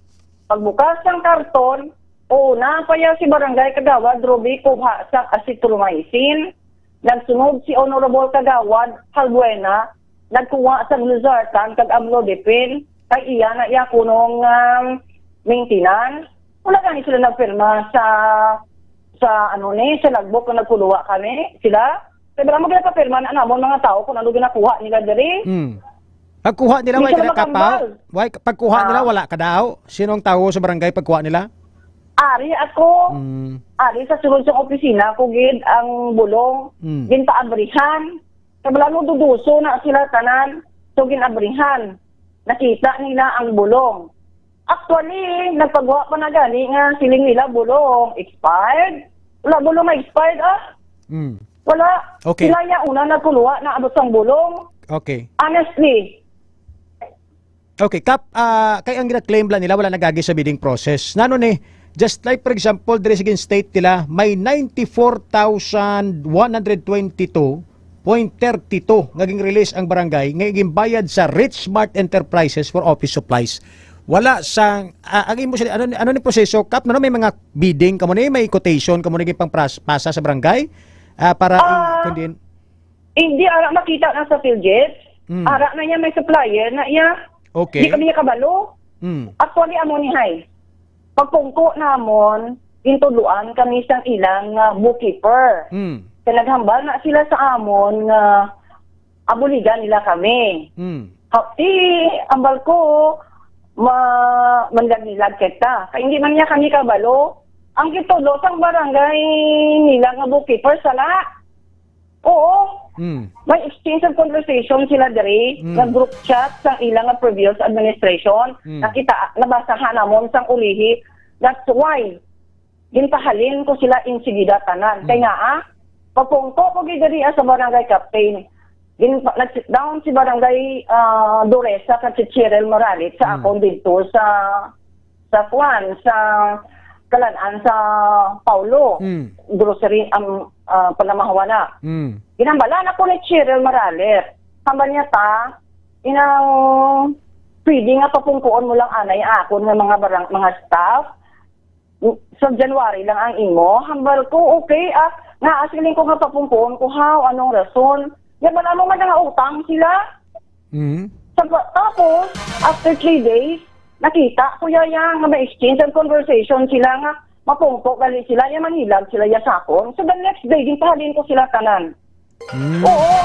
Pagbukas sang karton, o na pa ya si Barangay Kagawad Ruby kuha sa azithromycin. Nagsunod si Honorable Kagawad Halbuena, nagkuha sa losartan kag amlodipine, kay iya na iya kunong, um, maintenance. Wala gani sila nagpirma sa, sa ano ni, sa logbook nga nagkuluwa kami, sila. Kay wala mo ginapapirma na namon mga tao kung ano ginakuha nila diri. Hmm. Pagkuha nila, hindi way sila ka daw kapaw? Makambal. Way, pagkuha nila, ah, wala ka daw? Sino ang tawo sa barangay pagkuha nila? Ari ako. Hmm. Ari sa sulod sa opisina ko gid ang bulong. Hmm. Gintaabrihan. Kabalo, duduso na sila tanan. So, ginabrihan. Nakita nila ang bulong. Actually, nagpagwa pa na gani nga siling nila bulong expired. Wala bulong nga expired, ah. Mm. Wala. Okay. Sila ya una nagkuluwa na abot sang bulong. Okay. Honestly. Okay, Kap, ah, kay ang gina-claim lang nila wala nagagi sa bidding process. Nano ni, just like for example, diri sa state nila, may ninety-four thousand one hundred twenty-two point thirty-two nga ging-release ang barangay nga ginbayad sa Rich Smart Enterprises for office supplies. Wala sa, ah, ang imo sila, ano, ano ni proseso, Kap? Ano, may mga bidding kamo ni, may quotation kamo ni pang pras-, pasa sa barangay? Ah, para in-, ah, kundi in- Hindi, ara makita na sa PhilGEF. Hmm. Ara na niya may supplier na iya. Okay. Di kami niya kabalo. Hmm. Actually, amo ni hay. Pagpungko namon, gintudloan kami sang ilang, ah, bookkeeper. Hmm. Kay naghambal na sila sa amon nga abuligan nila kami. Hmm. Ha, ti, ambal ko, ma-, manlag-nilag kita. Kay hindi man niya kami kabalo. Ang gitudlo sang barangay nila nga bookkeeper, sala. Oo. Hmm. May exchange of conversation sila diri, hmm, nga group chat sa ila nga previous administration. Hmm. Nakita, nabasahan namon sang ulihi. That's why ginpahalin ko sila insigida tanan. Hmm. Kay nga, ah, pagpungko ko gid diri, ah, sa barangay captain. Gin-, nag-sit down si Barangay, ah, Duresa kag si Cheryl Moralit sa Mm. akon didto sa, sa kwan, sa Kalan-an sa Paulo. Mm. Grocery, um, ah, Panamahuana. Mm. Ginhambalan ako ni Cheryl Moralit. Hambal niya ta, inang pwede nga papungkuon mo lang anay akon nga mga barang-, mga staff. Sa January lang ang imo. Hambal ko, okay, ah, nga, ah, siling ko nga papungkuon ko, how, anong rason? Nga, bala mo nga nangautang sila. Mhm. Sa, tapos, after three days, nakita ko ya, ya nga may exchange and conversation sila nga mapungko gali sila, ya mangilag sila ya sa akon. So, the next day, ginpahalin ko sila tanan. Mm. Oo.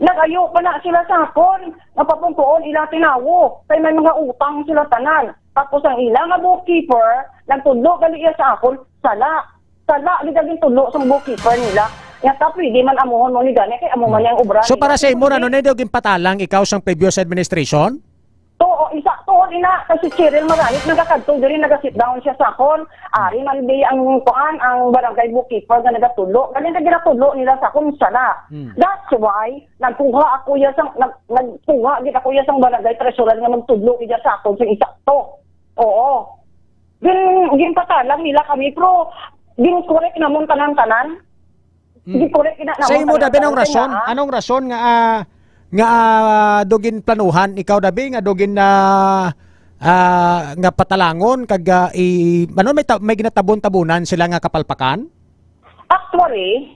Nagayo pa na sila sa akon, nga papungkoon ilang tinawo, kay may mga utang sila tanan. Tapos ang ila nga bookkeeper, nagtudlo gali iya sa akon, sala. Sala, gid ang gintudlo sang bookkeeper nila. Nga ta, pwede man amuhon mo ni gani, kay amo man yang obra So, nila. para sa imo, Hindi. ano na daw ginpatalang ikaw sang previous administration? To, isa, tuod ina, kay si Cheryl Maralit nagakadto diri, nagasit down siya sa akon. Ari man di ang kuan, ang barangay bookkeeper nga nagatudlo. Galing ka ginatudlo nila sa akon, sala. Hmm. That's why nagkuha ako ya sang, nag-, nagkuha gid ako ya sang barangay treasurer nga magtudlo gid sa akon sing isakto. Oo. Gin-, ginpatalang nila kami, pero gin-correct namon tanan-tanan. Hmm. Gin-correct ina Sa namon imo, tanan-tanan, Dabi, anong kay rason? nga, ah, Anong rason nga, ah, nga, ah, do ginplanuhan ikaw, Dabi, nga do gin, ah, ah, nga patalangon kag, ah, i-, ano, may ta-, may ginatabon-tabunan sila nga kapalpakan? Actually,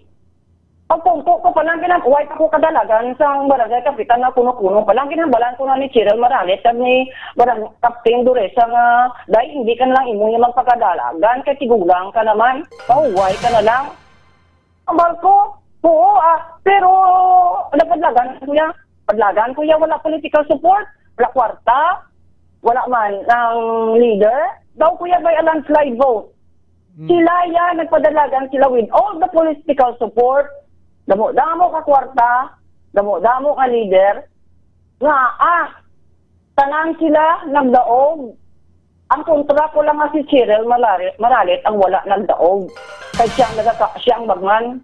pagpungko ko pa lang, ginag-, way pa ko kadalagan sang barangay kapitan nga kuno-kuno pa lang, ginhambalan ko na ni Cheryl Morales kag ni Barang-, Captain Duresa nga, "Day, hindi ka na lang imo nga magpakadalagan, kay tigulang ka naman, mahuway ka na lang." Ang barko, oo, ah, pero napadlagan ko ya. Padlagan ko ya, wala political support, wala kwarta, wala man ang leader. Daw ko ya by a landslide vote. Hmm. Sila ya nagpadalagan sila with all the political support, damo-damo ka kwarta, damo-damo ka leader, nga, ah, tanan sila nagdaog. Ang kontra ko lang nga si Cheryl Malari-, Maralit ang wala nagdaog. Kay siya ang nagaka-, siya ang bagman.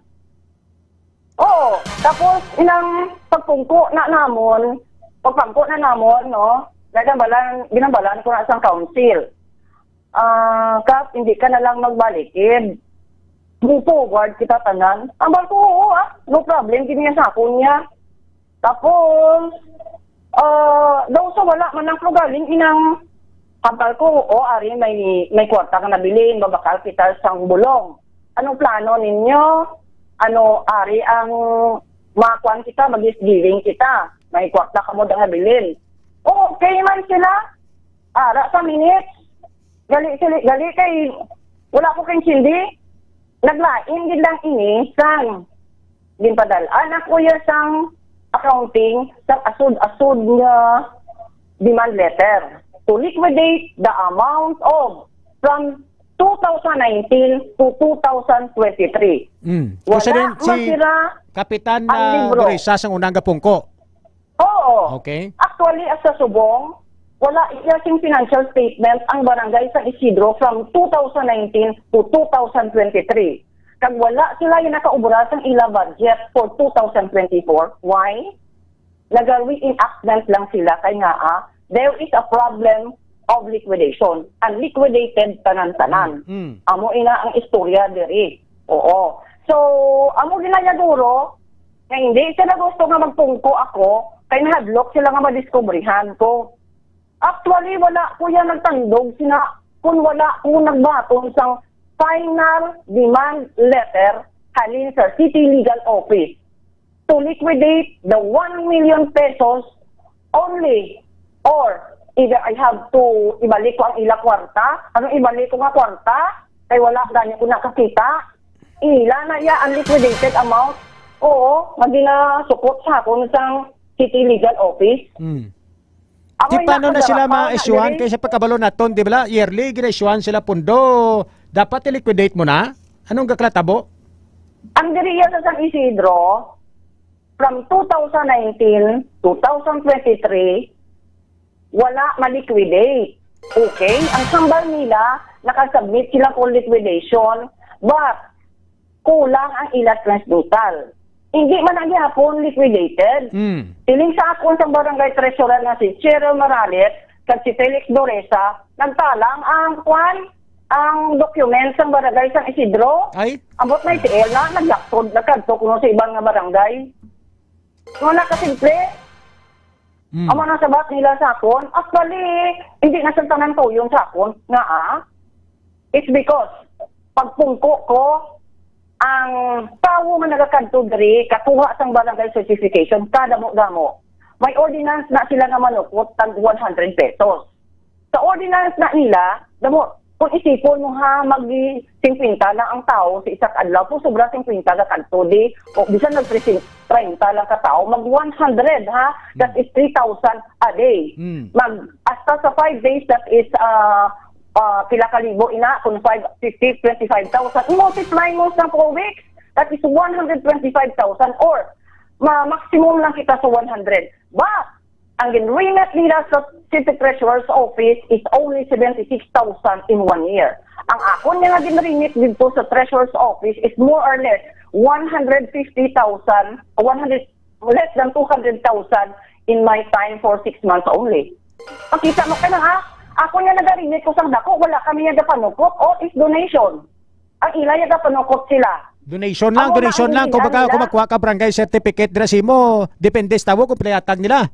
Oo. Tapos, inang pagpungko na namon, pagpangko na namon, no? Ginambalan, ginambalan ko na sang council. Ah, Kap, hindi ka na lang magbalikid. Move forward kita tanan. Ang barko, oo, ah. No problem, gid niya sa akon niya. Tapos, ah, daw sa wala man ang galing inang hambal ko, "O, ari, may, may kwarta ka nabilin, mabakal kita sang bulong. Anong plano ninyo? Ano, ari ang makuan kita, mag-gift giving kita. May kwarta kamo da nga bilin." Okay man sila. Ara sa minutes. Gali, gali, gali kay wala ko kaintindi. Naglain gid lang ini sang ginpadal-an ako ya sang accounting sang asud-asud nga demand letter to liquidate the amount of from two thousand nineteen to two thousand twenty-three. Mm. Wala Kung sa din, man si sira Kapitan ang na libro. Durisa sang unang gapungko. Oo. Okay. Actually, as sa subong, wala iya sing financial statement ang barangay sa Isidro from two thousand nineteen to two thousand twenty-three. Kag wala sila yung nakaubra sang ila budget for two thousand twenty-four. Why? Naga-reenactment lang sila kay nga, ah, there is a problem of liquidation. Unliquidated tanan-tanan. Mm. Amo ina ang istorya diri. Oo. So, amo ginayaguro nga hindi sila gusto nga magpungko ako kay nahadlok sila nga madiskubrihan ko. Actually, wala ko yan nagtandog sina kung wala ko nagbaton sang final demand letter halin sa City Legal Office to liquidate the one million pesos only, or either I have to ibalik ko ang ila kwarta, ano ibalik ko nga kwarta, kay wala gani ko nakakita, ila na iya ang liquidated amount. Oo, nga ginasukot sa akon sang City Legal Office. Hmm. Ako Di yung paano na sila nakadara pa, ma-issuehan? Diri. Kay sa pagkabalo naton, di ba, yearly, gina-issuehan sila pundo. Dapat i-liquidate mo na? Anong gaklatabo? Ang diri iya sa San Isidro, from two thousand nineteen, two thousand twenty-three, wala ma-liquidate. Okay? Ang sambal nila, nakasubmit sila for liquidation, but kulang ang ila transmittal. Hindi man ang gihapon liquidated. Mm. Siling sa akon sang barangay treasurer nga si Cheryl Maralit kag si Felix Doresa, nagtalang ang kwan, ang documents sang barangay San Isidro. Ay. Ambot na T L na, nagyaksod na kadto kuno sa iban nga barangay. Nga nakasimple. Mm. Amo nang sabat nila sa akon. Actually, hindi na sila tanan tuyon sa akon. Nga, ah, it's because pagpungko ko, ang tawo nga nagakadto diri, kakuha sang barangay certification, kadamo-damo. May ordinance na sila nga manukot tag one hundred pesos. Sa ordinance na nila, damo, kung isipon mo ha, mag fifty lang ang tawo sa isa ka adlaw. Kung sobra fifty ka kadto di, o bisan nag treinta lang ka tawo, mag one hundred ha, that is three thousand a day. Mm. Mag, hasta sa five days, that is, ah, ah, pila ka libo ina, kung five, fifty, twenty-five thousand. I-multiply mo sa four weeks, that is one hundred twenty-five thousand or ma maximum lang kita sa one hundred. But, ang gin-remit nila sa City Treasurer's Office is only seventy-six thousand in one year. Ang akon nga gin-remit dito sa Treasurer's Office is more or less one hundred fifty thousand, one hundred, less than two hundred thousand in my time for six months only. Makita mo ka na ha? Ako nga nag-remit ko sang dako, wala kami nga gapanukot. All is donation. Ang ila nga gapanukot sila. Donation lang, Amo na donation ang lang. Kung ginaan baka, nila. Kung magkuha ka barangay certificate dira sa imo, depende sa tawo kung pila ihatag nila.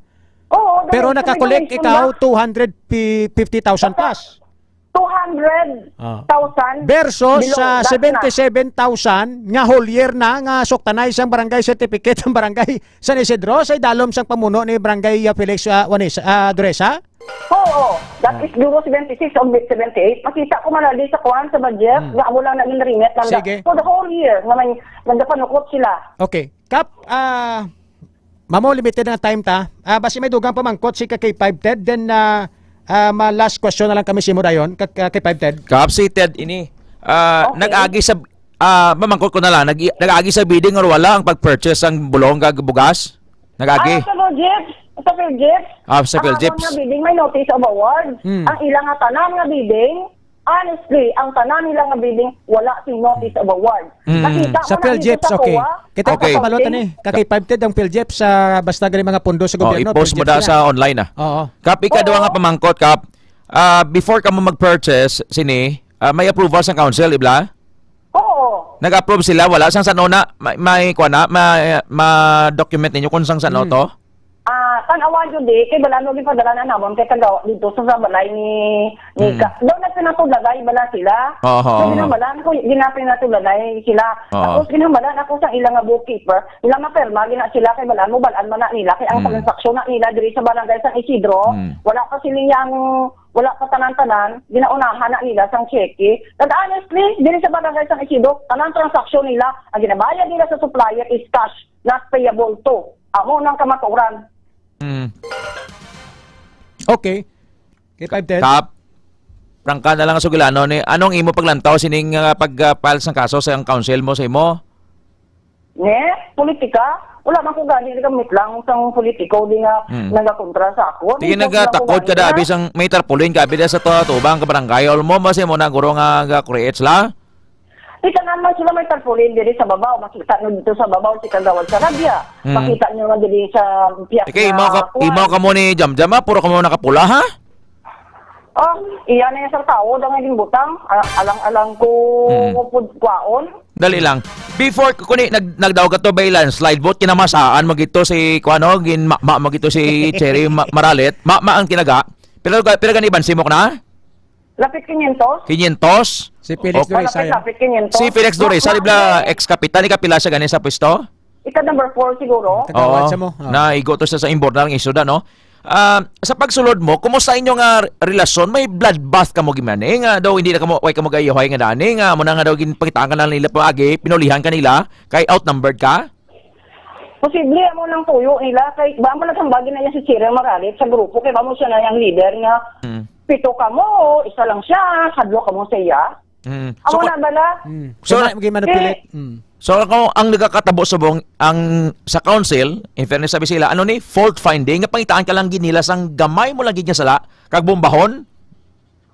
Oo, Pero donation, nakakolek donation ikaw lang. Two hundred fifty thousand plus. Two hundred thousand Ah. Versus below, sa that's na. Seventy-seven thousand nga whole year na nga suktanay sang barangay certificate ang barangay San Isidro sa idalom sang pamuno ni Barangay, ah, Felix, ah, Juanes, ah, Doresa? Oo, that Ah. is Euro seventy-six o seventy-eight. Makita ko man ali sa kuwan, sa budget, Hmm. nga amo lang naging remit lang Sige. for the whole year nga may nagpanukot sila. Okay. Kap, ah, Mamo, limited na time ta. Ah, basi may dugang pamangkot si ka K five Ted, then, ah, ah, ma last question na lang kami sa imo dayon, ka, ka K five Ted. Kap, si Ted ini, ah, Okay. nag-agi sa, ah, mamangkot ko na lang, nag-, nag-agi sa bidding or wala ang pag-purchase sang bulong kag bugas? Nag-agi? Ah, sa Philjeeps? Sa Philjeeps? Ah, sa Ang Philjeeps. amon nga bidding, may notice of award. Hmm. Ang ilang nga tanan nga bidding, honestly, ang tanan nila nga bidding, wala sing notice of award. Hmm. Nakita Sa ko na dito Philjeeps, sa okay. COA, Kita ang Okay. papabalo ta ni, ka K five Ted ang Philjeeps sa basta gani mga pondo sa Oh, gobyerno, i-post mo Philjeeps da sila. sa online, ah. Oo. Kap, ikaduha Oo. nga pamangkot, Kap. Ah, before ka mo mag-purchase, sini, ah, may approval sa council, di ba? Oo. Nag-approve sila, wala sang sano na, may, may, kuwan na, may, ma-document ninyo kung sang sano Hmm. to? Ah, tan-awan jud di, kay balaan mo gipadala na namon kay taga dito sa, sa balay ni, ni Hmm. Ka-, daw nagpinatulagay bala sila. Oho, So, oho. ginambalaan ko, ginapinatulagay sila. Oo. Tapos, ginambalaan ako sa ilang nga bookkeeper. Ilang nga perma, gina sila kay balaan mo, balaan man na nila. Kay ang Hmm. transaksyon na nila diri sa barangay San Isidro, Hmm. wala pa sila yang, wala pa tanan-tanan, ginaunahan na nila sang cheque. And honestly, diri sa barangay San Isidro, tanan transaksyon nila, ang ginabayad nila sa supplier is cash, not payable to. Amo nang kamatuoran. Mm. Okay. K five Ted? Kap, prangka na lang, Sugilano, ni, anong imo paglantaw sining, ah, pag, ah, file sang kaso sa ang council mo sa imo? Ne? Politika? Wala man ko gani gamit lang sang politiko di nga Hmm. nagakontra sa ako. Sige, Di ko nagatakod lang ko ka gani, dabi ha? sang may tarpaulin ka, abi, sa to, tubang ka barangay. Alam mo, mas imo na guro nga ga-create sila? Di tanan man sila may tarpaulin diri sa babaw. Makita nyo dito sa babaw si Kagawad Sarabia. Hmm. Makita nyo nga diri sa pihak Okay, na imaw ka, kuwan. imaw ka mo ni Jamjam, ha? Puro ka mo nakapula, ha? Oh, iya na yung sa tao, daw nga ginbutang. Ah, alang-alang ko Hmm. pud kwaon. Dali lang. Before ko kuni nag nagdaog ka to by landslide vote, kinamasaan mo gito si kuano, gin ma, ma mo gito si Cherry Ma, Maralit. Ma, ma ang kinaga. Pero pero gani ban simok na? Lapit quinientos? Quinientos? Si Felix Okay. Doresa, Lapit, yan. lapit quinientos. Si Felix Doresa, Ma, di ba, ma, ex-kapitan, ikapila siya gani sa pwesto? Ika number four siguro. Kagawad Oo. sa mo. Oh. Naigo to sa, sa Imbornal nga isyu da, no? Ah, sa pagsulod mo, kumusta inyo nga relasyon? May bloodbath kamo gimani nga daw hindi na kamo, way kamo gayahay nga dani nga amo na nga daw ginpakitaan ka na nila paagi, pinulihan ka nila kay outnumbered ka? Posible amo nang tuyo nila kay ba mo naghambagi na yan si Cyril Maralit sa grupo kay ba mo siya na yung leader nga Hmm. pito kamo, isa lang siya, hadlo kamo sa iya. Mm. Amo So, na bala? Mm. So, Kaya na, maging manipulate. Eh, Mm. So, kung ang nagakatabo subong ang sa council, in fairness sa sila, ano ni, fault finding, nga pangitaan ka lang gid nila sang gamay mo lang gid nga sala, kag bombahon?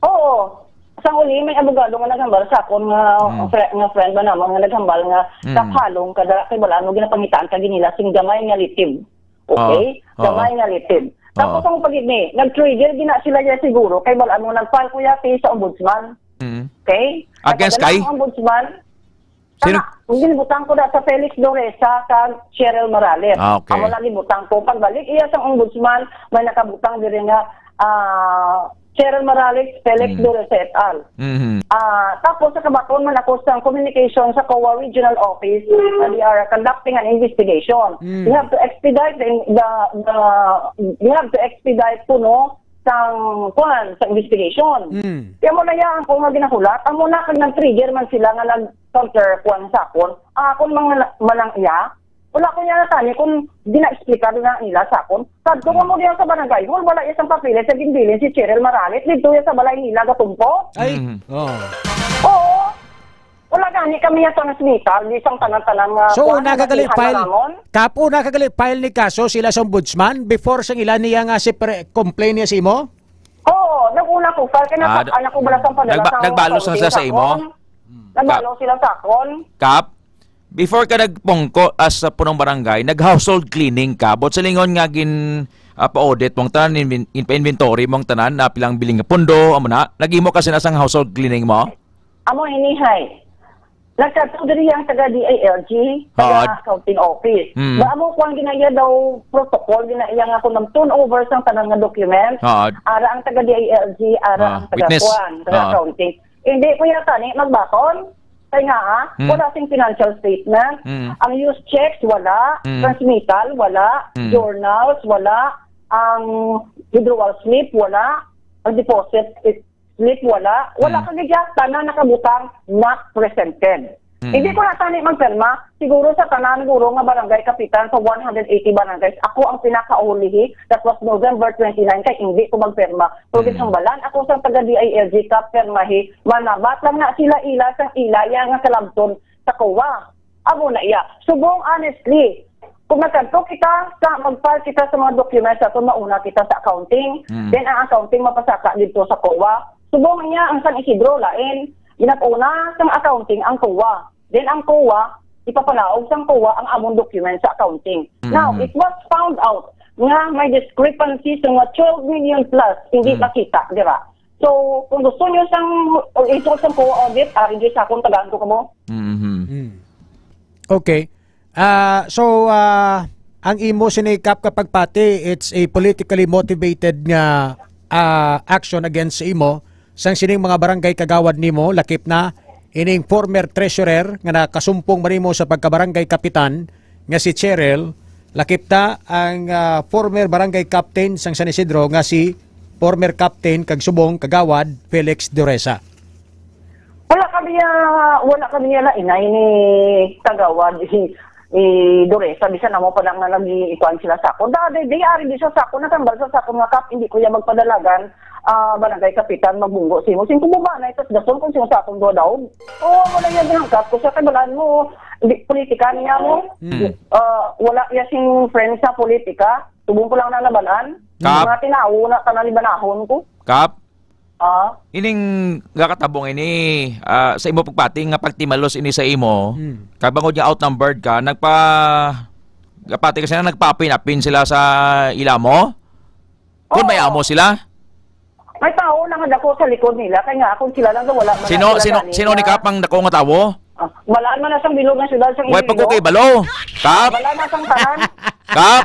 Oo. Sa Uli, may abogado nga naghambal sa akon nga Mm. fre-, nga friend ba namo nga naghambal nga Mm. kaphalong ka dala kay wala ano ginapangitaan ka ginila sing gamay nga litib. Okay? Oo, oo. Gamay nga litib. Tapos Oo. ang pagid ni, nag-trigger gina sila ya siguro kay wala ano nag-file ko ya case sa ombudsman. Mm. Okay? Against Nagpadala kay? ang ombudsman. Sino? Tama, ginibutang ko na sa Felix Doresa kag Cheryl Morales. Ah, okay. Amo lang gibutang ko. Pagbalik iya sa ombudsman, may nakabutang diri nga, ah, Cheryl Morales, Felix Mm. Doresa et al. Mhm. Ah, tapos sa kabaton man ako sa communication sa COA Regional Office, na they are conducting an investigation. Mm. We have to expedite the, the, the, we have to expedite kuno sang, kuan, sa investigation. Mm. Kaya mo na yan, kung nga ginahulat, amo na kag nag-trigger man sila nga nag-counter, kuan, sa akon. Ang akon mga la-, manang iya, wala ko niya natani kung gina-explicar na nila sa akon. Kadto ko Mm. mo diyan sa barangay hall, wala iya sang papeles sa ginbilin si Cheryl Morales, dito iya sa balay nila gatumpo. Ay. Mm. Oh. Oo. Wala gani kami ya sa hospital, di sang tanan-tanan nga So, kuan, una ka gali masihan file, na namon. Kap, una ka gali file ni kaso sila sa ombudsman before sang ila niya nga si pre-, complain niya sa imo? Oo, nag-una ko file, kay Ah, nasa-, anak ko bala sang padala nagba-, sang nagbalo sa, sa, sa imo? Nagbalos sila sa akon. Kap, before ka nagpungko as sa punong barangay, nag-household cleaning ka, but sa lingon nga gin, ah, pa-audit mong tanan, in-, in-, pa-inventory mong tanan, na pilang biling nga pundo, amo na, nag-imo ka sina sang household cleaning mo? Amo ini, hay. Nagkadto diri ang taga D I L G, taga Oo. accounting office. Mm. Ba amo ko ang ginaiya daw protocol, ginaiya nga kung mag-turn over sang tanan nga document, Oo. ara ang taga D I L G, ara Ah, ang taga witness. kuan, taga Ah. accounting. Hindi ko yata ni magbaton. Kay nga, ah, Mm. wala sing financial statement. Mm. Ang use checks, wala. Mm. Transmittal, wala. Mm. Journals, wala. Ang withdrawal slip, wala. Ang deposit slip, wala. Wala Mm. kag iya, tanan nakabutang, not presented. Mm. Hindi ko na tani magpirma. Siguro sa tanan, guro, nga barangay kapitan sa one hundred eighty barangays, ako ang pinakaulihi. That was November twenty-nine, kay hindi ko magpirma. Pero Mm. ginhambalan ako sa taga D I L G, kap, pirmahi, manabat lang na sila ila sang ila iya nga kalabton sa COA. Amo na iya. Subong, honestly, kung magkadto kita sa, mag-file kita sa mga documents sa aton, mauna kita sa accounting, Mm. then ang accounting mapasaka dito sa COA. Subong niya ang San Isidro, lain. Ginapuna sang accounting ang COA. Then ang COA, ipapalaog sang COA ang among documents sa accounting. Mm. Now, it was found out nga may discrepancy sa mga twelve million plus hindi Mm. makita, di ba? So, kung gusto niyo sang, o ito sang COA audit, ari di sa akong tagaan ko kamo. Mhm. Mm. Okay. Ah, so, ah, ang imo sini, Kap, kapagpati, it's a politically motivated nga, ah, action against sa imo sang sining mga barangay kagawad nimo, lakip na ining former treasurer nga nakasumpong man nimo sa pagkabarangay kapitan nga si Cheryl, lakip ta ang, ah, former barangay captain sang San Isidro nga si former captain kag subong kagawad Felix Doresa. Wala kami, ah, wala kami niya na inay ni kagawad, ni, ni Doresa, bisan amo pa lang na nag-iikuan sila sa akon. Dati, di ari di siya sa akon, natambal sa akon nga, "Kap, hindi ko yan magpadalagan, ah, barangay kapitan, magbunggo sa imo." Sing kumubana, itas dason kung sino sa akon duha daw. Oo, wala yan, hangkat ko siya, kay balaan mo, di, politika niya mo. Hmm. Ah, wala yan sing friends sa politika. Tubong ko lang na nabalaan. Kap. Mga tinawo na tanan ni banahon ko. Kap? Ah? Ining gakatabong ini, ah, sa imo pagpati nga pagtimalos ini sa imo, Hmm. kag bangod nga outnumbered ka, nagpa-, gapati ka sila, nagpaapin-apin sila sa ila mo? Kung may Oo. amo sila? May tao lang nga dako sa likod nila, kay nga akong sila lang nga wala man Sino, sila sino, gani sino ni nga Kap ang dako nga tawo? Ah, balaan man na sang bilog nga syudad sang Way pa ko Iloilo. Kay balo. Kap? Balaan na sang tanan. Kap?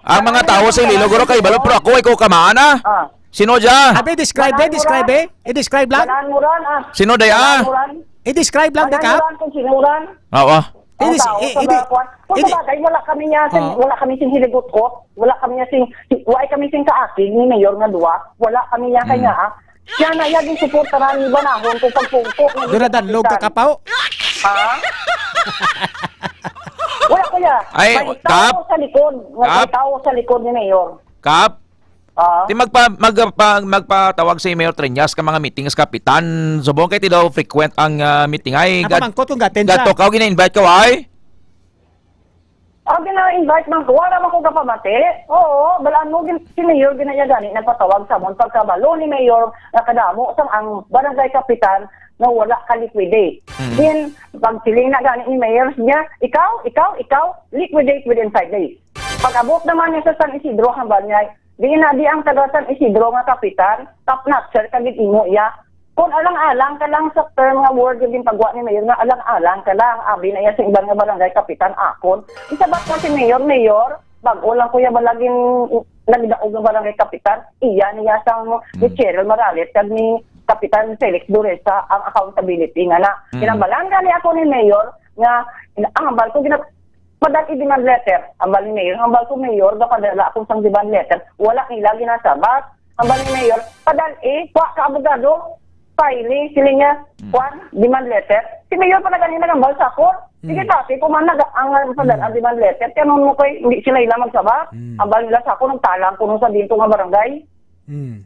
Ang mga tawo sa Iloilo, guro, kay balo, pero ako, ay ko kamaan, ah. Ah. Sino dya? Abi, describe, eh, Balaan mo describe, ran. eh. I-describe lang. Balaan mo ran, ah. Sino dya? Balaan mo ran. I-describe lang, Balaan di, Kap. mo ran kung sino ran. Oo. Ang I-dis-, tao i-, sa i-di-, mga kuwan. Kung i-di-, sa bagay, wala kami niya sing, Oo. wala kami sing hiligutot. Wala kami niya sing, wala kami sing kaakig ni Mayor nga duwa. Wala kami niya Mm. kanya, ah. Siya na iya ginsuportaran ni Banahon kung pagpungko nga Dura danlog ka, kapitan. Kapaw? Ha? Wala, kuya. Ay, May Kap? tao sa likod. May Kap? tao sa likod ni Mayor. Kap? Ah. Ti magpa-, magpa-, magpatawag si Mayor Treñas ka mga meetings, Kapitan. Subong kay ti daw frequent ang, ah, meeting. Ay, Ang gad-, pamangkot kung gaten siya. gadto ka, gina-invite ka, ay? Ang gina-invite man ko, wala man ko kapamati. Oo, balaan mo, gin-, si Mayor ginaya gani nagpatawag sa amon pagkabalo ni Mayor nga kadamo sang ang barangay kapitan nga wala ka liquidate. Mm. Then, pagsiling na gani ni Mayor niya, "Ikaw, ikaw, ikaw, liquidate within five days." Pag-abot naman niya sa San Isidro, hambal niya, "Di na, di ang taga San Isidro nga kapitan, top notcher ka gid imo iya." Kung alang-alang ka lang sa term nga word nga ginpagwa ni Mayor nga alang-alang ka lang, abi na iya sa iban nga barangay kapitan akon. Isabat na si Mayor, Mayor, bag-o lang kuya balagin nagdaog nga barangay kapitan, iya niya sang ni Hmm. Cheryl Morales kag ni Kapitan Felix Duresa ang accountability nga na. Hmm. Kinambalan gani ako ni Mayor nga ang hambal ko gina-, padal-i demand letter. Hambal ni Mayor, hambal ko, "Mayor, gapadala akong sang demand letter." Wala nila ginasabat. Hambal ni Mayor, "Padal-i, kuha ka abogado, filing," sila niya, Hmm. "Kuan, demand letter." Si Mayor pa na gani nagambal sa akon. Hmm. Sige, pati ko man nag-, ang padala Hmm. demand letter. Kaya mo ko'y hindi sila ila magsabat. Hmm. Hambal nila sa akon, nagtalang ko nun sa dinto nga barangay. Hmm.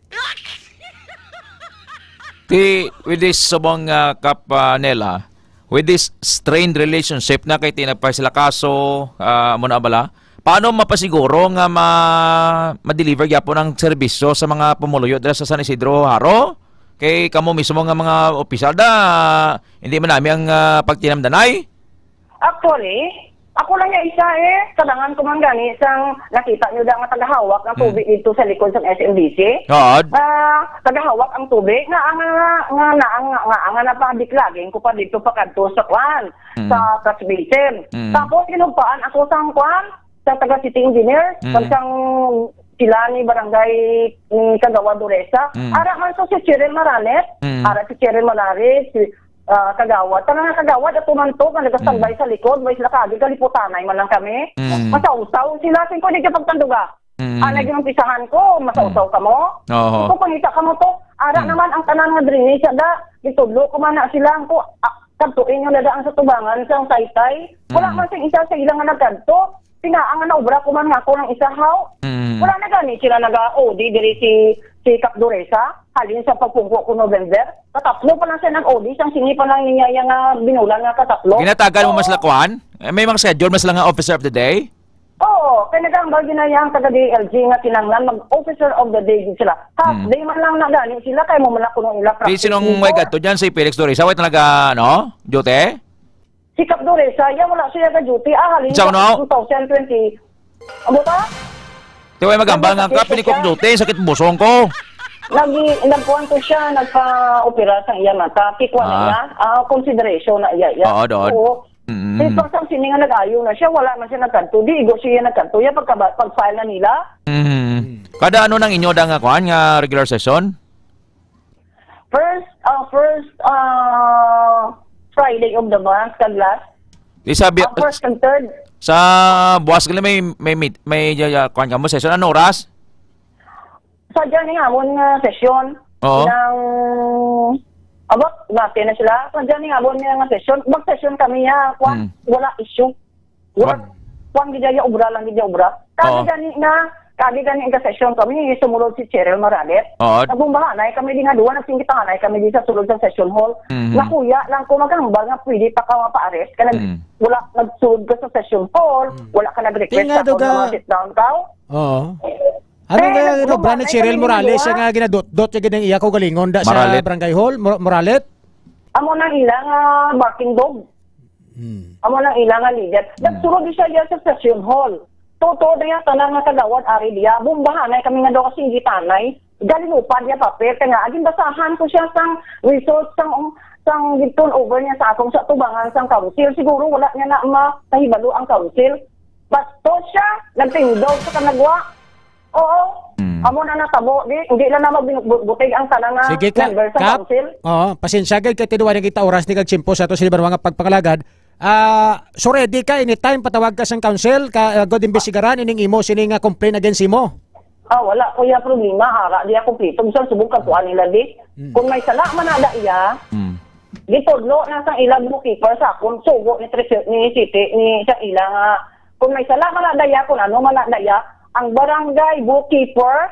Ti, with this subong, ah, Kap, ah, Nela, with this strained relationship na kay tinagpay sila kaso, ah, mo na bala, paano mapasiguro nga ma-, ma-deliver gyapon ang serbisyo sa mga pumuluyo dira sa San Isidro, Jaro? Kay kamo mismo nga mga opisyal da, hindi man nami ang, ah, pagtinamdanay? Actually, ako lang nga isa eh. Kadangan ko man gani sang nakita nyo da nga tagahawak ng Hmm. tubig dito sa likod sa S M D C. Oo. Ah, tagahawak ang tubig nga ang, nga, nga, nga, nga, nga napadik laging ko pa dito pa kadto sa kwan, Hmm. sa catch basin. Hmm. Tapos, inugpaan ako sang kwan, sa taga city engineer, Mm. kag sang sila ni barangay, ni Kagawad Duresa. Mm. Ara man so si Cheryl Maranet, Mm. ara si Cheryl Maranet, si, ah, Kagawad. Tanan nga Kagawad, ato man to, nga nagastandby Mm. sa likod, may sila kagi, galiputanay man lang kami. Mm. Masausaw sila, singko di ka pagtanduga. Mm. Ana, ginumpisahan ko, masausaw Mm. ka mo? Oo. Ito, pangita ka mo to. Ara Mm. naman ang tanan nga drainage, ada. Gitudlo ko man na sila, ang ko, ah, kadtuin nyo na daan sa tubangan, sa taytay. Wala Mm. man sing isa sa ilang nga nagkadto. Tinga, ang naobra ko man nga ako ng isa, haw. Mm. Wala na gani sila naga-O D diri si, si Kap Duresa. Halin sa pagpungko ko November. Katatlo pa lang siya nag-O D, sang sini pa lang niya yang, ah, binulan nga katatlo. Ginatagan mo mas Oo. lakwan? Eh, may mga schedule mas lang nga officer of the day? Oo, kay nagahambal ginaya ang taga D L G nga kinahanglan mag-officer of the day gid sila. Half Hmm. day man lang na gani sila, kay mo man lang kuno ila Di practice sinong dito. May gadto dyan? Si Felix Dorisa, way talaga, ano? Duty? Si Kap Dorisa, iya wala siya ga-duty. Ah, halin Sa sa ano? two thousand twenty. Amo ta? Di way magambal nga Nagkasakit ka, pinikok siya. Duty, sakit busong ko. Nag-, nagkuhan ko siya, nagpa-opera sa iya mata. Kikwa na Ah. iya, ah, consideration na iya, iya. Oo, doon. Oo. Mm. Di pa sang sini nga nag-ayo na siya, wala man siya nagkadto. Di igo siya nagkadto. Ya, pagka-, pag-file na nila. Mm. Kada ano nang inyo da nga kuan nga regular session? First, ah, first, ah, Friday of the month, kag last. Di sabi, Ang first and third. Sa buwas gali may, may meet, may, ah, kuan ka mo session. Ano oras? Sa dyan nga amon nga session, Oo. Nang, aba, bati na sila. Sa dyan nga amon nga session, mag-session kami, ha. Kuwan, Hmm. wala issue. Wala, Wag. Kuwan, gid ya obra lang, gid ya obra. Kami Oo. gani nga, kami gani nga session kami, sumulod si Cheryl Maradet. Oo. Nagumbahanay kami di nga duwa, nagsinggitanay kami di sa sulod sa session hall. Mhm. Nakuya lang ko maghambal nga pwede pa ka mapa-arrest. Kaya nag-, Mm. wala, nagsulod ka sa session hall, Mm. wala ka nag-request Tinga sa daw akong ka. mga sit down ka. Oo. Ano Eh, nga nag-, inobra ni nag-, Cheryl nag-, Morales nag-, nga ginadot-dot niya gid ang iya kaugalingon da sa Maralit. Barangay Hall, Mor-, Moralet? Amo nang ila nga barking dog. Hmm. Amo nang ila nga leader. Hmm. Nagsulod siya diya sa session hall. Totoo diya, tanan nga kagawad, ari diya. Bombahanay kami nga daw kasing gitanay. Galinupad niya papel. Kaya nga, aging basahan ko siya sang result sang, sang turnover niya sa akong sa tubangan sang council. Siguro wala niya na makahibalo ang council. Bastos siya, nagtindog sa kanagwa. Oo. Mm. Amo na natabo, di, hindi na na magbut-, butig ang tanan nga Sige ka, member sa Kap. Council. Oo, pasensya gid kay tinuwa na kita oras ni kag tiyempo sa ato sa libanwa nga pagpangalagad. Ah, so ready ka anytime patawag ka sang council ka, ah, gud imbestigaran ining imo sini nga complaint against imo? Ah, wala ko ya problema, ara di ako pito. Bisan subong ka kuan nila di. Mm. Kung may sala man na da iya, Mm. Gitudlo na sang ila bookkeeper sa akon, sugo ni Treasurer, ni City, ni sa ila nga, kung may sala man na daya, kung ano man na daya, ang barangay bookkeeper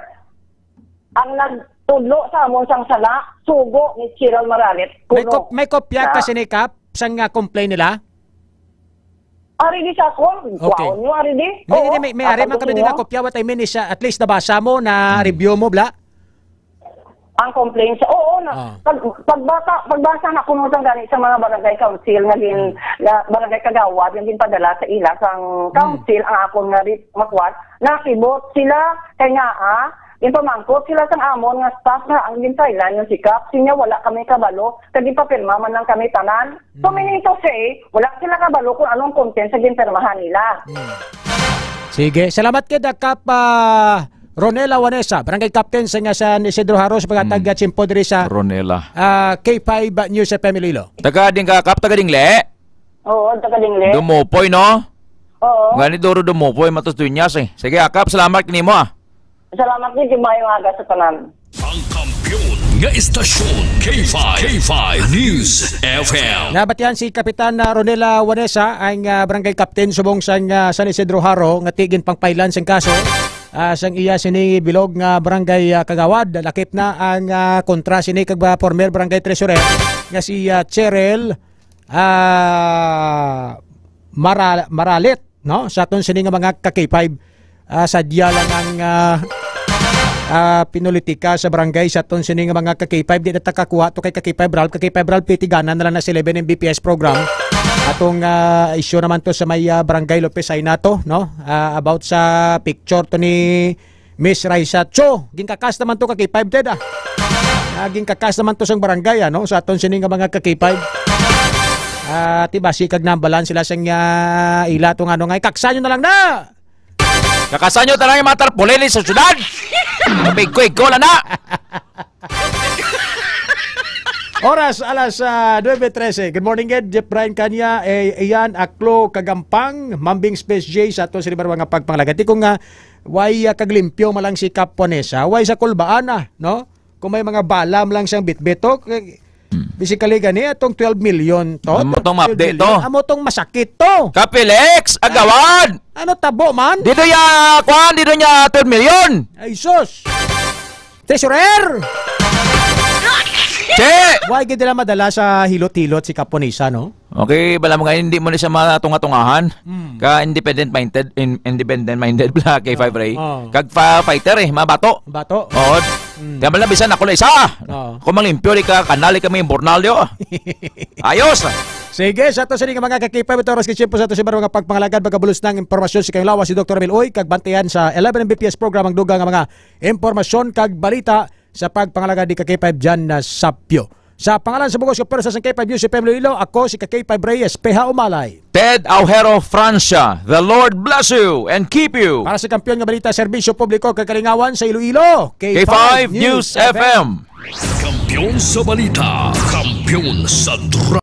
ang nagtudlo sa amon sang sala, sugo ni Cheryl Maralit. May Kuno kop-, may kopya ka na sini, Kap, sang, ah, complaint nila? Ari di sa akon, Okay. Kuhaon nyo, ari di. May, Oo, may, may, may ari atang man kami din inyo. Nga kopya, what I mean is, ah, at least nabasa mo, na Hmm. review mo, bla? Ang complaint siya. Oo, na, Ah. pag, pagbasa, pagbasa na kuno sang gani sa mga barangay council nga gin-, Hmm. nga barangay kagawad nga ginpadala sa ila sang Hmm. council ang akon nga ri-, makuan, nakibot sila kay nga, ah, ginpamangkot sila sang amon nga staff nga ang ginfailan nga si Kap, sinya wala kami kabalo, kag ginpapirma man lang kami tanan. So, Hmm. meaning to say, wala sila kabalo kung anong content sa ginpirmahan nila. Hmm. Sige, salamat kay Dakap, ah, Ronela Wanesa, barangay captain sa nga San Isidro Jaro, sa paghatag Mm. nga tiyempo diri sa, Ronela. ah, K five News F M Iloilo. Taga din ka, Kap, taga Dingle? Oo, taga Dingle. Dumupoy, no? Oo. Gani duro dumupoy, matos dunyas eh. Sige, Akap, salamat kanimo, ah. Salamat din, maayong aga sa tanan. Ang kampiyon nga istasyon, K five, K five News F M. Nabatian si Kapitan, ah, Ronela Wanesa, ang, ah, barangay captain subong sang, ah, San Isidro Jaro, nga ti ginpangpailan sing kaso, ah, sang iya sini bilog nga barangay, ah, kagawad. Lakip na ang, ah, kontra sini kag, ah, former barangay treasurer nga si, ah, Cheryl, ah, Mara-, Maralit, no? Sa aton sini nga mga ka-K five, ah, sadya lang ang, ah, ah, pinulitika sa barangay sa aton sini nga mga ka-K five. Di na ta kakuha to kay ka-K five Ralph. Ka-K five Ralph, titiganan na lang na sa eleven M B P S program. Atong, ah, issue naman to sa may, ah, barangay Lopez Ainato, no? Ah, about sa picture to ni Miss Raisa Cho. Ginkakas naman to ka-K five, Ted, ah. Ah, ginkakas naman to sang barangay, ano, sa aton sini nga mga ka-K five. Ah, ti basi kag nambalan sila sang, ah, ila to nga, ano, nga, ikaksa nyo na lang na! Kakasan nyo tanan yung mga tarpaulin sa syudad! Pigko-igko na na! Oras, alas, ah, nuebe trese. Good morning, Ed. Jeff Brian Kanya, eh, Ian Aklo Kagampang, Mambing Space J, sa ato sa libar mga pagpangalaga. Ti kung nga, way, ah, kaglimpyo man lang si Kap Wanesa, way sa kulbaan, ah, no? Kung may mga bala man lang siyang bitbit, oh, kay, Hmm. basically gani, atong twelve million to. Amo tong twelve ma-update million. To. Amo tong masakit to. Kapilex, agawad! Ano tabo man? Dito ya, kwan, dito niya twelve million. Ay, sus! Treasurer! Che! Why gid nila madala sa hilot-hilot si Kap Wanesa, no? Okay, bala mga hindi mo na siya matunga-tungahan. Hmm. Ka independent minded, in-, independent minded bala kay Five Ray. Oh. Kag fa-, fighter eh, mabato. Bato. Oo. Hmm. Kaya bala bisan ako na isa. Oh. Kung manglimpyo di ka, kanali kami yung Bornalyo. Ayos! Sige, sa ato sini nga mga ka-K five, ito oras kay tiyempo sa ato sa mga pagpangalagad, magabulos ng impormasyon si kayong lawas si Doktor Emil Uy, kag bantayan sa eleven M B P S program ang dugang nga mga impormasyon kag balita sa pagpangalagad ni ka-K five Jan na Sapyo. Sa pangalan sa bugos nga pwersa sa K five News F M Iloilo, ako si ka-K five Reyes, Peha Umalay. Ted Aujero Francia, the Lord bless you and keep you. Para sa kampiyon nga balita, serbisyo publiko kag kalingawan sa Iloilo, K five News F M. Kampiyon sa balita, kampiyon sa drama.